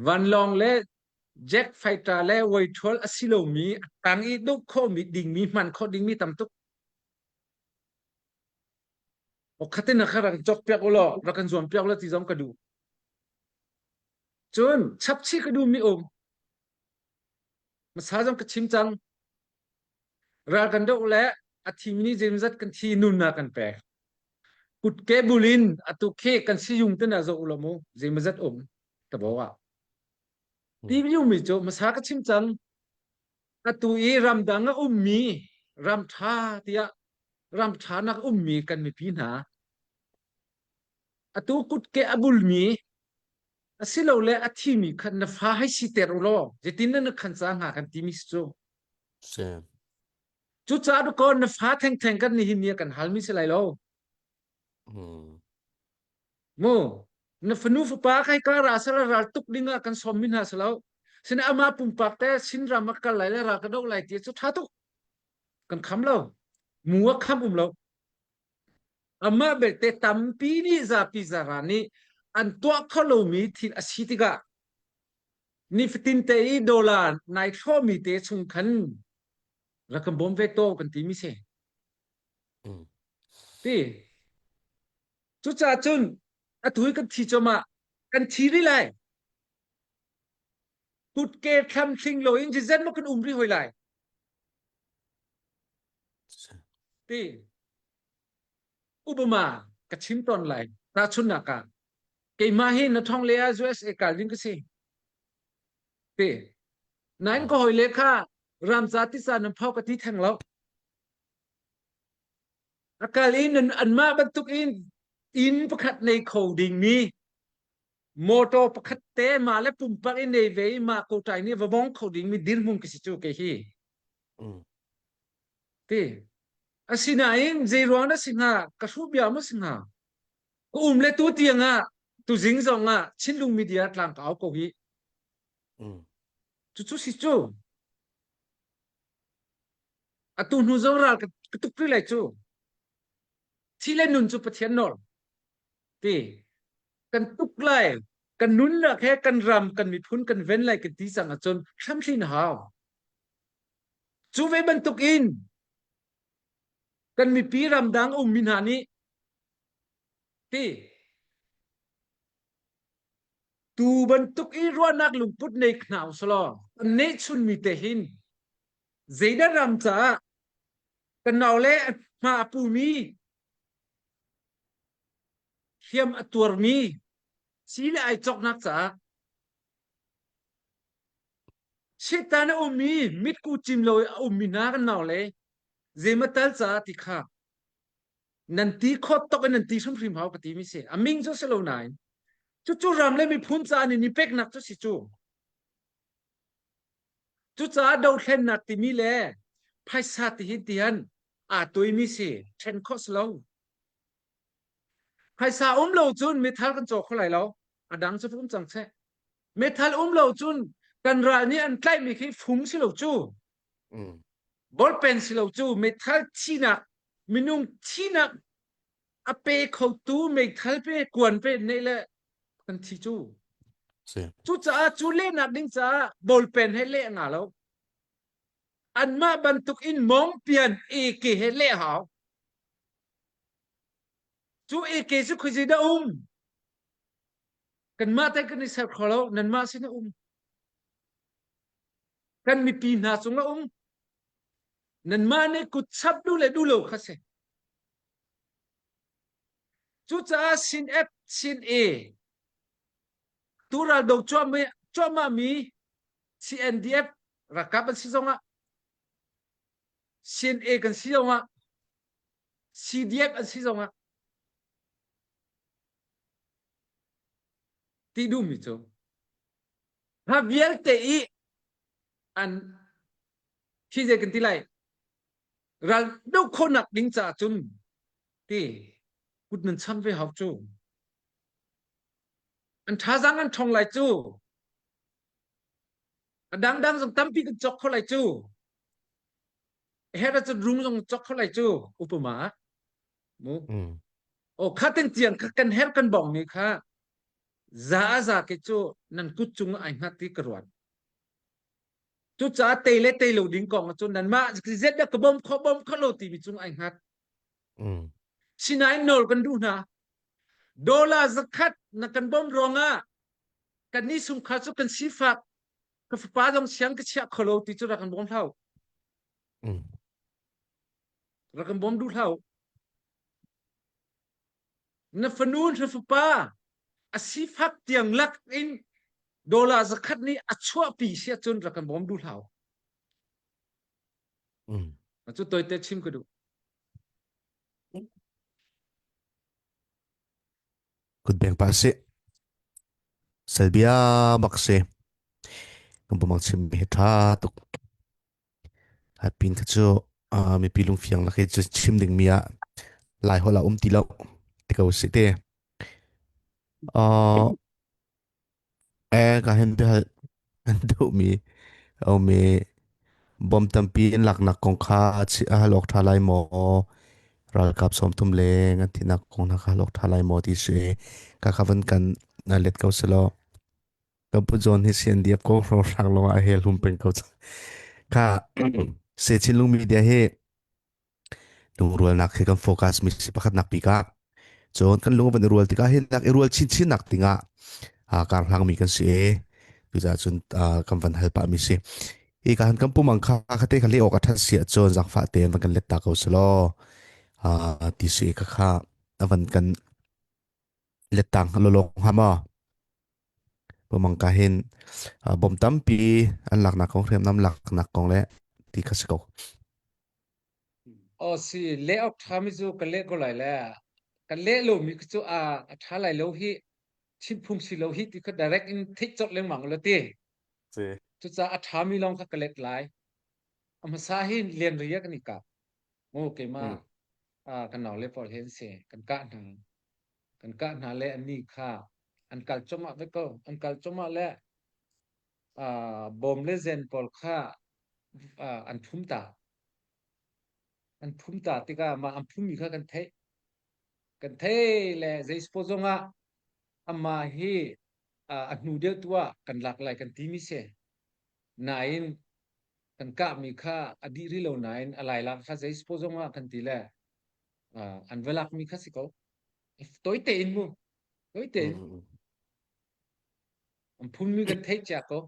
Vanlawng le jet fighter le voithual a si lomi a tang i doh khawhmi dingmi hman khawh dingmi tam tuk. Khatin kha rak cawk piak u law rak kan zuam piak u law ti zong ka duh. Cun chapchih ka duhmi um. Hmasa zong ka chim cang. Ral kan doh le a thimi nih zeimazat kan thi nunnak kan pek. Kutke bulin atu khi kan siyung te na zoh u law mu zeimazat um tabo ah. Ti mi cu hmasa ka chim cang. Atu i ramdang a ummi ram ṭha tiah ram ṭha nak ummi kan mipi hna atu kutke a bulmi asilole a thimi khan na fa hei siter u law zeitin na khan ca hnga kan timi si cu. Si. Cucaah dakaw na fa thengtheng kan nihin ni ah kan halmi si lai lo. Mm. Mu na fanu fapa kai ka ra sala ral tuk ding ah kan sawm mi hna si lo. Sina ama pumpak te Chinram a kal lai le ral ka doh lai ti cu tha tuk. Kan kham lo. Mu a kham um lo. Amah belte tampi nih zapi zara nih an tuah kho lomi thil a si tikah nifatin te i dollar nai hrawhmi te chung khan rak kan bawm ve to kan timi si. Mm. Ti. Cucaah cun atu hi kan thi cuahmah kan thi rih lai. Kutke thlamthling loin jizen ma kan um rih hoi lai. Ti. Obama ka chim tawn lai. Tahchunhnak ah keimah hi na thong le ah USA kal ding ka si. Ti. Nain ka hoi le kha ramca tisa nan phau ka ti theng lo. A kal in anmah bantuk in inn pakhat nei kho ding mi motor pakhat te mah le pumpak in nei ve i mah ko ṭai nih va vong kho ding mi dirhmun ka si cu kei hi. Mm. Ti. Asinain zei ruang dah si hnga ka hruh bia maw si hnga? Ka um le tu tiang ah tu zing zong ah Chinlung media tlang ka au ko hi. Mm. Cucu si cu. Atu hnu zong ral ka tuk rih lai cu. Thi le nun cu Pathian nawl. Ti. Kan tuk lai. Kan nunnak he kan ram kan miphun kan ven lai kan ti cang ahcun hramhlin hau. Cu ve bantuk in kan mipi ramdang ummi hna nih ti tu bantuk i ruahnak lungput nei hna usalaw kan neihchunmi te hin zeidah ram caah kan nau le hma a pumi hliam a tuarmi si le ai cawknak caah Satan a ummi mitku cim lo i a ummi hna kan nau le zeimatal caah ti kha nan ti khawt tok in nan ti hrimhrim hau ka ti mi si a ming cu si lo nain cucu ram le miphun caah ni ni peknak cu si cu cucaah dothlennak timi le phaisa ti hin tihan. Aa tuimi si ṭhen khawh si lo. Phaisa um lo cun mithal kan caw kho lai lo. A dang cu um cang seh. Mithal um lo cun kan ral nih an tlaihmi khi fung si lo cu. Ballpen si lo cu meithal thinak minung thinak a pe khotu meithal pe kuan pe neih le kan thi cu. Si. Cucaah cu lehnak ding caah ballpen he leh nga lo. Anmah bantuk in mawngpian AK he leh hau. Cu AK cu khuazi dah um? Kanmah te kan i ser kho lo, nanmah sin a um. Kan mipi hna cung a um. Nanmah nih kut chap duh le duh lo kha si. Cucaah sin F, sin A, tu ral do cuahmah mi CNDF ralkap an si zongah CNA kan si zongah CDF an si zongah ti duhmi cu hna vialte i an khi zei kan ti lai ral doh khawhnak ding caah cun ti kut nan cham ve hau cu an thazaang an ṭhawng lai cu a dangdang zong tampi kan cawk kho lai cu her cun rung zong cawk kho lai cu upama mu o khatin tiang kha kan her kan bong mi kha za a za ke cu nan kut cung ai hngat ti ka ruat cu ca te le te lo ding kong cu nan mah zet da ka bom kho bom kho lo ti mi cung ai hngat sinain nawl kan duh hna dollar zakhat na kan bom ruangah kan ni sungkha cu kan sifak ka fapa zong siang ka chiah kho lo ti cu rak kan bawm hlau rak kan bawm duh hlau na fanu na fapa a sifak tiang lak in dollar zakhat nih a chuahpi si ahcun rak kan bawm duh hlau cu toite chim ka duh Kutbeng pa si. Selbia bak si. Kan pumang chim hi tha tuk. Hai pin kha cu mipi lungfiang lak hi cu chim ding mi ah lai holh ah um ti lo ti ko si te. Uh, Eh, ka hin bia an duhmi a um i bom tampi in laknak kong kha a hal awk ṭha lai maw? Ralkap 30 leng an thihnak kong hna kha hal awk ṭha lai maw ti si. Ka kha van kan let ko selaw. Ka pu John hi CNDF ko hrawng lawng ah a hel hum peng ko. Kha se Chinlung Media hi lungrualnak hi kan focus mi si pakhatnak bik ah cun kan lung van i rual tikah hin nak i rual chinchin nak dingah kar hlang mi kan si e tuza cun kan van hal pah mi si hi ka han kan pumang kha khate kha le awk a that si cun zakfa te van kan let ta ko selo ti si kha kha van kan let tang lolong ha ma pumang ka hin bom tampi an laknak kong hriamnam laknak kong le ti kha si ko Aw si leh awk ṭhami cu ka leh ko lai le ka leh lomi khi cu a a ṭha lai lo hi chim phung si lo hi ti kha direct in theih colh lengmang lo ti. Si. Cucaah a ṭhami lawng kha ka let lai. A hmasa hi lian ri ah kan i kap. Mu keimah kan nau le pawl he an si. Kan kah hna. Kan kah hna le annih kha an kal cuahmah ve ko. An kal cuahmah le bawm le zen pawl kha an phum ta. An phum ta tikah mah an phummi kha kan theih. Kan thei le zei sport zongah amah hi a hnu deuh tu ah kan lak lai kan timi si. Nain kan kahmi kha a dih rih lo nain a lai lak kha zei sport zongah kan ti le an va lakmi kha si ko. Toi tein mu. Toi tein. An phummi kan theih cia ko.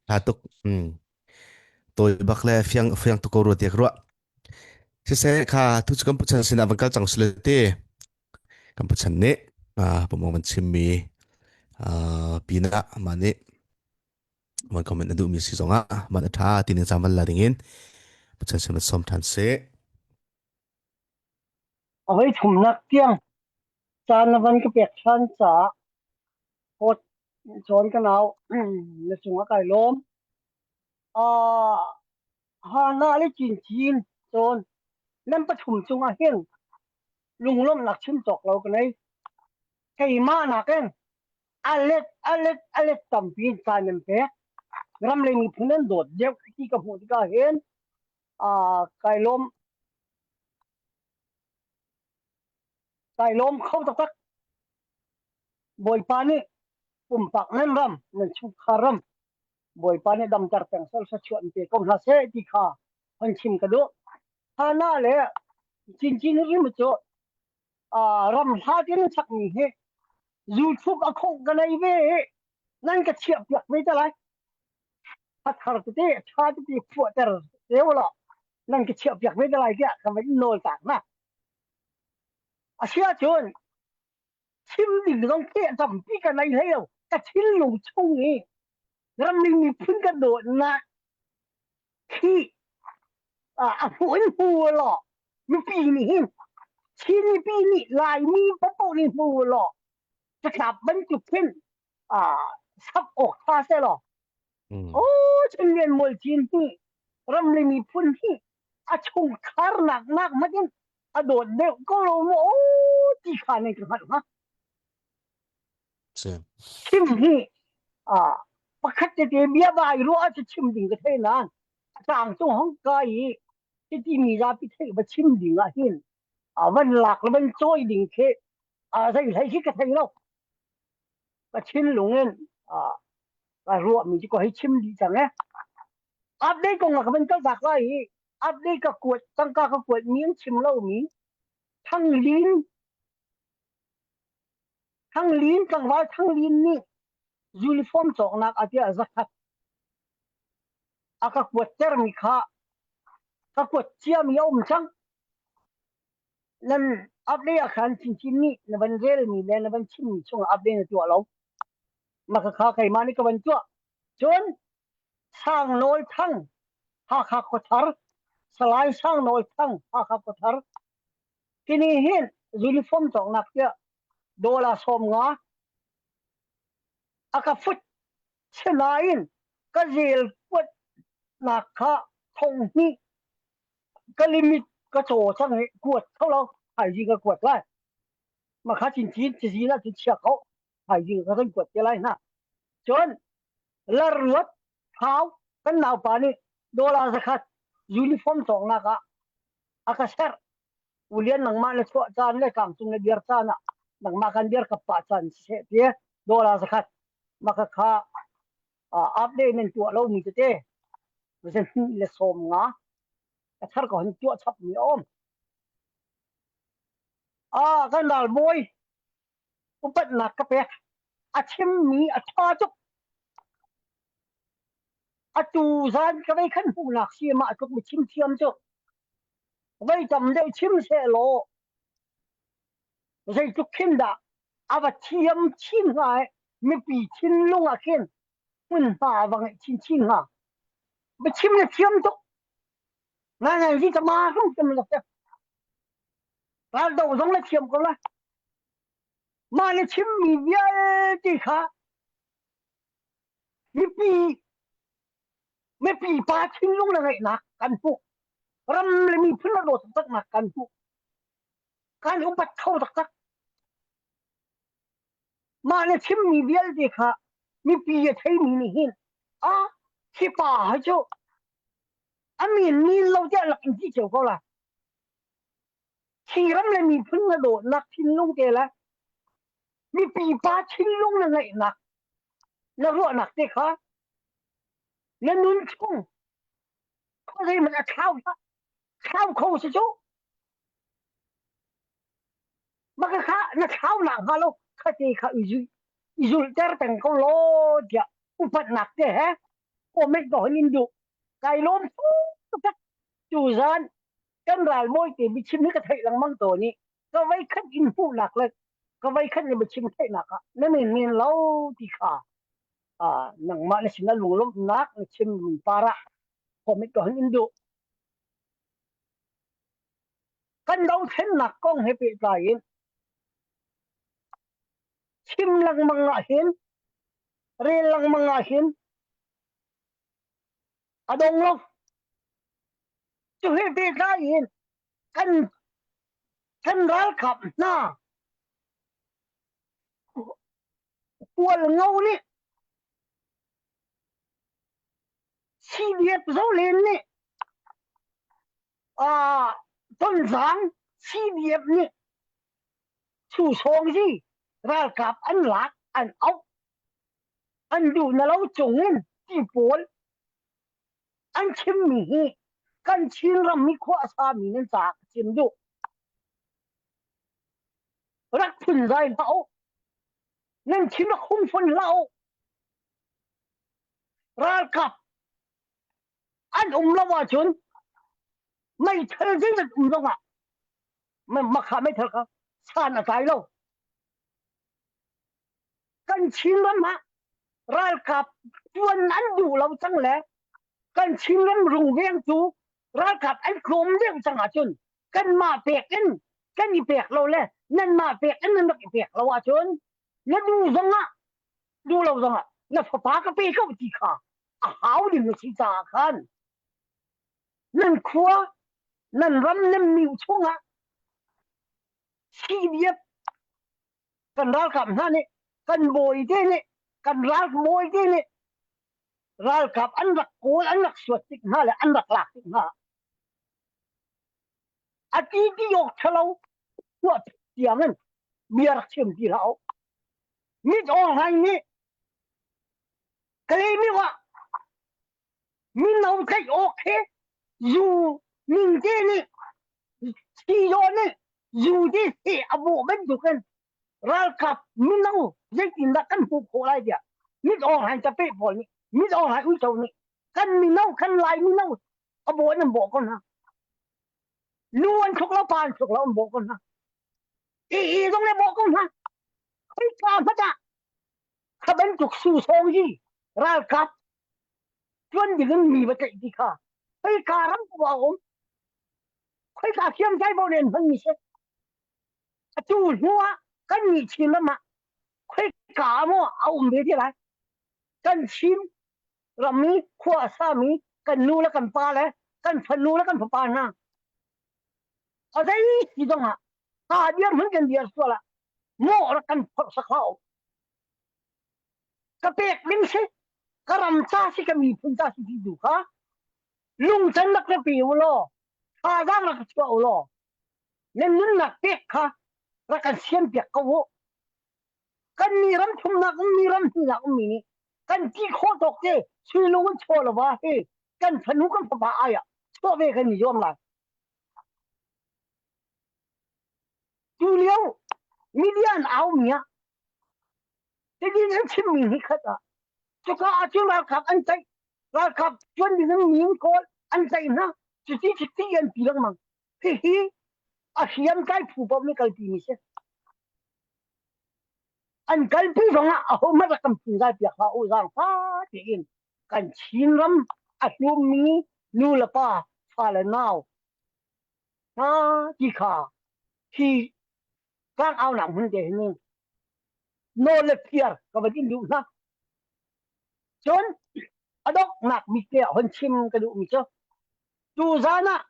Tha tuk. Tawi bak le fiang fiang tuk ko rua tiak ruah. Siseh kha tu cu kan puchan sinah van kal cang sule te. Kan puchan nih pumong van chimmi pinah mah nih van comment na duhmi si zongah man a tha ti ning cang van la dingin puchan sin van som than se. A voi thumnak tiang caan na van ka pek ṭhan caah Hawt cawn ka nau na cungah kai lawm. Uh, Hana le Cincin Cun nan pathum cungah hin lunglawmhnak chim cawk lo ka nei. Keimah nakin a let a let a let tampi in caan nan pek. Ram le miphun nan dawt deuh ti ka hmuh tikah hin kai lawm kai lawm kho taktak. Bawipa nih pumpak nan ram, nan chungkhar ram, Bawipa nih damter peng sal thluachuah in pe ko hna seh ti kha hon chim ka duh. Hana le Cincin hi cu ram hla tin sakmi hi YouTube a khoh ka nei ve i nan ka chiah piak ve te lai. A thar tete a tha tete phuahter te law nan ka chiah piak ve te lai tiah ka van nawl tak na. A si ahcun chim ding zong te tampi ka nei hlei lo. Ka thinlung chung i rammi miphun ka dawtnak khi a hmuh in hmu law mipi nih hin Chin mipi nih Laimi paohpaoh nih hmu law catlap bantuk khin sak awk tha seh law aw Chinlian Mualcin hi ram le miphun hi a chungkhar nak nak hmanh in a dawt deuh ko lo maw aw ti kha nan ka hngalh hnga. Chim hi pakhat tete bia vai ruah ah chim ding ka thei nain a tlang cung hong kai i hiti mi zapi theih va chim ding ah hin van lak le van cawi ding khi zei hlei khi ka thei lo. Ka thinlung in ka ruahmi cu ka hei chim dih cang e. Update kong ah ka van kal tak lai i update ka kuat tangka ka kuat mi an chim lomi Thanglin Thanglin tlangval Thanglin nih uniform cawknak a tiah zakhat a ka kuattermi kha ka kuat ciami a um cang. Nan update ah khan chinchin nih na van relmi le na van chimmi chungah update na tuah lo. Mah kha keimah nih ka van tuah. Cun Sang Nawl Thang Hakha Khuathar Salai Sang Nawl Thang Hakha Khuathar Tini hin uniform cawknak tiah dollar 50 a ka fut. Sinain ka zel kuatnak kha thong hnih ka limit ka caw cang i kuat kho lo thaizing ka kuat lai. Mah kha cincin cazin ah cun chia kho thaizing ka kan kuat te lai hna. Cun larluat thau kan naupa nih dollar zakhat uniform cawknak ah a ka serh. Ulian nangmah na chuah caan le tlangcung na dir caan ah nangmah kan dir ka pah caan siseh ti dollar zakhat maka kha update nan tuah lomi tete zahnih le 50 a thar ko han tuah chap mi a um. Ah kan ralbawi upatnak ka pek a chimmi a ṭha tuk atu zan ka vei khan hmuhnak si mah tluk mi chim thiam cu vei tam deuh chim seh law zeitluk khin dah a va thiam chin hnga i mipi thinlung ah khin hmunhma a va ngeih chinchin hnga. Biachim le thiam tuk. Ngai ngai zi tama hlung tem lo te. Raldo zong le thiam ko la. Mah le chimmi vialte kha mipi mipi pa thinlung le ngaihnak kan hmuh. Ram le miphun le dawt taknak kan hmuh. Kan upat kho taktak. Mah na chimmi vialte kha mipi a theimi nih hin a khi pa hi cu a min min lo tiah lak in ti cio ko la. Khi ram le miphun na dawtnak thinlung te le mipi pa thinlung na ngeihnak na ruahnak te kha na nun chung khuazei man a thlau hlah thlau kho si cu Maka kha na thlau nak hnga lo khate kha i zulhter peng ko law tiah upatnak te he comment ko hin in duh. Kai lawm tuk tu zan kan ralbawi te biachim hi ka theih lengmang tawn i ka vei khat in hmuhnak le ka vei khat in biachim theihnak ah na men men lo ti kha nangmah na sin ah lunglawmhnak na chim lungpar ah comment ko hin in duh. Kan dothlennak kong he pehtlai in chim lengmang ah hin rel lengmang ah hin a dong lo. Cu he pehtlai in kan kan ralkap hna Hualngo nih CDF Zolen nih uh, Tonzang CDF nih Susawng zi ralkap an lak an auh an duh na lo cung in ti pawl an chimmi hi kan Chin ram hi khua a sami nan caah ka chim duh. Rak phunzai hlah u. Nan chim rak hung fon hlah u. Ralkap an um lo ahcun meithal zeizat um zongah makha meithal kha san a tlai lo. Kan Chinram ah ralkap tuan an duh lo cang le kan Chinram rungvengtu ralkap an tlawm deuh cang ahcun kanmah pek in kan i pek lo le nanmah pek in nan rak i pek lo ahcun na duh zongah duh lo zongah na fapa ka pe ko ti kha a hau ding a si caah khan nan khua nan ram nan mi chungah CDF kan ralkap hna nih kan bawi te nih kan ralbawi te nih ralkap an rak kawl an rak suat tik hna le an rak lak tik hna a ti ti awk ṭhalo tuah tiang in bia rak chim ti hlah u mit aw nih Kalay ah mino tlaih awk he zu ningte nih sizaw nih zu te seh a bawh bantukin ralkap mino zeitindah kan hmuh khawh lai tiah mit awng hain tapeh pawl nih mit awng hain uico nih kan mino kan lai mino a bawh in an bawh ko hna nu an thluk lo pa an thluk lo an bawh ko hna i i zong le bawh ko hna khoi ka hmanh ah kha bantuk su sawng hi ralkap tuan ding in mi va tlaih ti kha khoika ram ko a um khoika thiamtlai bo nen hman mi si atu hnu ah kan nih Chin ram ah khoika maw a um ve ti lai kan Chin ram i khua a sami kan nu le kan pa le kan fanu le kan fapa hna a zei si zong ah ha dir hmun kan dir sual ah mawh rak kan phorh sak hlah u ka pek ding si ka ram ca si ka miphun ca si ti tu kha lungcan rak ka pe u law thazaang rak ka chuah u law nan nunnak pek kha rak kan siam piak ko u kan mi ram thumnak um mi ram hnihnak um mi nih kan ti khawh tawk te suilung in chaw lova hi kan fanu kan fapa ai ah chuah ve kan i zuam lai tu lio media an au mi ah Tidin an chimmi hi khat ah cuka ah cun ralkap an tlaih ralkap tuan ding in mi an kawl an tlaih hna cuti cuti an ti lengmang hihi a hriamtlai phu paoh nih kalpi mi si an kalpi zongah ahohmanh rak kan phungzai piak hlah u zaangfa tiin kan Chinram a hlummi nu le pa fa le nau hna ti kha hi tlang aunak hmun te hin nawl le phiar ka van in duh hna. Cun a donghnak bik te ah hon chim ka duhmi cu tuzan ah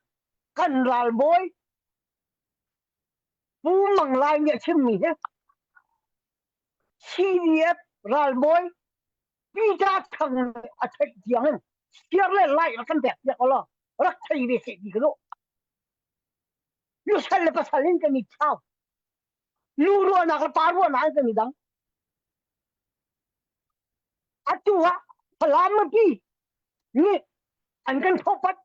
kan ralbawi Pu Mang Lai nih a chimmi hi CDF ralbawi Peter Thang nih a theih tiang in share le like rak kan pek piak law rak thei ve seh ti ka duh. Nusal le pasal in kan i thau. Nu ruahnak le pa ruahnak in kan i dang. Atu ah Falam mipi nih an kan thopat.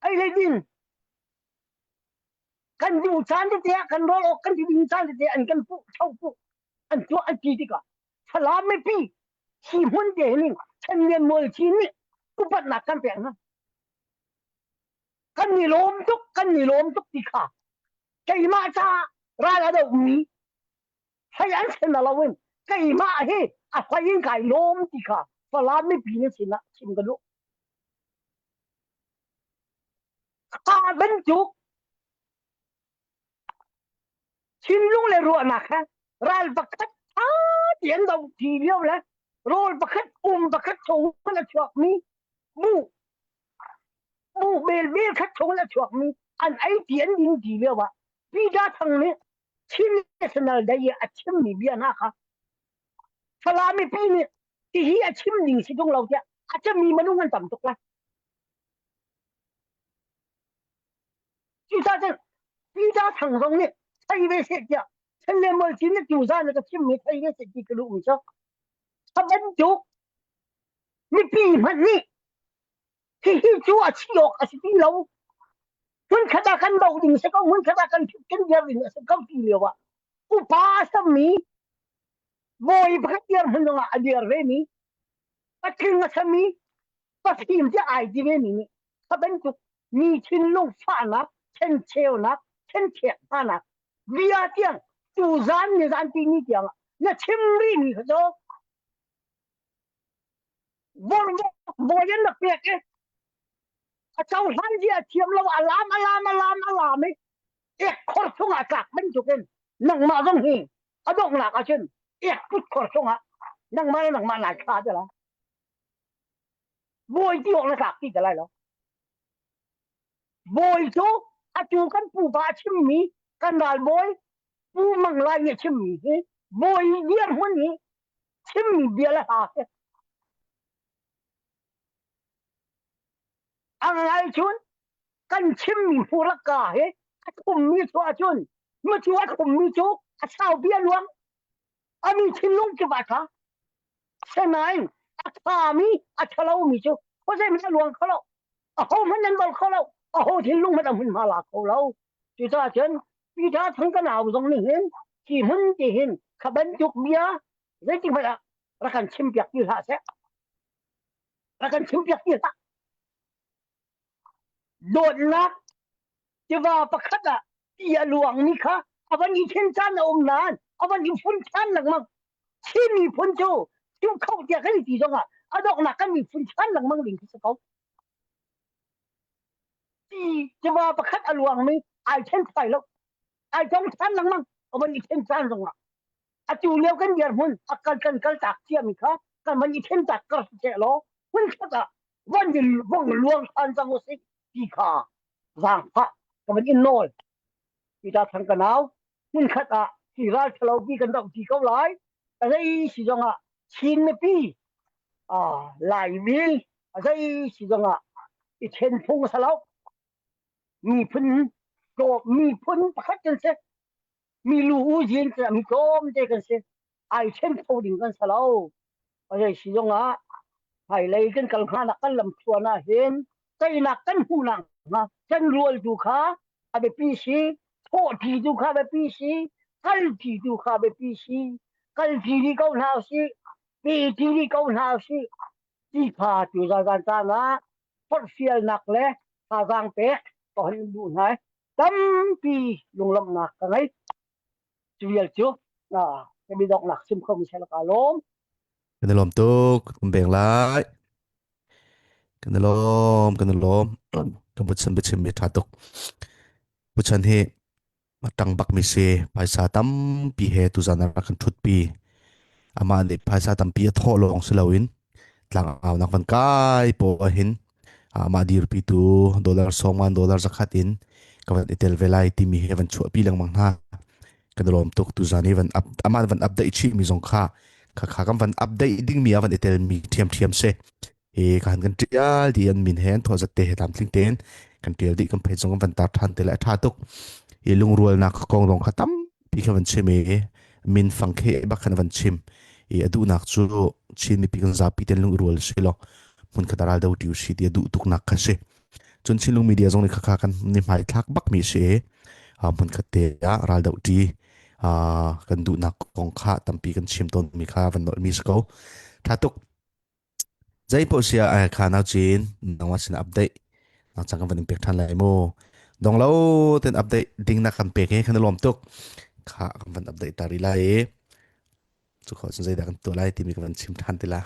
Ei le din kan duh caan tete ah kan rawl awk kan ti ding caan tete an kan puh tho puh an tuah an ti tikah Falam mipi hi hmun te hin Chan Mual Chin nih upatnak kan pek hna. Kan i lawm tuk kan i lawm tuk ti kha keimah caah ral a dohmi hei an sin lo in keimah hi a hlei in kai lawm ti kha Falam mipi na sinah chim ka duh. Kha bantuk thinlung le ruahnak he ral pakhat ṭha tein do ti lio le rawl pakhat um pakhat chung a chuakmi bu. Bu bel bel khat chung in a chuakmi an ei ti an ding ti lio ah Peter Thang nih Chin National Day i a chimmi bia hna kha Falam mipi nih hihi a chim ding si tung lo tiah a cami minung an tam tuk lai. Cucaah cun Peter Thang zong nih thei ve seh tiah Chan le Mual Cin nih tuzaan ah ka chimmi thei ve seh ti ka duhmi cu a bantuk mipi hmanh nih hihi cu a si awk a si ti lo hmunkhat ah kan doh ding si ko hmunkhat ah kan kan dir ding a si ko ti lio ah upa a sami bawi pakhat dir hmun zongah a dir ve mi patling a sami pafim ti ai ti ve mi nih kha bantuk mi thinlung fahnak thencheunak thenthek hnanak bia tiang tu zan ni zan ti ni tiang na chim rih mi kha cu Bawi an rak pek i a cohlan zia a thiam lo a lam a lam a lam a lam i ek khor chungah tlak bantukin nangmah zong hi a donghnak ahcun ek put khor chungah nangmah le nangmah nai thla te lai. Bawi ti awk na tlak ti te lai lo. Bawi cu atu kan pupa a chimmi kan ralbawi Pu Mang Lai nih a chimmi hi bawi dirhmun hi chimmi bia le hla si. A ngai cun kan chimmi hmuraka hi a thummi cu ahcun micu a thummi cu a sau bia luang a mi thinlung kip ah ṭha. Asinain a ṭhami a ṭhalomi cu khuazei hmanh a luang kho lo. Ahohmanh nan bal kho lo. Aho thinlung hmanh a hmunhma la kho lo. Cucaah cun Peter thang ka nau zong nih hin hi hmun ti hin kha bantuk bia zeitik hmanh ah rak kan chimpiak ti hlah seh. Rak kan chimpiak ti hlah. Dawtnak tiva pakhat ah ti a luangmi kha a van i then caan a um nain a van i fun ṭhan lengmang. Chin miphun cu cu kho tiah kan i ti zongah a donghnak kan miphun ṭhan lengmang ding khi si ko. Ti tiva pakhat a luangmi ai then thai lo. Ai tong ṭhan lengmang a van i then caan zongah. Atu lio kan dirhmun a kal kan kal tak ciami kha kan van i then tak kar siseh law hmun khat ah van in vong luang ṭhan cang usih ti kha zaangfah ka van in nawl. Peter Thang ka nau hmunkhat ah hi ral ṭhalo pi kan doh ti ko lai. A zei si zongah Chin mipi Laimi a zei si zongah i ṭhen phung a si lo. Miphun miphun pakhat kan si. Mi lu u zin mi tlawmte kan si. Ai ṭhen kho ding kan si lo. A zei si zongah hmailei kan kal hnganak kan lamthluan ah hin teinak kan hmuhnak hnga kan rual tu kha a biapi si thawhṭi tu kha biapi si kalṭi tu kha biapi si kalṭi rih ko hna usih peṭi rih ko hna usih ti kha tu zan caan ah forhfialnak le thazaang pek ka hon in duh hna tampi lunglawmhnak ka ngei cu vial cu ka bidoknak sim kho mi sel ka lawm Kan i lawm tuk. Kan beng lai. Kan i lawm, kan i lawm. Kan buchan biachim mi ṭha tuk. Buchan hi a ṭang bak mi si. Phaisa tampi he tuzan ah rak kan ṭhutpi. Amah nih phaisa tampi a thawh lawng si loin tlangaunak van kai paoh ahhin amah dirpitu dollar sawngman dollar zakhat in ka van i tel ve lai timi he van chuahpi lengmang hna. Kan i lawm tuk tuzan hi van up, amah van update chih mi zong kha kha kha kan van update ding mi ah van i tel mi ṭhiamṭhiam si. Hi ka han kan ṭial di an min he an thawh zat te he tlamtling tein kan ṭial dih kan phei zong kan van tar ṭhan te le a ṭha tuk. Hi lungrualnak kong zong kha tampi kha van chim i min fang khe bak khan van chim. I a duhnak cu Chin mipi kan zapi ten lungrual si lo hmun khat ral do ṭi si ti a duh tuknak kha si. Cun Chinlung media zong nih khakha kan ni hmai thlak bak mi si i hmun khat te ah ral do ṭi kan duhnak kong kha tampi kan chim tawn mi kha van nolh mi si ko. Ṭha tuk. Zei paoh sia ai kha nau cin nangmah sin update nang cang kan van in pek ṭhan lai mu. Dong lo ten update ding na kan pek he kan i lawm tuk. Kha kan van update ta rih lai i cu khawh cun zeidah kan tuah lai timi kan van chim ṭhan ti la.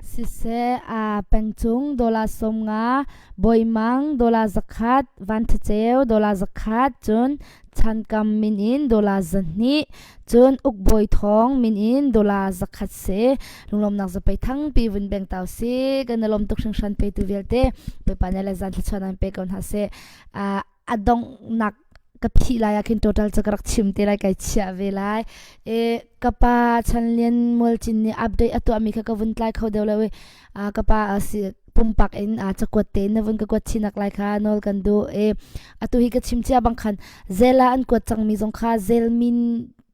Siseh, aa pengcung dollar 50, Bawimang dollar 100, Vanthaceu dollar 100, cun Chankam min in dollar 200, cun Ukbawi Thawng min in dollar 100 si. Lunglawmnak zapei thangpi vun beng tau si. Kan i lawm tuk hringhran petu vialte. Bawipa nih le zan thluachuah nan pe ko hna seh. A donghnak ka phih lai ah khin total cu ka rak chim te lai kai chiah ve lai e ka pa Chanlian Mualcin nih update a tuahmi kha ka vun tlai kho deuh lo i ka pa si pumpak in a cakuat te in na vun ka kuat chinak lai kha nawl kan duh e atu hi ka chim cia bang khan zel ah an kuat cangmi zong kha zel min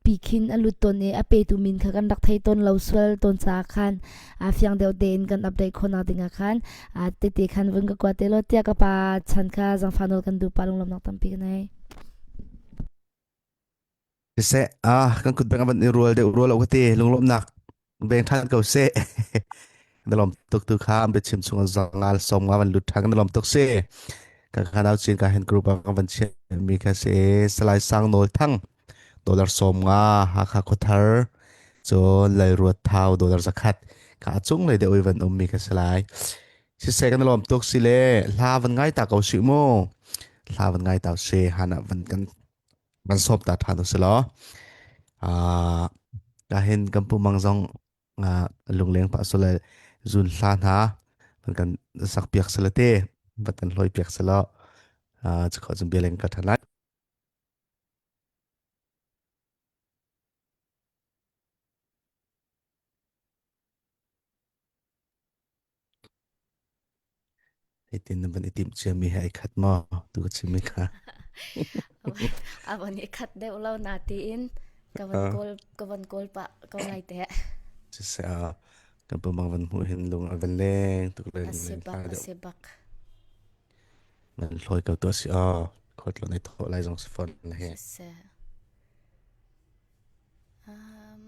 pi khin a lut tawn i a petu min kha kan rak thei tawn lo sual tawn caah khan a fiang deuh tein kan update khawhnak dingah khan tete khan vun ka kuat te law tiah ka pa chan kha zangfah nawl kan duh pa lunglawmnak tampi ka nei. Siseh, ah kan kut beng avan i rual deuh rual lo ka ti lunglawmnak beng ṭhan ko seh. Na lawm tuk tu kha an biachim chung zangal som nga van lut ṭhan na lawm tuk si. Kan khanau chin ka hen group ah kan van chiah mi kha si Salai Sang Nawl Thang dollar 50 Hakha Khuathar cun Lalruat Thau dollar 100 ka cung lei deuh i van um mi kha si lai. Siseh kan lawm tuk si le hla van ngai ta ko si mu. Hla van ngai ta si hana van kan van sawm ta ṭhan u si law. Ah ka hin kan pu mang zong lungleng pah sule zun hla hna van kan sak piak sele te van kan hloi piak selaw cu cun bialeng ka ṭhan lai. Hitin na van i timh ciami he ai khat maw? Tu ka chimmi kha. A van i khat deuh lo na tiin ka van kawl ka van kawl pah ko lai te. Siseh kan pumang van hmuh hin lung a van leng tuk le A si lung bak leng a si bak. Nan hlawi ko tu si aw. Khot lo nei thawh lai zong si fon he. Siseh. Um,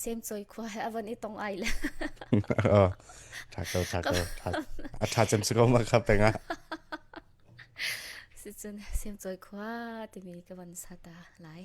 Semcawi khua he a van i tong ai le. Tha ko tha ko a tha cem si ko ma kha peng ah. Sicun semcawi khua timi ka van sa ta lai.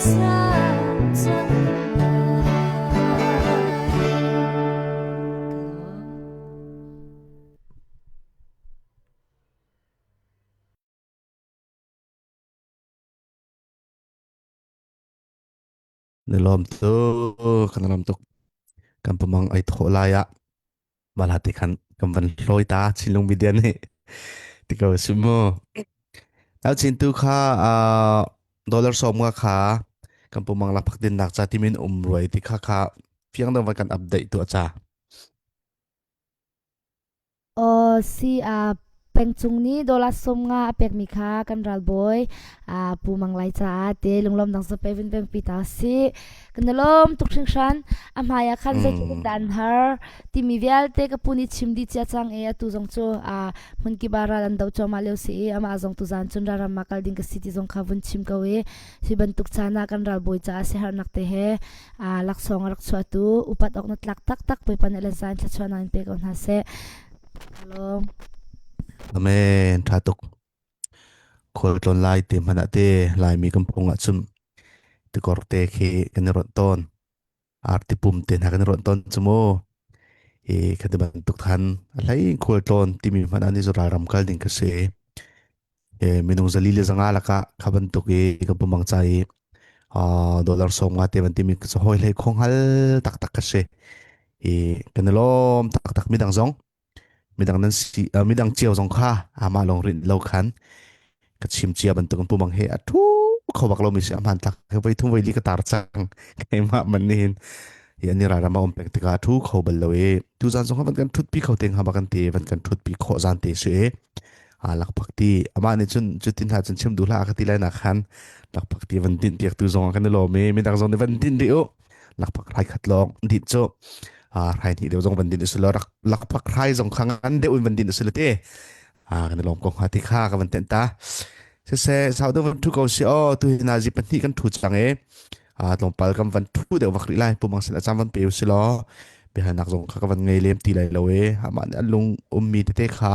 sersiam cang lai. Na lawm tuk, kan lawm tuk. Kan pamang ai thawh lai ah mala te khan kan van hlawi ta chinlung media nih ti ko si mu. Nau chin tu kha uh, dollar som nga kha kan pumang la phak din nak cha timin um ruai ti kha kha fiang dang van kan update tu acha. Aw si ah pengchung nih dollar 50 a pekmi kha kan ralbawi ah Pu Mang Lai caah te lunglawmnak zape vun pengpi ta si. Kan i lawm tuk hringhran. A hmai ah khan zeitluk in dah an har timi vialte ka pu nih chim dih cia cang i atu zong cu ah hmunkip ah ral an do cuahmah lio si i amah zong tuzaan cun ralram ah kal ding ka si ti zong kha vun chim ko i hi bantuk caan ah kan ralbawi caah siaherhnak te he aa laksawng a rak chuahtu upat awk na tlak taktak Bawipa nih le zan thluachuahnak in pe ko hna seh. Lawm. Amen. Tha tuk. Khual tlawn lai te hmanh ah te Laimi kan phung ahcun tikor te khi kan i ronh tawn. Arti pum te hna kan i ronh tawn cu mu. I khati bantuk than a hlei khual tlawn timi hmanh ah ni zu ralram kal ding ka si. Minung zali le zanga lakah kha bantuk i ka pumang ca i dollar 50 te van timi cu hawi hlei khong hal taktak ka si i kan i lawm taktak midang zong midang nan si midang cio zong kha amah lawng rinh lo khan ka chim cia bantuk in pumang he a thu kho bak lo mi si ahman tlak he voi thum voi li ka tar cang keimah man ni hin hi ani ra ram a um pek tikah thu kho bal lo i tu zan zong van kan thut pi kho te nga ba kan te van kan thut pi kho zan te si a lakphak ti amah nih cun cutin hna cun chim duh hlah ka ti lai nak khan lakphak ti van dinh piak tu zong kan i lawm i midang zong nih van dinh rih u lakphak rai khat lawng dinh cu a rai hnih deuh zong van dinh usilo rak lakphak rai zong kha ngan deuh in van dinh usilo te a kan i lawm ko hnga ti kha ka van tenh ta siseh sau deuh van thu ko si o tu hi nazi pahnih kan thu cang e a tlawmpal kan van thu deuh vak rih lai pumang sin a cam van pe usilo biahalnak zong kha ka van ngei lem ti lai lo e amah nih a lung ummi tete kha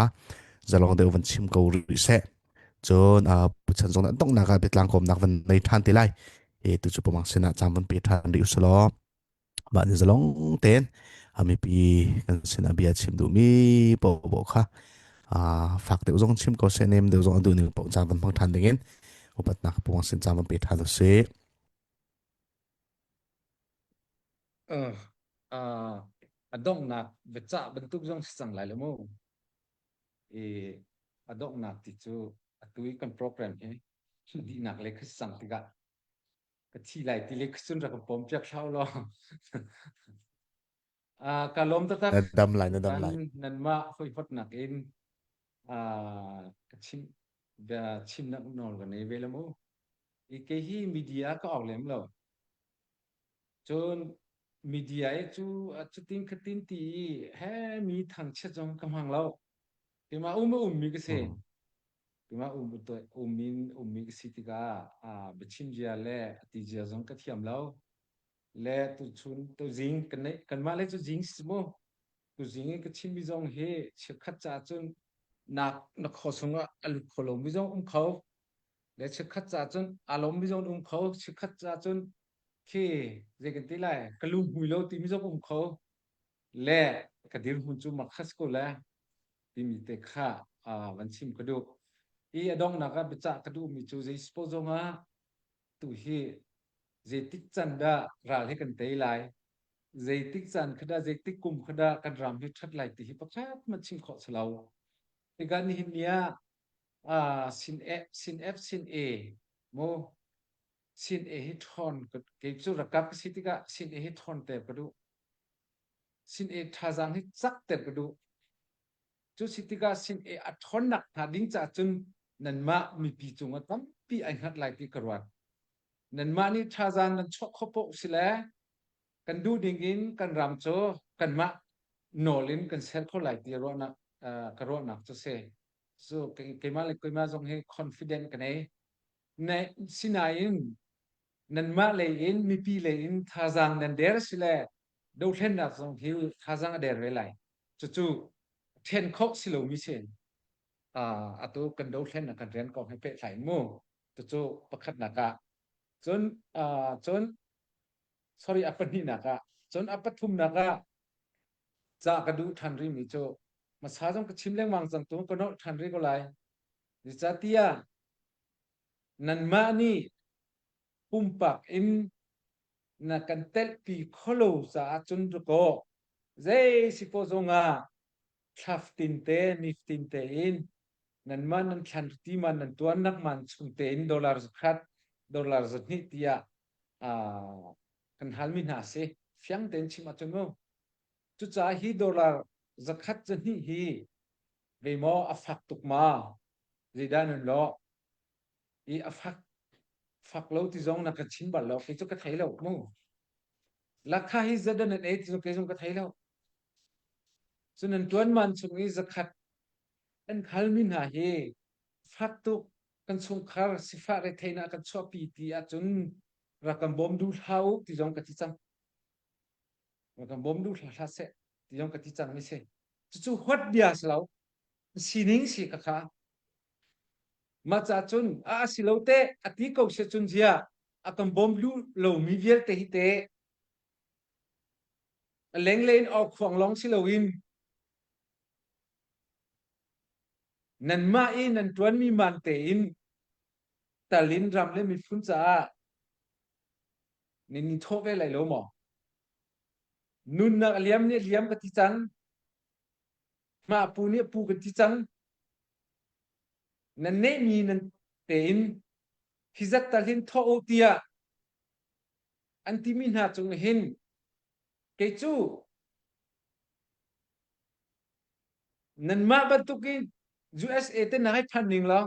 zalong deuh van chim ko rih seh cun puchan zong an donghnak ah biatlang kawmnak van nei ṭhan te lai e tu cu pumang sinah cam van pe ṭhan rih usulaw mah ni zalong tein a mipi kan sinah bia chim duhmi popo kha fak deuh zong chim ko seh nem deuh zong a duh ning poh caan van hmang ṭhan dingin upatnak pumang sin caan van pe ṭhan usih Uh, uh, a donghnak biacah bantuk zong si cang lai lo mu. I a donghnak ti cu atu i kan program hi dihnak le kha si cang tikah ka thi lai ti le cun rak ka pom piak hlah law. Uh, ka lawm taktak. Na dam lai, na dam Kan lai. nanmah hoihotnak in uh, ka chim bia chimnak nawl ka nei ve la mu. I kei hi media ka awk lem lo. Cun media i cu cutin khatin ti i he mi thangchiat zong ka hmang lo. Keimah um a ummi ka si. Keimah um um in ummi ka si tikah ah biachim zia le a ti zia zong ka thiam lo. Le tuchun tuzing kan neih kanmah le cu zing si mu. Tuzing i ka chimmi zong hi chikkhat caah cun nak na khaw sungah a lut kho lomi zong um kho. Le chikkhat caah cun aa lawmmi zong um kho. Chikkhat caah cun khi zei kan ti lai ka lu hmui lo timi zong um kho le ka dirhmun cu mak khas ko le timi te kha van chim ka duh i a donghnak ah biacah ka duhmi cu zei spo zong ah tu hi zeitik can dah ral hi kan tei lai zeitik caan kha dah zeitik kum kha dah kan ram hi ṭhat lai ti hi pakhat hmanh chim khawh si lo tikah nihin ni ah sin F sin F sin A mu Sin e hi ṭhawn kei cu rakap ka si tikah sin e hi ṭhawn ter ka duh. Sin e thazaang hi cak ter ka duh. Cu si tikah sin e a ṭhawnnak hna ding caah cun nanmah mipi cungah tampi ai hngat lai ti ka ruat. Nanmah nih thazaang nan chuah kho paoh si le kan duh ding in kan ram cu kanmah nawl in kan ser kho lai ti ruahnak ka ruahnak cu si. So keimah le keimah zong hi confident ka nei. Sinain nanmah lei in mipi lei in thazaang nan der si le dothlennak zong hi thazaang a der ve lai. Cucu then khawh si lomi si. Atu kan dothlennak kan rian kong he pehtlai mu. Cucu pakhatnak ah. Cun uh, cun sorry a pahnihnak ah cun a pathumnak ah ca ka duh ṭhan rihmi cu hmasa zong ka chim lengmang cang tu ka nolh ṭhan rih ko lai. Zeicahtiah nanmah nih pumpak in na kan telhpi kholo caah cun dakaw zei si ko zongah thla fatin te ni fatin te in nanmah nan thlan ti man nan tuannak man chung tein dollar zakhat dollar zahnih tiah kan halmi hna a si fiang tein chim ahcun mu cucaah hi dollar zakhat zahnih hi ve maw a fak tuk ma zeidah nan lawh i a fak fak lo ti zong na ka chim bal lo kei cu ka thei lo mu lakha hi zadan nan ei ti zong kei zong ka thei lo cu nan tuan man chung i zakhat kan halmi hna hi fak tuk kan chungkhar sifah retheihnak kan chuahpi ti ahcun rak kan bawm duh hlah u ti zong ka ti cang rak kan bawm duh hlah hlah seh ti zong ka ti cang mi si cucu huat bia si lo sining si ka kha mah ca cun a si lo te a ti ko se cun zia a kan bawm lu lomi vialte hi te a lenglei in awkhuang lawng si loin Nanmah i nan ṭuanmi man tein tal in ram le miphun caah nan i thawh ve lai lo maw? Nunnak a liam nih a liam ka ti cang. Mah pu nih a pu kan ti cang. Nan neihmi nan tein hi zat tal hin thawh u tiah an timi hna cung hin kei cu Nanmah bantukin USA te na hei phan ning law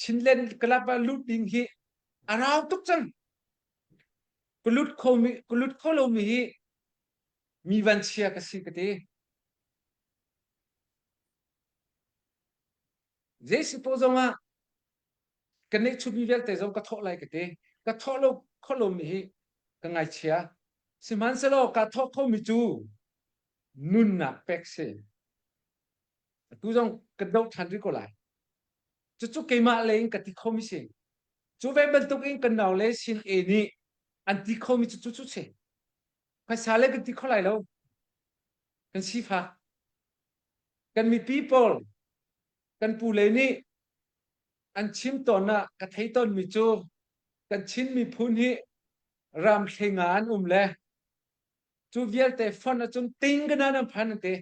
Chinland club ah lut ding hi a rau tuk cang. Ka lut kho mi ka lut kho lomi hi mi vanchia ka si ka ti. Zei si po zong ah ka neihchunmi vialte zong ka thawh lai ka ti. Ka thawh lo kho lomi hi ka ngaichia. Sihmanhsehlaw ka thawh khomi cu nunnak pek si. Atu zong ka doh ṭhan rih ko lai. Cucu keimah lei in ka ti khomi si. Cu ve bantuk in kan nau le sin e nih an ti khomi cu cucu si. Phaisa le kan ti kho lai lo. Kan sifak. Kan mipi pawl, kan pu le nih an chim tawn ah ka thei tawnmi cu kan Chin miphun hi ram thlenga an um le cu vialte fon ahcun ting kanan an phan an ti.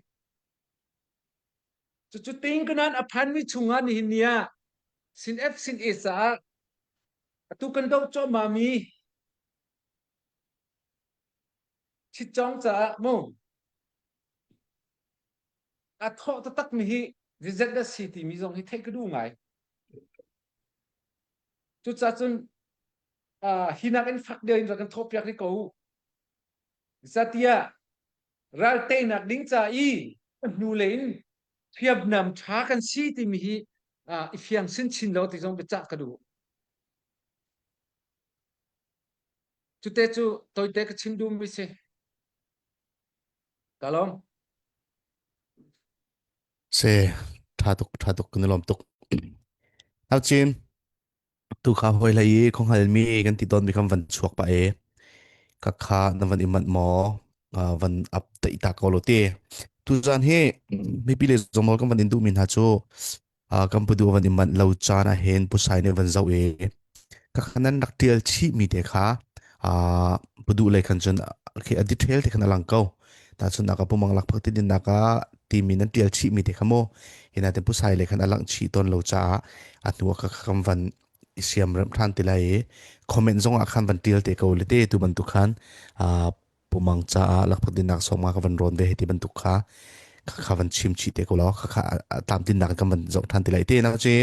Cucu ting kanan a phanmi chungah nihin ni ah sin F sin A caah atu kan doh cuahmah mi chitcawng caah mu a thawh taktak mi hi zeizat dah si timi zong hi theih ka duh ngai. Cucaah cun uh, hi nak in fak deuh in rak kan thawhpiak rih ko u. Zatiah ral teinak ding ca i hnulei in hriamnam ṭha kan si timi hi uh, i fiang chinchin lo ti zong biacah ka duh. Cute cu toite ka chim duhmi si. Ka lawm. Se ṭha tuk ṭha tuk kan i lawm tuk. Nau Cin, tu kha hoi hlei i khuahngalmi kan ti tawnmi khan van chuak pah i ka kha na van i manh maw uh, van update ta ko lo ti. Tuzan hi mipi le zongmawl kan van in duhmi hna cu uh, kan pu duh van i manh lo caan ah hin pusai nih van zoh i ka kha nan rak tial chih mi te kha uh, pu duh lei khan cun khi a detail te khan a lang ko ta chun ka pumang lak phak ti din naka timi nan tial chih mi te kha mu hina te pusai le khan a lang chih ton lo caah a hnu ka kam van i siam rem than ti lai i comment zong ah khan van tial te ko le te tu bantuk khan pumang caah lakphak dinnak sawmnga ka van rawn ve hei ti bantuk kha kha van chim chih te ko law kha kha tlamtlinnak kan van zoh than ti lai te na ci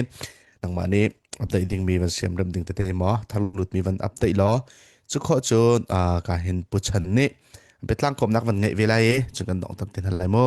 nangmah nih update ding mi van siam rem ding tete maw tharlut mi van update law cu kho cu ka hin puchan nih biatlang komnak van ngeih ve lai i cu kan dong tam tin hal lai mu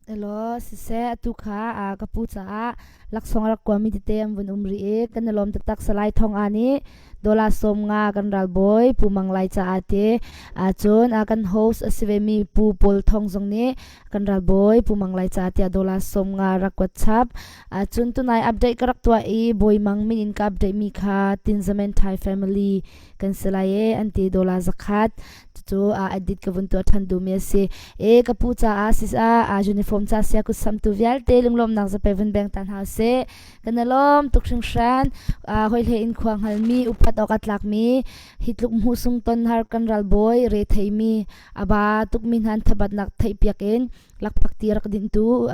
Elaw, siseh, atu kha aa ka pu caah laksawng a rak kuami tete an vun um rih i kan i lawm taktak. Salai Thawng Aa nih dollar 50 kan ralbawi Pu Mang Lai caah ti ahcun a kan host a si vemi Pu Paul Thawng zong nih kan ralbawi Pu Mang Lai caah tiah dollar 50 rak kuat chap. Ahcun tunai update ka rak tuah i Bawi Mang min in ka update mi kha Tinzamen Thai family kan si lai e an ti dollar 100. Cucu a edit ka vun tuah ṭhan duhmi a si. E ka pu caah sisah a uniform ca sia kut samtu vialte lunglawmnak zape vun beng ta hna usih. Kan i lawm tuk hringhran. Hoi hlei in khua hngalmi upat awk a tlakmi hi tluk hmuh sung ton har kan ralbawi re theimi aba tukmi hna thabatnak theihpiak in lakphak ti rak dinhtu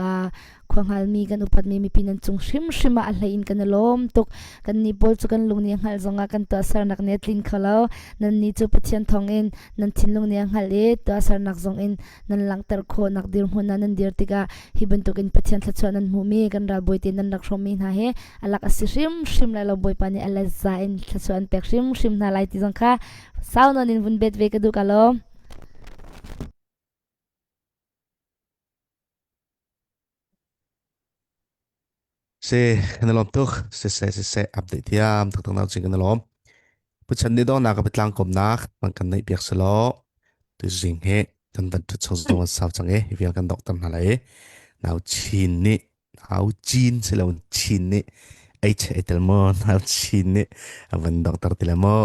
khua hngalmi kan upatmi mipi nan cung hrimhrim ah a hlei in kan i lawm tuk. Kannih pawl cu kan lung nih a hngalh zongah kan tuahsernak nih a tlin kho lo. Nannih cu Pathian thawngin nan thinlung nih a hngalh i tuahsernak zongin nan langhter khawhnak dirhmun ah nan dir tikah hi bantukin Pathian thluachuah nan hmuhmi kan ralbawi te nan rak hrawmmi hna hi a lak a si hrimhrim lai lo. Bawipa nih a let za in thluachuah an pek hrimhrim hna lai ti zong kha sau nawn in vun bet ve ka duh ka lawm. Si, kan i lawm tuk. Siseh, siseh, update thiam taktak nau cing kan i lawm. Puchan ni dawnak ka pitlang komnak man kan neih piak selaw tu zing he kan van thut chung zong an sau cang e hi vial kan dok tam hna lai nau chin nih nau chin silo chin nih ei che ei tel mo nau chin nih a van dokter ti le mo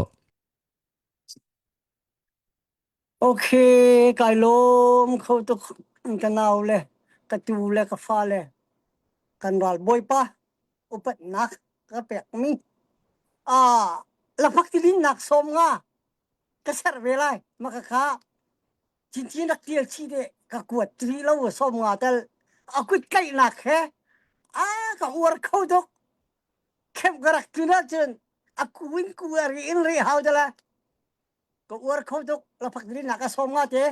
Okay, kai lawm kho tuk ka nau le ka tu le ka fa le kan ral bawipa upatnak ka pekmi ah laphak tilinnak sawm nga ka ser ve lai maka kha cincin rak tial chi de ka kuat tri lo sawm nga tel a kut kaihnak he a ka uar kho tuk khem ka rak tun ahcun a ku in ku a ri in ri hau dala ka uar kho tuk laphak nak a sawm nga te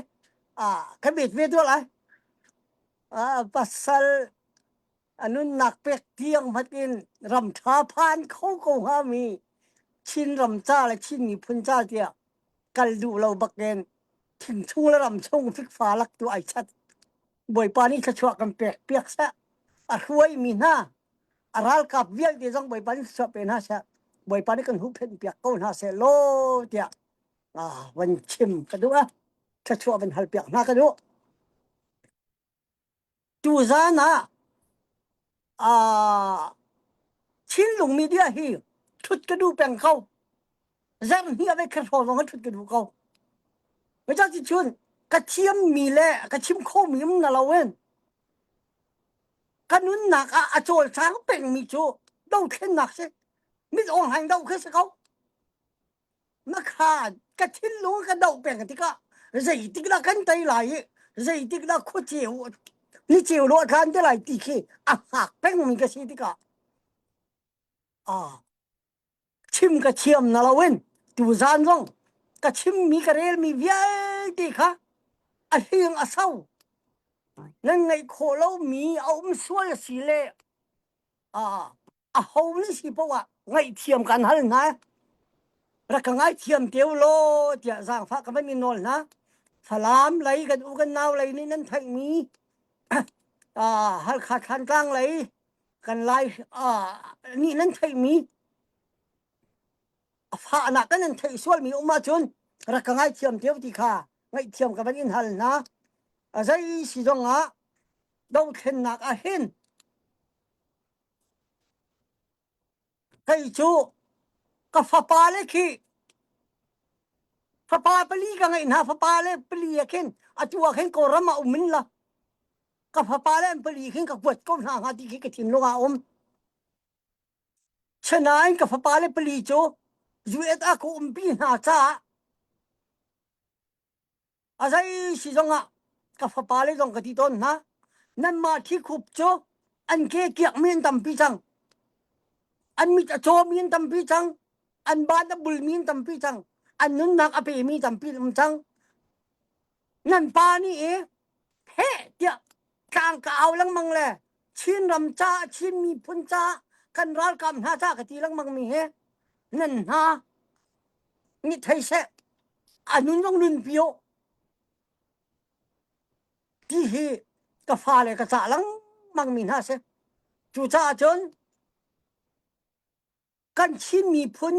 a ka bet ve dual ai a pasal a nunnak pek tiang hmat in ram tha phan kho ko hnga mi Chin ram ca le Chin miphun ca tiah kal duh lo bakin thing chung le ram chung fikfa lak tu ai chat Bawipa nih thluachuah kan pek piak seh a hruai mi hna a ralkap vialte zong Bawipa nih thluachuah pe hna seh Bawipa nih kan huhphenh piak ko hna seh law tiah ah van chim ka duh a thluachuah van hal piak hna ka duh tuzan ah ah Chinlung media hi thut ka duh peng ko zarh hnih ave kha hrawng zong thut ka duh ko Meta ci chun ka thiam mi le ka chim kho mi um na lo in Ka nunnak ah a cawlcang pengmi cu dothlennak si. Mit Aung Hlaing doh khi si ko. Na kha ka thinlung ka doh peng tikah zeitik dah kan tei lai i zeitik dah khuaceu ni ceu lo a tlan te lai ti khi a hngak pengmi ka si tikah ah chim ka thiam na loin tuzan zong ka chimmi ka relmi vialte kha a hling a so nan ngaih khawh lomi a um sual a si le a ho nan si paoh ah ngaihthiam kan hal hna rak ka ngaithiam te u law tiah zaangfah ka van in nawl hna Falam lei kan u kan nau lei nih nan theihmi Halkha Thlantlang lei kan lai nih nan theihmi a fahnak kan nan theih sualmi um ahcun rak ka ngaithiam teo ti kha ngaihthiam ka van in hal hna a zei si zong ah dothlennak ah hin kei cu ka fapa le khi fapa pali ka ngeih hna fapa le pali ah khin atu ah khin kawlram ah um in la ka fapa le an pali khin ka kuat ko hna hnga ti khi ka thinlung ah um Sinain ka fapa le pali cu US ah ka umpi hna caah a zei si zongah ka fapa le zong ka ti tawn hna nanmah thikhup cu an ke kiakmi an tampi cang an mit a cawmi an tampi cang an ban a bulmi an tampi cang an nunnak a pemi tampi an um cang nan pa nih i heh tiah tlang ka au lengmang le Chin ram ca Chin miphun ca kan ralkap hna ca ka ti lengmang mi hi nan hna nih thei seh a nun zong nun pi u ti hi. Ka fale ka cah lengmang mi hna si. Cucaah cun kan Chin miphun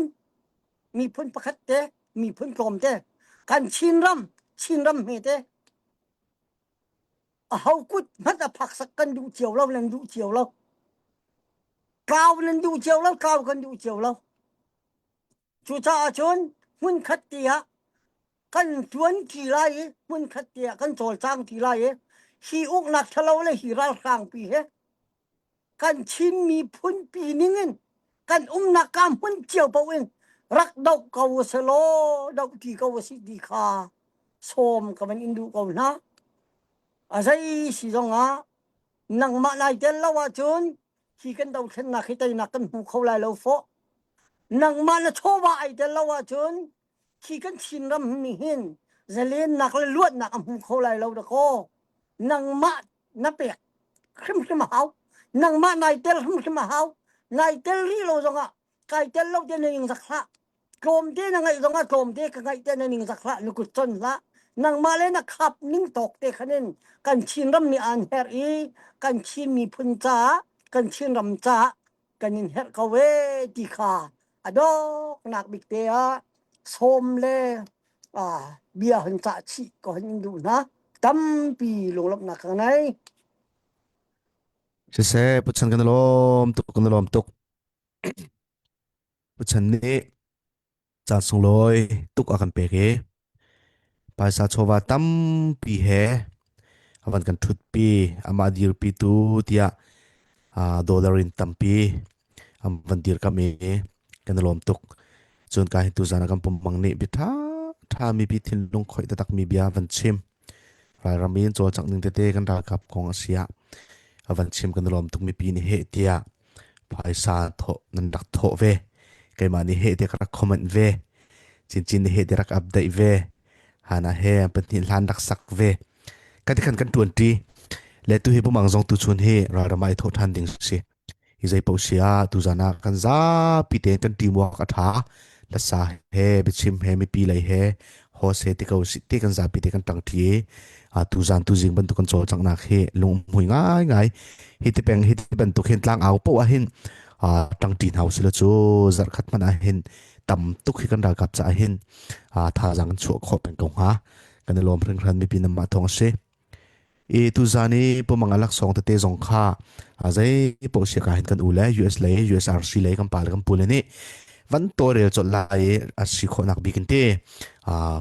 miphun pakhat te miphun tlawm te kan Chinram Chinram hme te aho kut hmanh a phaksak kan duh cio lo nan duh cio lo tlau nan duh cio lo tlau kan duh cio lo cucaah cun hmunkhat te ah kan tuan ti lai i hmunkhat te ah kan cawlcang ti lai i hi uknak ṭhalo le hi ralhrang pi he kan Chin miphun pi ningin kan umnak ka hmun cio paoh in rak doh ko selaw doh ti ko a si ti kha sawm ka van in duh ko hna. A zei si zongah nangmah nai tel lo ahcun hi kan dothlennak hi teinak kan hmu kho lai lo fawh. Nangmah na chawva ai tel lo ahcun khi kan Chinram nih hin zalennak le luatnak a hmu kho lai lo dakaw. Nangmah na pek hrimhrim a hau. Nangmah nai tel hrimhrim a hau. Nai tel rih lo zongah kai tel lo te na ning zak hlah. Tlawmte na ngaih zongah tlawmte ka ngaih te na ning zak hlah na kut con hlah. Nangmah le na khap ning tawk te khan in kan Chinram nih aan herh i kan Chin miphun caah kan Chinram caah kan in herh ko ee ti kha a dawknak bik te ah sawm le bia hun cah chih ko hun in duh hna tampi lunglawmhnak ka ngei. Siseh, Puchan kan lawm tuk kan lawm tuk. Puchan nih caan sunglawi tuk a kan pek i phaisa chawva tampi he a van kan ṭhutpi amah dirpitu tiah dollar in tampi an van dirkamh i kan i lawm tuk. Cun ka hi tuzan ah kan pumang nih bia ṭha ṭha mipi thinlung khoih taktak mi bia van chim. Ralram in cawlcangh ning tete kan ralkap kong a si ah a van chim kan i lawm tuk mipi nih heh tiah phaisa thawh nan rak thawh ve keimah nih heh tiah ka rak comment ve cincin nih heh tiah rak update ve hana he pahnih hlan rak sak ve ka ti khan kan tuan ṭi le tu hi pumang zong tu chun hi ralram ai thawh ṭhan ding si Hi zei paoh si ah tuzan ah kan zapi tein kan teamwork a ṭha. Lasa he biachim he mipi lei he host he ti ko si ti kan zapi te kan ṭangṭi i ah tuzan tuzing bantuk kan cawlcanghnak hi lunghmui ngaingai hi ti peng hi ti bantuk hin tlang au poah ah hin ah ṭangṭi hna usih law cu zarhkhat hmanh ah hin tam tuk hi kan ralkap caah hin ah thazaang kan chuah khawh peng ko hnga. Kan i lawm hringhran mipi nan mah thawng a si. I tuzan i pumang a laksawng tete zong kha a zei paoh sia ka hin kan u le US lei USRC lei kan pa le kan pu le nih van tawlrel colh lai i a si khawhnak bik in ti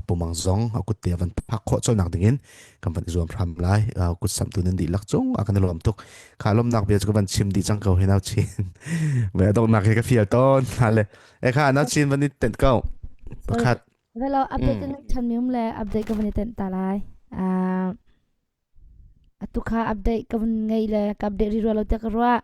pumang zong a kut te van phak khawh colhnak ding in kan van i zuam hram lai kut samtu nan dihlak cung a kan i lawm tuk kha lawmnak bia cu ka van chim dih cang ko hi nau chin ve donghnak hi ka fial tawn hna le e kha nau chin van i tenh ko pakhat Velo update ka ngeih ṭhan mi um le update ka van i tenh ta lai. Uh, atu kha update ka van ngei le ka update ri rua lo tiah ka ruah.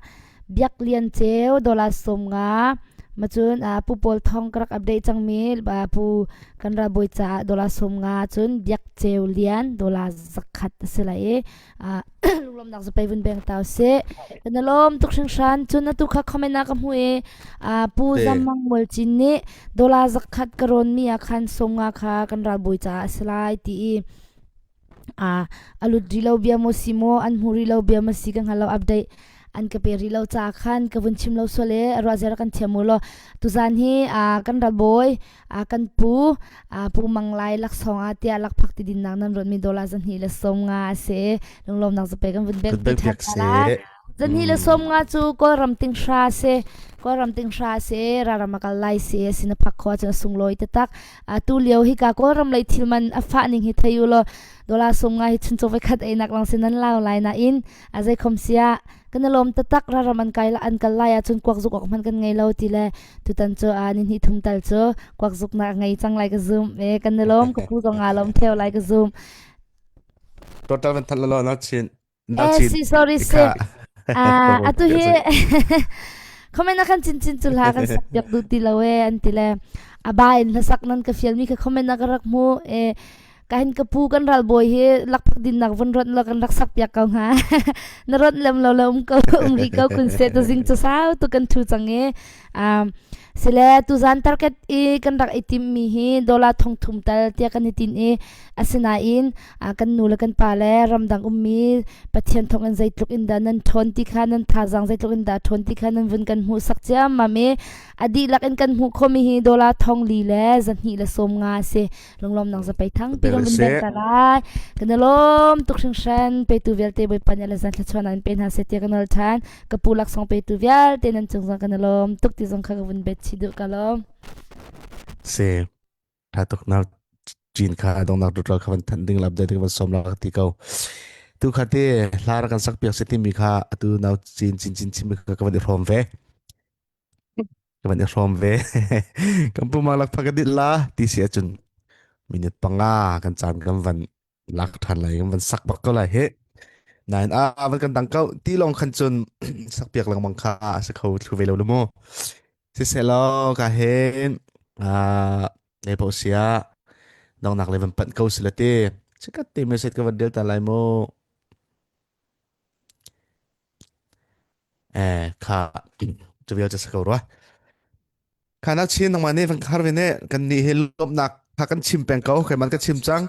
Biak Lian Ceu dollar 50 macun uh, Pu Paul Thong ka rak update cangmi uh, Pu kan ralbawi caah dollar 50 cun Biak Ceu Lian dollar zakhat a si lai i uh, lunglawmnak zapei vun beng tau seh. Kan i lawm tuk hringhran. Cun atu kha comment ah ka hmu i uh, Pu Zammang Mualcin nih dollar zakhat ka rawn mi ah khan 50 kha kan ralbawi caah a si lai ti i uh, a lut rih lo bia maw si maw an hmu rih lo bia maw si ka hngal lo update an ka pe rih lo caah khan ka vun chim lo sual e ruah zera kan thiam u law tuzan hi uh, kan ralbawi a kan pu a pu mang lai laksawng ah tiah lakphak ti dinnak nan ruat mi dollar 250 a si lunglawmnak zape kan vun bek bek bek se zanhi le som nga cu kawlram ting hra se kawlram ting hra se raram akal lai se sina phak kho cun sunglawi tatak tu lio hi ka kawlram lei thil man a fa ning hi thei u lo dollar som nga hi chun chok khat ei nak lang se nan lao lai na in a zei khom sia kan lawm tatak raram an kai an kal lai ahcun kuak zuk awk hmanh kan ngei lo ti le tutan cu a ni hnih thum tal cu kuak zuk nak ngei cang lai ka zum e kan i lawm ka pu zong aa lawm theo lai ka zum Total van that lo na chin na eh chin si sorry si ah atu hi comment na kan chin chin cu hla kan sak piak duh ti lo e an ti le aba in hlasak nan ka fial mi ka comment na ka rak mu e. Ka hin ka pu kan ralbawi hi lakphak dinnak vun rat lo kan rak sak piak ko hnga. Na rat lem lo le um ko um rih ko kun se tu zing cu sau tu kan thu cang i um sile tuzan target i kan rak i tim mi hi dollar thong thum tal tia kan i tin i asinain kan nu le kan pa le ramdang ummi Pathian thawng in zeitluk in dah nan ṭhawn ti kha nan thazaang zeitluk in dah ṭhawn ti kha nan vun kan hmuhsak ciammam i a dihlak in kan hmuh khomi hi dollar thong li le 250 a si. Lunglawmnak zapei thangpi kan vun bek ta lai. Kan i lawm tuk hringhran petu vialte Bawipa nih le zan thluachuah in pe hna seh tiah ka nawl ṭhan. Ka pu laksawng petu vialte nan cung zong kan i lawm tuk ti zong kha ka vun bet chih duh ka lawm. Si. Tha tuk na cin kha dongnak tutal kha van thanh ding lap ding van som la ti ko tu kha te hla ra kan sak piak se timi kha atu nau cin cin cin chim kha ka van i hrawm ve ka van i hrawm ve kan pu ma lak phaka dit la ti si acun minute panga kan caan kan van lak than lai kan van sak bak ko lai he nain a van kan dang ko ti long khan cun sak piak lengmang kha a si kho thlu ve lo lu mu siselaw ka hin ah nei po sia dongnak le van panh ko sila te chikat te message ka van del ta lai mu eh kha tu vial cha ko rua Kha chin nangmah nih van khar ve ne kan nih hi lawmhnak kha kan chim peng ko keimah ka chim cang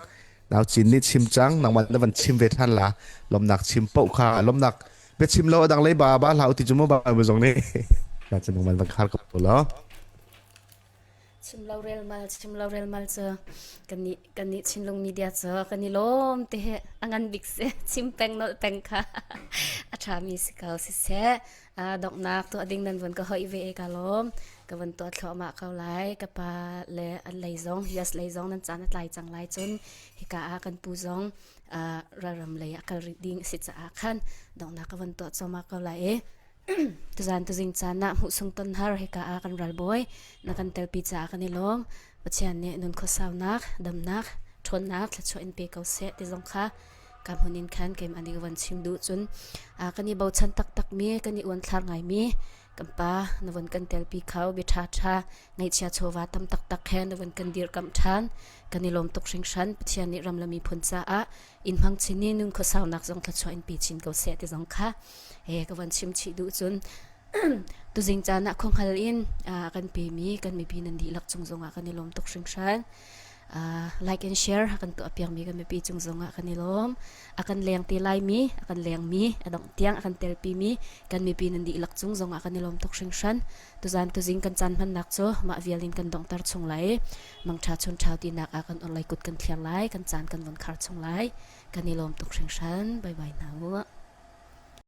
nau chin nih chim cang nangmah na van chim ve than la lawmhnak chim paoh kha lawmhnak bia chim lo adang lei ba ba hlau ti cu mu ba mu zong nih na chin nangmah van khar ko lo Chim lo rel mal chim lo rel mal cu kan nih kan nih Chinlung media cu kan i lawm te he a ngan bik si chim peng nolh peng kha a ṭha mi si ko siseh donghnak tuah ding nan vun ka hoih ve ka lawm ka vun tuah thluahmah ko lai ka pa le an lei zong US lei zong nan caan a tlai cang lai cun hika ah kan pu zong ralram lei ah kal rih ding a si caah khan donghnak ka vun tuah cuahmah ko lai i tuzan tuzing caan ah hmuhsung ton har hika ah kan ralbawi na kan telpi caah kan i lawm Pathian nih nun khuasaunak damnak ṭhawnnak thluachuah in pe ko seh ti zong kha ka hmun in khan keimah nih ka von chim duh cun kan i bochan taktakmi kan i uanthlar ngaimi kan pa na von kan telpi kho bia ṭha ṭha ngaihchia chawva tam taktak he na von kan dirkamh ṭhan kan i lawm tuk hringhran Pathian nih ram le miphun caah in hmang chin i nun khuasaunak zong thluachuah in pe chin ko seh ti zong kha he ka von chim chih duh cun Tuzing caan ah khuahngal in a kan pemi kan mipi nan dihlak cung zongah kan i lawm tuk hringhran. Like and share a kan tuahpiakmi kan mipi cung zongah kan i lawm. A kan leng te laimi, a kan lengmi, a dongh tiang a kan telpimi kan mipi nan dihlak cung zongah kan i lawm tuk hringhran. Tuzan tuzing kan caan hmannak cu mah vial in kan donghter chung lai. Mangṭha chun ṭhau tinak ah kan orhlei kut kan thliar lai, kan caan kan von khar chung lai. Kan i lawm tuk hringhran. Bye bye hna u.